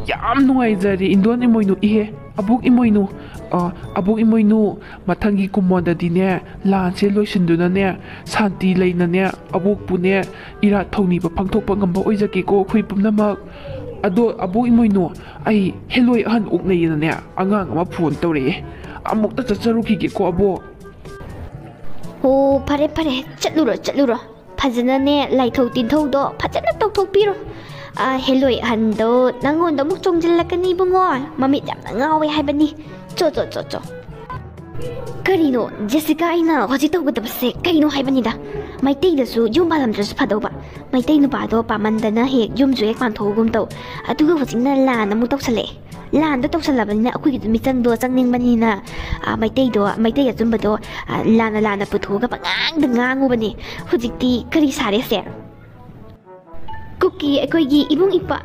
ꯌꯥꯝ ꯅꯨꯡꯉꯥꯏꯖꯔꯦ, ꯏꯟꯗꯣꯟ ꯏꯃꯣꯏꯅꯨ꯫ ꯏꯍꯦ, ꯑꯕꯣꯛ ꯏꯃꯣꯏꯅꯨ, ꯑ, ꯑꯕꯣꯛ ꯏꯃꯣꯏꯅꯨ, ꯃꯊꯪꯒꯤ ꯀꯨꯝꯃꯣꯟꯗꯗꯤꯅꯦ, ꯂꯥꯟꯁꯦ ꯂꯣꯏꯁꯤꯟꯗꯨꯅꯅꯦ, ꯁꯥꯟꯇꯤ ꯂꯩꯅꯅꯦ, ꯑꯕꯣꯛꯄꯨꯅꯦ, ꯏꯔꯥꯠ ꯊꯧꯅꯤꯕ ꯄꯥꯡꯊꯣꯛꯄ ꯉꯝꯕ ꯑꯣꯏꯖꯒꯦꯀꯣ ꯑꯩꯈꯣꯏ ꯄꯨꯝꯅꯃꯛ꯫ ꯑꯗꯣ ꯑꯕꯣꯛ ꯏꯃꯣꯏꯅꯨ, ꯑꯩ ꯍꯦꯂꯣꯏ ꯑꯍꯟ ꯑꯣꯛꯅꯩꯌꯦꯅꯅꯦ, ꯑꯉꯥꯡ ꯑꯃ ꯐꯣꯟ ꯇꯧꯔꯛꯑꯦ꯫ ꯑꯃꯨꯛꯇ ꯆꯠꯆꯔꯨꯈꯤꯒꯦꯀꯣ, ꯑꯕꯣꯛ꯫ ꯑꯣ, ꯐꯔꯦ, ꯐꯔꯦ, ꯆꯠꯂꯨꯔꯣ, ꯆꯠꯂꯨꯔꯣ꯫ ꯐꯖꯅꯅꯦ, ꯂꯥꯏꯊꯧ ꯇꯤꯟꯊꯧꯗꯣ ꯐꯖꯅ ꯇꯧꯊꯣꯛꯄꯤꯔꯣ꯫ ꯑ, ꯍꯦꯂꯣꯏ ꯑꯍꯟꯗꯣ ꯅꯪꯉꯣꯟꯗ ꯑꯃꯨꯛ ꯆꯣꯡꯁꯤꯜꯂꯛꯀꯅꯤ, ꯏꯕꯨꯡꯉꯣ꯫ ꯃꯃꯤꯠ ꯌꯥꯝꯅ ꯉꯥꯎꯋꯦ ꯍꯥꯏꯕꯅꯤ꯫ ꯆꯣ, ꯆꯣ, ꯆꯣ, ꯆꯣ꯫ ꯀꯔꯤꯅꯣ, ꯖꯦꯁꯤꯀꯥ, ꯑꯩꯅ ꯍꯧꯖꯤꯛ ꯇꯧꯒꯗꯕꯁꯦ ꯀꯩꯅꯣ ꯍꯥꯏꯕꯅꯤꯗ? ꯃꯩꯇꯩꯗꯁꯨ ꯌꯨꯝ ꯄꯥꯜꯂꯝꯗ꯭ꯔꯁꯨ ꯐꯗꯧꯕ꯫ ꯃꯩꯇꯩ ꯅꯨꯄꯥꯗꯣ ꯄꯥꯝꯃꯟꯗꯅ ꯍꯦꯛ ꯌꯨꯝꯁꯨ ꯍꯦꯛ ꯄꯥꯟꯊꯣꯛꯑꯒꯨꯝ ꯇꯧ꯫ ꯑꯗꯨꯒ ꯍꯧꯖꯤꯛꯅ ꯂꯥꯟ ꯑꯃꯨꯛ ꯇꯧꯁꯜꯂꯛꯑꯦ꯫ ꯂꯥꯟꯗꯣ ꯇꯧꯁꯜꯂꯕꯅꯤꯅ ꯑꯩꯈꯣꯏꯒꯤꯁꯨ ꯃꯤꯆꯪꯗꯣ ꯆꯪꯅꯤꯡꯕꯅꯤꯅ, ꯑ, ꯃꯩꯇꯩꯗꯣ, ꯃꯩꯇꯩ ꯑꯆꯨꯝꯕꯗꯣ, ꯑ, ꯂꯥꯟꯅ ꯂꯥꯟꯅ ꯄꯨꯊꯣꯛꯑꯒ ꯄꯉꯥꯡꯗ ꯉꯥꯡꯉꯨꯕꯅꯤ꯫ ꯍꯧꯖꯤꯛꯇꯤ ꯀꯔꯤ ꯁꯥꯔꯦ ꯁꯦ? ꯀꯨꯀꯤ ꯑꯩꯈꯣꯏꯒꯤ ꯏꯕꯨꯡ ꯏꯄ꯭ꯋꯥ,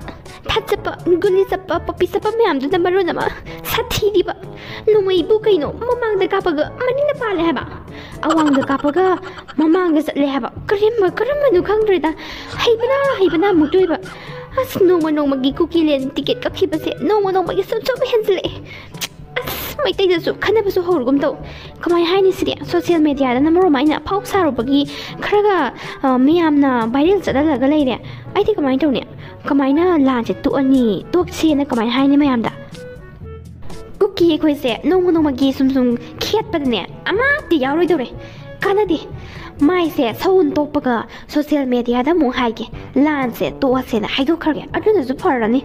ꯊꯥꯠ ꯆꯠꯄ, ꯒꯨꯂꯤ ꯆꯠꯄ, ꯄꯞꯄꯤ ꯆꯠꯄ ꯃꯌꯥꯝꯗꯨꯅ ꯃꯔꯣꯟ ꯑꯃ ꯁꯥꯊꯤꯔꯤꯕ꯫ ꯅꯣꯡꯃꯩꯕꯨ ꯀꯩꯅꯣ, ꯃꯃꯥꯡꯗ ꯀꯥꯞꯄꯒ ꯃꯅꯤꯡꯗ ꯄꯥꯜꯂꯦ ꯍꯥꯏꯕ, ꯑꯋꯥꯡꯗ ꯀꯥꯞꯄꯒ ꯃꯃꯥꯡꯗ ꯆꯠꯂꯦ ꯍꯥꯏꯕ꯫ ꯀꯔꯝꯕ, ꯀꯔꯝꯕꯅꯣ ꯈꯪꯗ꯭ꯔꯦꯗ꯫ ꯍꯩꯕꯅ, ꯍꯩꯕꯅ ꯑꯃꯨꯛꯇꯣꯏꯕ꯫ ꯑꯁ, ꯅꯣꯡꯃ ꯅꯣꯡꯃꯒꯤ ꯀꯨꯀꯤꯂꯦꯟ ꯇꯤꯀꯦꯠ ꯀꯛꯈꯤꯕꯁꯦ ꯅꯣꯡꯃ ꯅꯣꯡꯃꯒꯤ ꯁꯨꯝ ꯁꯨꯝ ꯍꯦꯟꯖꯤꯜꯂꯛꯑꯦ꯫ ꯑꯁ, ꯃꯩꯇꯩꯗꯁꯨ ꯈꯟꯅꯕꯁꯨ ꯍꯧꯔꯒꯨꯝ ꯇꯧ꯫ ꯀꯃꯥꯏ ꯍꯥꯏꯅꯤ ꯁꯤꯗꯤ? ꯁꯣꯁꯤꯌꯦꯜ ꯃꯦꯗꯤꯌꯥꯗꯅ ꯃꯔꯣꯜ ꯑꯃ ꯑꯩꯅ ꯑꯐꯥꯎ ꯁꯥꯔꯨꯕꯒꯤ ꯈꯔꯒ, ꯑ, ꯃꯌꯥꯝꯅ ꯚꯥꯏꯔꯦꯜ ꯆꯠꯍꯜꯂꯒ ꯂꯩꯔꯦ꯫ ꯑꯩꯗꯤ ꯀꯃꯥꯏꯅ ꯇꯧꯅꯤ? ꯀꯃꯥꯏꯅ ꯂꯥꯟꯁꯦ ꯇꯣꯛꯑꯅꯤ, ꯇꯣꯛꯁꯦꯅ ꯀꯃꯥꯏꯅ ꯍꯥꯏꯅꯤ ꯃꯌꯥꯝꯗ? ꯀꯨꯀꯤ ꯑꯩꯈꯣꯏꯁꯦ ꯅꯣꯡꯃ ꯅꯣꯡꯃꯒꯤ ꯁꯨꯝ ꯁꯨꯝ ꯈꯦꯠꯄꯗꯅꯦ ꯑꯃꯠꯇ ꯌꯥꯎꯔꯣꯏꯗꯧꯔꯦ꯫ ꯀꯥꯟꯅꯗꯦ꯫ ꯃꯥꯏꯁꯦ ꯁꯎꯟ ꯇꯣꯛꯄꯒ ꯁꯣꯁꯤꯌꯦꯜ ꯃꯦꯗꯤꯌꯥꯗ ꯑꯃꯨꯛ ꯍꯥꯏꯒꯦ, ꯂꯥꯟꯁꯦ ꯇꯣꯛꯑꯁꯦꯅ ꯍꯥꯏꯗꯣꯛꯈ꯭ꯔꯒꯦ, ꯑꯗꯨꯅꯁꯨ ꯐꯔꯅꯤ꯫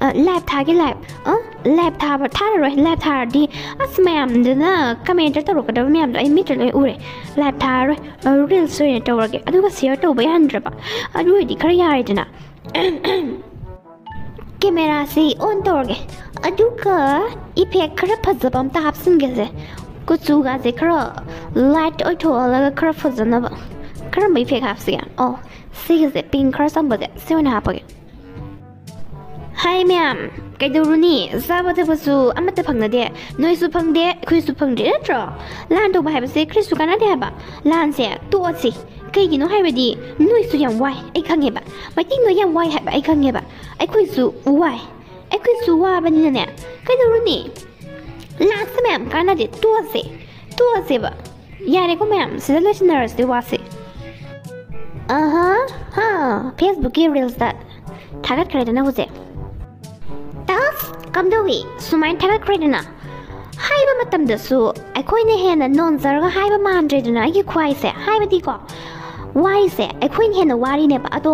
ꯑ, ꯂꯥꯏꯚ ꯊꯥꯒꯦ, ꯂꯥꯏꯚ꯫ ꯑ, ꯂꯥꯏꯚ ꯊꯥꯕ, ꯊꯥꯔꯔꯣꯏ꯫ ꯂꯥꯏꯚ ꯊꯥꯔꯗꯤ ꯑꯁ, ꯃꯌꯥꯝꯗꯨꯅ ꯀꯃꯦꯟꯇ ꯇꯧꯔꯛꯀꯗꯕ ꯃꯌꯥꯝꯗꯣ ꯑꯩ ꯃꯤꯠꯇ ꯂꯣꯏ ꯎꯔꯦ꯫ ꯂꯥꯏꯚ ꯊꯥꯔꯔꯣꯏ꯫ ꯑ, ꯔꯤꯜꯁ ꯑꯣꯏꯅ ꯇꯧꯔꯒꯦ꯫ ꯑꯗꯨꯒ ꯁꯤꯌꯔ ꯇꯧꯕ ꯌꯥꯍꯟꯗ꯭ꯔꯕ? ꯑꯗꯨ ꯑꯣꯏꯔꯗꯤ ꯈꯔ ꯌꯥꯔꯦꯗꯅ꯫ ꯀꯦꯃꯦꯔꯥꯁꯤ ꯑꯣꯟ ꯇꯧꯔꯒꯦ꯫ ꯑꯗꯨꯒ effect ꯈꯔ ꯐꯖꯕ ꯑꯝꯇ ꯍꯥꯞꯆꯤꯟꯒꯦꯁꯦ꯫ ꯀꯨꯆꯨꯒꯁꯦ ꯈꯔ light ꯑꯣꯏꯊꯣꯛꯍꯜꯂꯒ ꯈꯔ ꯐꯖꯅꯕ꯫ ꯀꯔꯝꯕ effect ꯍꯥꯞꯁꯤꯒꯦ? ꯑꯣ, ꯁꯤꯒꯤꯁꯦ, pink ꯈꯔ ꯆꯝꯕꯁꯦ, ꯁꯤ ꯑꯣꯏꯅ ꯍꯥꯞꯄꯒꯦ꯫ ꯍꯥꯏ ꯃꯌꯥꯝ, ꯀꯩꯗꯧꯔꯨꯅꯤ? ꯆꯥꯕ ꯊꯛꯄꯁꯨ ꯑꯃꯠꯇ ꯐꯪꯅꯗꯦ, ꯅꯣꯏꯁꯨ ꯐꯪꯗꯦ, ꯑꯩꯈꯣꯏꯁꯨ ꯐꯪꯗ꯭ꯔꯦ, ꯅꯠꯇ꯭ꯔꯣ? ꯂꯥꯟ ꯇꯧꯕ ꯍꯥꯏꯕꯁꯦ ꯀꯔꯤꯁꯨ ꯀꯥꯟꯅꯗꯦ ꯍꯥꯏꯕ꯫ ꯂꯥꯟꯁꯦ ꯇꯣꯛꯑꯁꯤ꯫ ꯀꯩꯒꯤꯅꯣ ꯍꯥꯏꯕꯗꯤ ꯅꯣꯏꯁꯨ ꯌꯥꯝ ꯋꯥꯏ, ꯑꯩ ꯈꯪꯉꯦꯕ꯫ ꯃꯩꯇꯩ ꯅꯣꯏ ꯌꯥꯝ ꯋꯥꯏ ꯍꯥꯏꯕ ꯑꯩ ꯈꯪꯉꯦꯕ꯫ ꯑꯩꯈꯣꯏꯁꯨ ꯋꯥꯏ꯫ ꯑꯩꯈꯣꯏꯁꯨ ꯋꯥꯕꯅꯤꯅꯅꯦ, ꯀꯩꯗꯧꯔꯨꯅꯤ? ꯂꯥꯟꯁꯦ ꯃꯌꯥꯝ ꯀꯥꯟꯅꯗꯦ, ꯇꯣꯛꯑꯁꯦ꯫ ꯇꯣꯛꯑꯁꯦꯕ꯫ ꯌꯥꯔꯦꯀꯣ ꯃꯌꯥꯝ, ꯁꯤꯗ ꯂꯣꯏꯁꯤꯟꯅꯔꯁꯤ ꯋꯥꯁꯦ꯫ ꯑꯍꯥ, ꯍꯥ, Facebookꯀꯤ reelsꯇ ꯊꯥꯒꯠꯈ꯭ꯔꯦꯗꯅ ꯍꯧꯖꯤꯛ꯫ ꯇꯁ, ꯀꯝꯗꯧꯏ? ꯁꯨꯃꯥꯏꯅ ꯊꯥꯒꯠꯈ꯭ꯔꯦꯗꯅ꯫ ꯍꯥꯏꯕ ꯃꯇꯝꯗꯁꯨ ꯑꯩꯈꯣꯏꯅ ꯍꯦꯟꯅ ꯅꯣꯟꯖꯔꯒ ꯍꯥꯏꯕ ꯃꯥꯟꯗ꯭ꯔꯦꯗꯅ ꯑꯩꯒꯤ ꯈ꯭ꯋꯥꯏꯁꯦ꯫ ꯍꯥꯏꯕꯗꯤꯀꯣ, ꯋꯥꯏꯁꯦ ꯑꯩꯈꯣꯏꯅ ꯍꯦꯟꯅ ꯋꯥꯔꯤꯅꯦꯕ꯫ ꯑꯗꯣ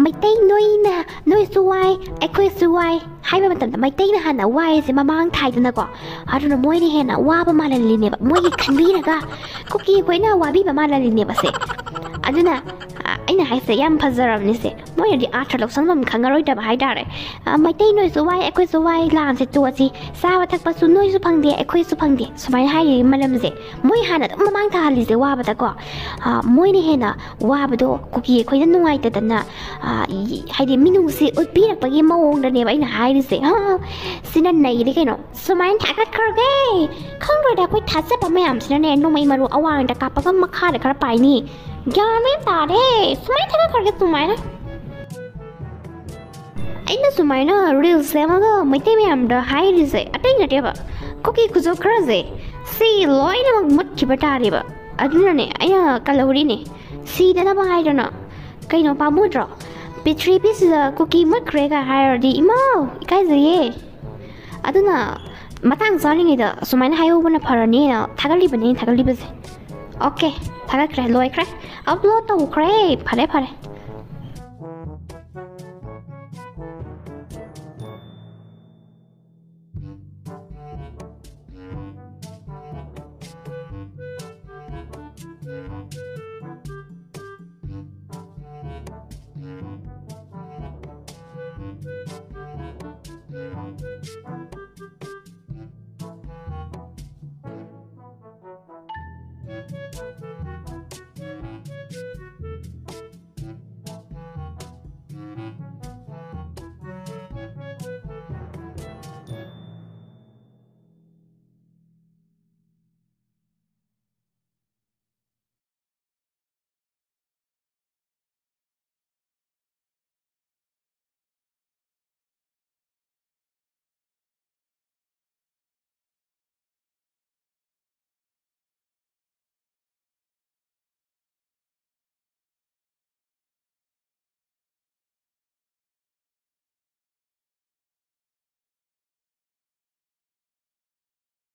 ꯃꯩꯇꯩ ꯅꯣꯏꯅ, ꯅꯣꯏꯁꯨ ꯋꯥꯏ, ꯑꯩꯈꯣꯏꯁꯨ ꯋꯥꯏ ꯍꯥꯏꯕ ꯃꯇꯝꯗ ꯃꯩꯇꯩꯅ ꯍꯥꯟꯅ ꯋꯥꯏꯁꯦ ꯃꯃꯥꯡ ꯊꯥꯏꯗꯅꯀꯣ꯫ ꯑꯗꯨꯅ ꯃꯣꯏꯅ ꯍꯦꯟꯅ ꯋꯥꯕ ꯃꯥꯜꯍꯜꯂꯤꯅꯦꯕ, ꯃꯣꯏꯒꯤ ꯈꯟꯕꯤꯔꯒ ꯀꯨꯀꯤ ꯑꯩꯈꯣꯏꯅ ꯋꯥꯕꯤꯕ ꯃꯥꯜꯍꯜꯂꯤꯅꯦꯕꯁꯦ꯫ ꯑꯗꯨꯅ, ꯑ, ꯑꯩꯅ ꯍꯥꯏꯁꯦ ꯌꯥꯝ ꯐꯖꯔꯕꯅꯤꯁꯦ꯫ ꯃꯣꯏꯅꯗꯤ ꯑꯥꯔꯊ ꯂꯧꯁꯪꯐꯝ ꯈꯪꯉꯔꯣꯏꯗꯕ ꯍꯥꯏꯇꯥꯔꯦ꯫ ꯑ, ꯃꯩꯇꯩ ꯅꯣꯏꯁꯨ ꯋꯥꯏ, ꯑꯩꯈꯣꯏꯁꯨ ꯋꯥꯏ, ꯂꯥꯟꯁꯦ ꯇꯣꯛꯑꯁꯤ, ꯆꯥꯕ ꯊꯛꯄꯁꯨ ꯅꯣꯏꯁꯨ ꯐꯪꯗꯦ, ꯑꯩꯈꯣꯏꯁꯨ ꯐꯪꯗꯦ, ꯁꯨꯃꯥꯏꯅ ꯍꯥꯏꯔꯤꯕ ꯃꯔꯝꯁꯦ ꯃꯣꯏ ꯍꯥꯟꯅ ꯑꯗꯨꯝ ꯃꯃꯥꯡ ꯊꯥꯍꯜꯂꯤꯁꯦ ꯋꯥꯕꯗꯀꯣ꯫ ꯑ, ꯃꯣꯏꯅ ꯍꯦꯟꯅ ꯋꯥꯕꯗꯣ ꯀꯨꯀꯤ ꯑꯩꯈꯣꯏꯅ ꯅꯨꯡꯉꯥꯏꯇꯗꯅ, ꯑ, ꯏ-, ꯍꯥꯏꯗꯤ ꯃꯤꯅꯨꯡꯁꯤ ꯎꯠꯄꯤꯔꯛꯄꯒꯤ ꯃꯑꯣꯡꯗꯅꯦꯕ ꯑꯩꯅ ꯍꯥꯏꯔꯤꯁꯦ꯫ ꯍꯥ, ꯁꯤꯅ ꯅꯩꯔꯦ ꯀꯩꯅꯣ꯫ ꯁꯨꯃꯥꯏꯅ ꯊꯥꯒꯠꯈ꯭ꯔꯒꯦ꯫ ꯈꯪꯗ꯭ꯔꯦꯗ, ꯑꯩꯈꯣꯏ ꯊꯥꯖꯕ ꯃꯌꯥꯝꯁꯤꯅꯅꯦ ꯅꯣꯡꯃꯩ ꯃꯔꯨ ꯑꯋꯥꯡꯗ ꯀꯥꯞꯄꯒ ꯃꯈꯥꯗ ꯈꯔ ꯄꯥꯏꯅꯤ꯫ ꯒ꯭ꯌꯥꯟ ꯃꯦꯟ ꯇꯥꯗꯦ꯫ ꯁꯨꯃꯥꯏꯅ ꯊꯥꯒꯠꯈ꯭ꯔꯒꯦ ꯁꯨꯃꯥꯏꯅ꯫ ꯑꯩꯅ ꯁꯨꯃꯥꯏꯅ reels ꯁꯦꯝꯃꯒ ꯃꯩꯇꯩ ꯃꯌꯥꯝꯗ ꯍꯥꯏꯔꯤꯁꯦ ꯑꯇꯩ ꯅꯠꯇꯦꯕ, ꯀꯨꯀꯤ ꯈꯨꯖꯣꯞ ꯈꯔꯁꯦ ꯁꯤ ꯂꯣꯏꯅꯃꯛ ꯃꯨꯠꯈꯤꯕ ꯇꯥꯔꯦꯕ꯫ ꯑꯗꯨꯅꯅꯦ ꯑꯩꯅ ꯀꯜꯍꯧꯔꯤꯅꯦ, ꯁꯤꯗꯅꯕ ꯍꯥꯏꯗꯅ꯫ ꯀꯩꯅꯣ, ꯄꯥꯝꯃꯨꯗ꯭ꯔꯣ? ꯄ꯭ꯔꯤꯊꯤꯕꯤꯁꯤꯗ ꯀꯨꯀꯤ ꯃꯨꯠꯈ꯭ꯔꯦꯒ ꯍꯥꯏꯔꯗꯤ ꯏꯃꯥꯎ, ꯏꯀꯥꯏꯖꯩꯌꯦ꯫ ꯑꯗꯨꯅ ꯃꯇꯥꯡ ꯆꯥꯔꯤꯉꯩꯗ ꯁꯨꯃꯥꯏꯅ ꯍꯥꯏꯍꯧꯕꯅ ꯐꯔꯅꯤꯅ ꯊꯥꯒꯠꯂꯤꯕꯅꯦ, ꯊꯥꯒꯠꯂꯤꯕꯁꯦ꯫ ꯑꯣꯀꯦ, ꯊꯥꯒꯠꯈ꯭ꯔꯦ, ꯂꯣꯏꯈ꯭ꯔꯦ, upload ꯇꯧꯈ꯭ꯔꯦ꯫ ꯐꯔꯦ, ꯐꯔꯦ꯫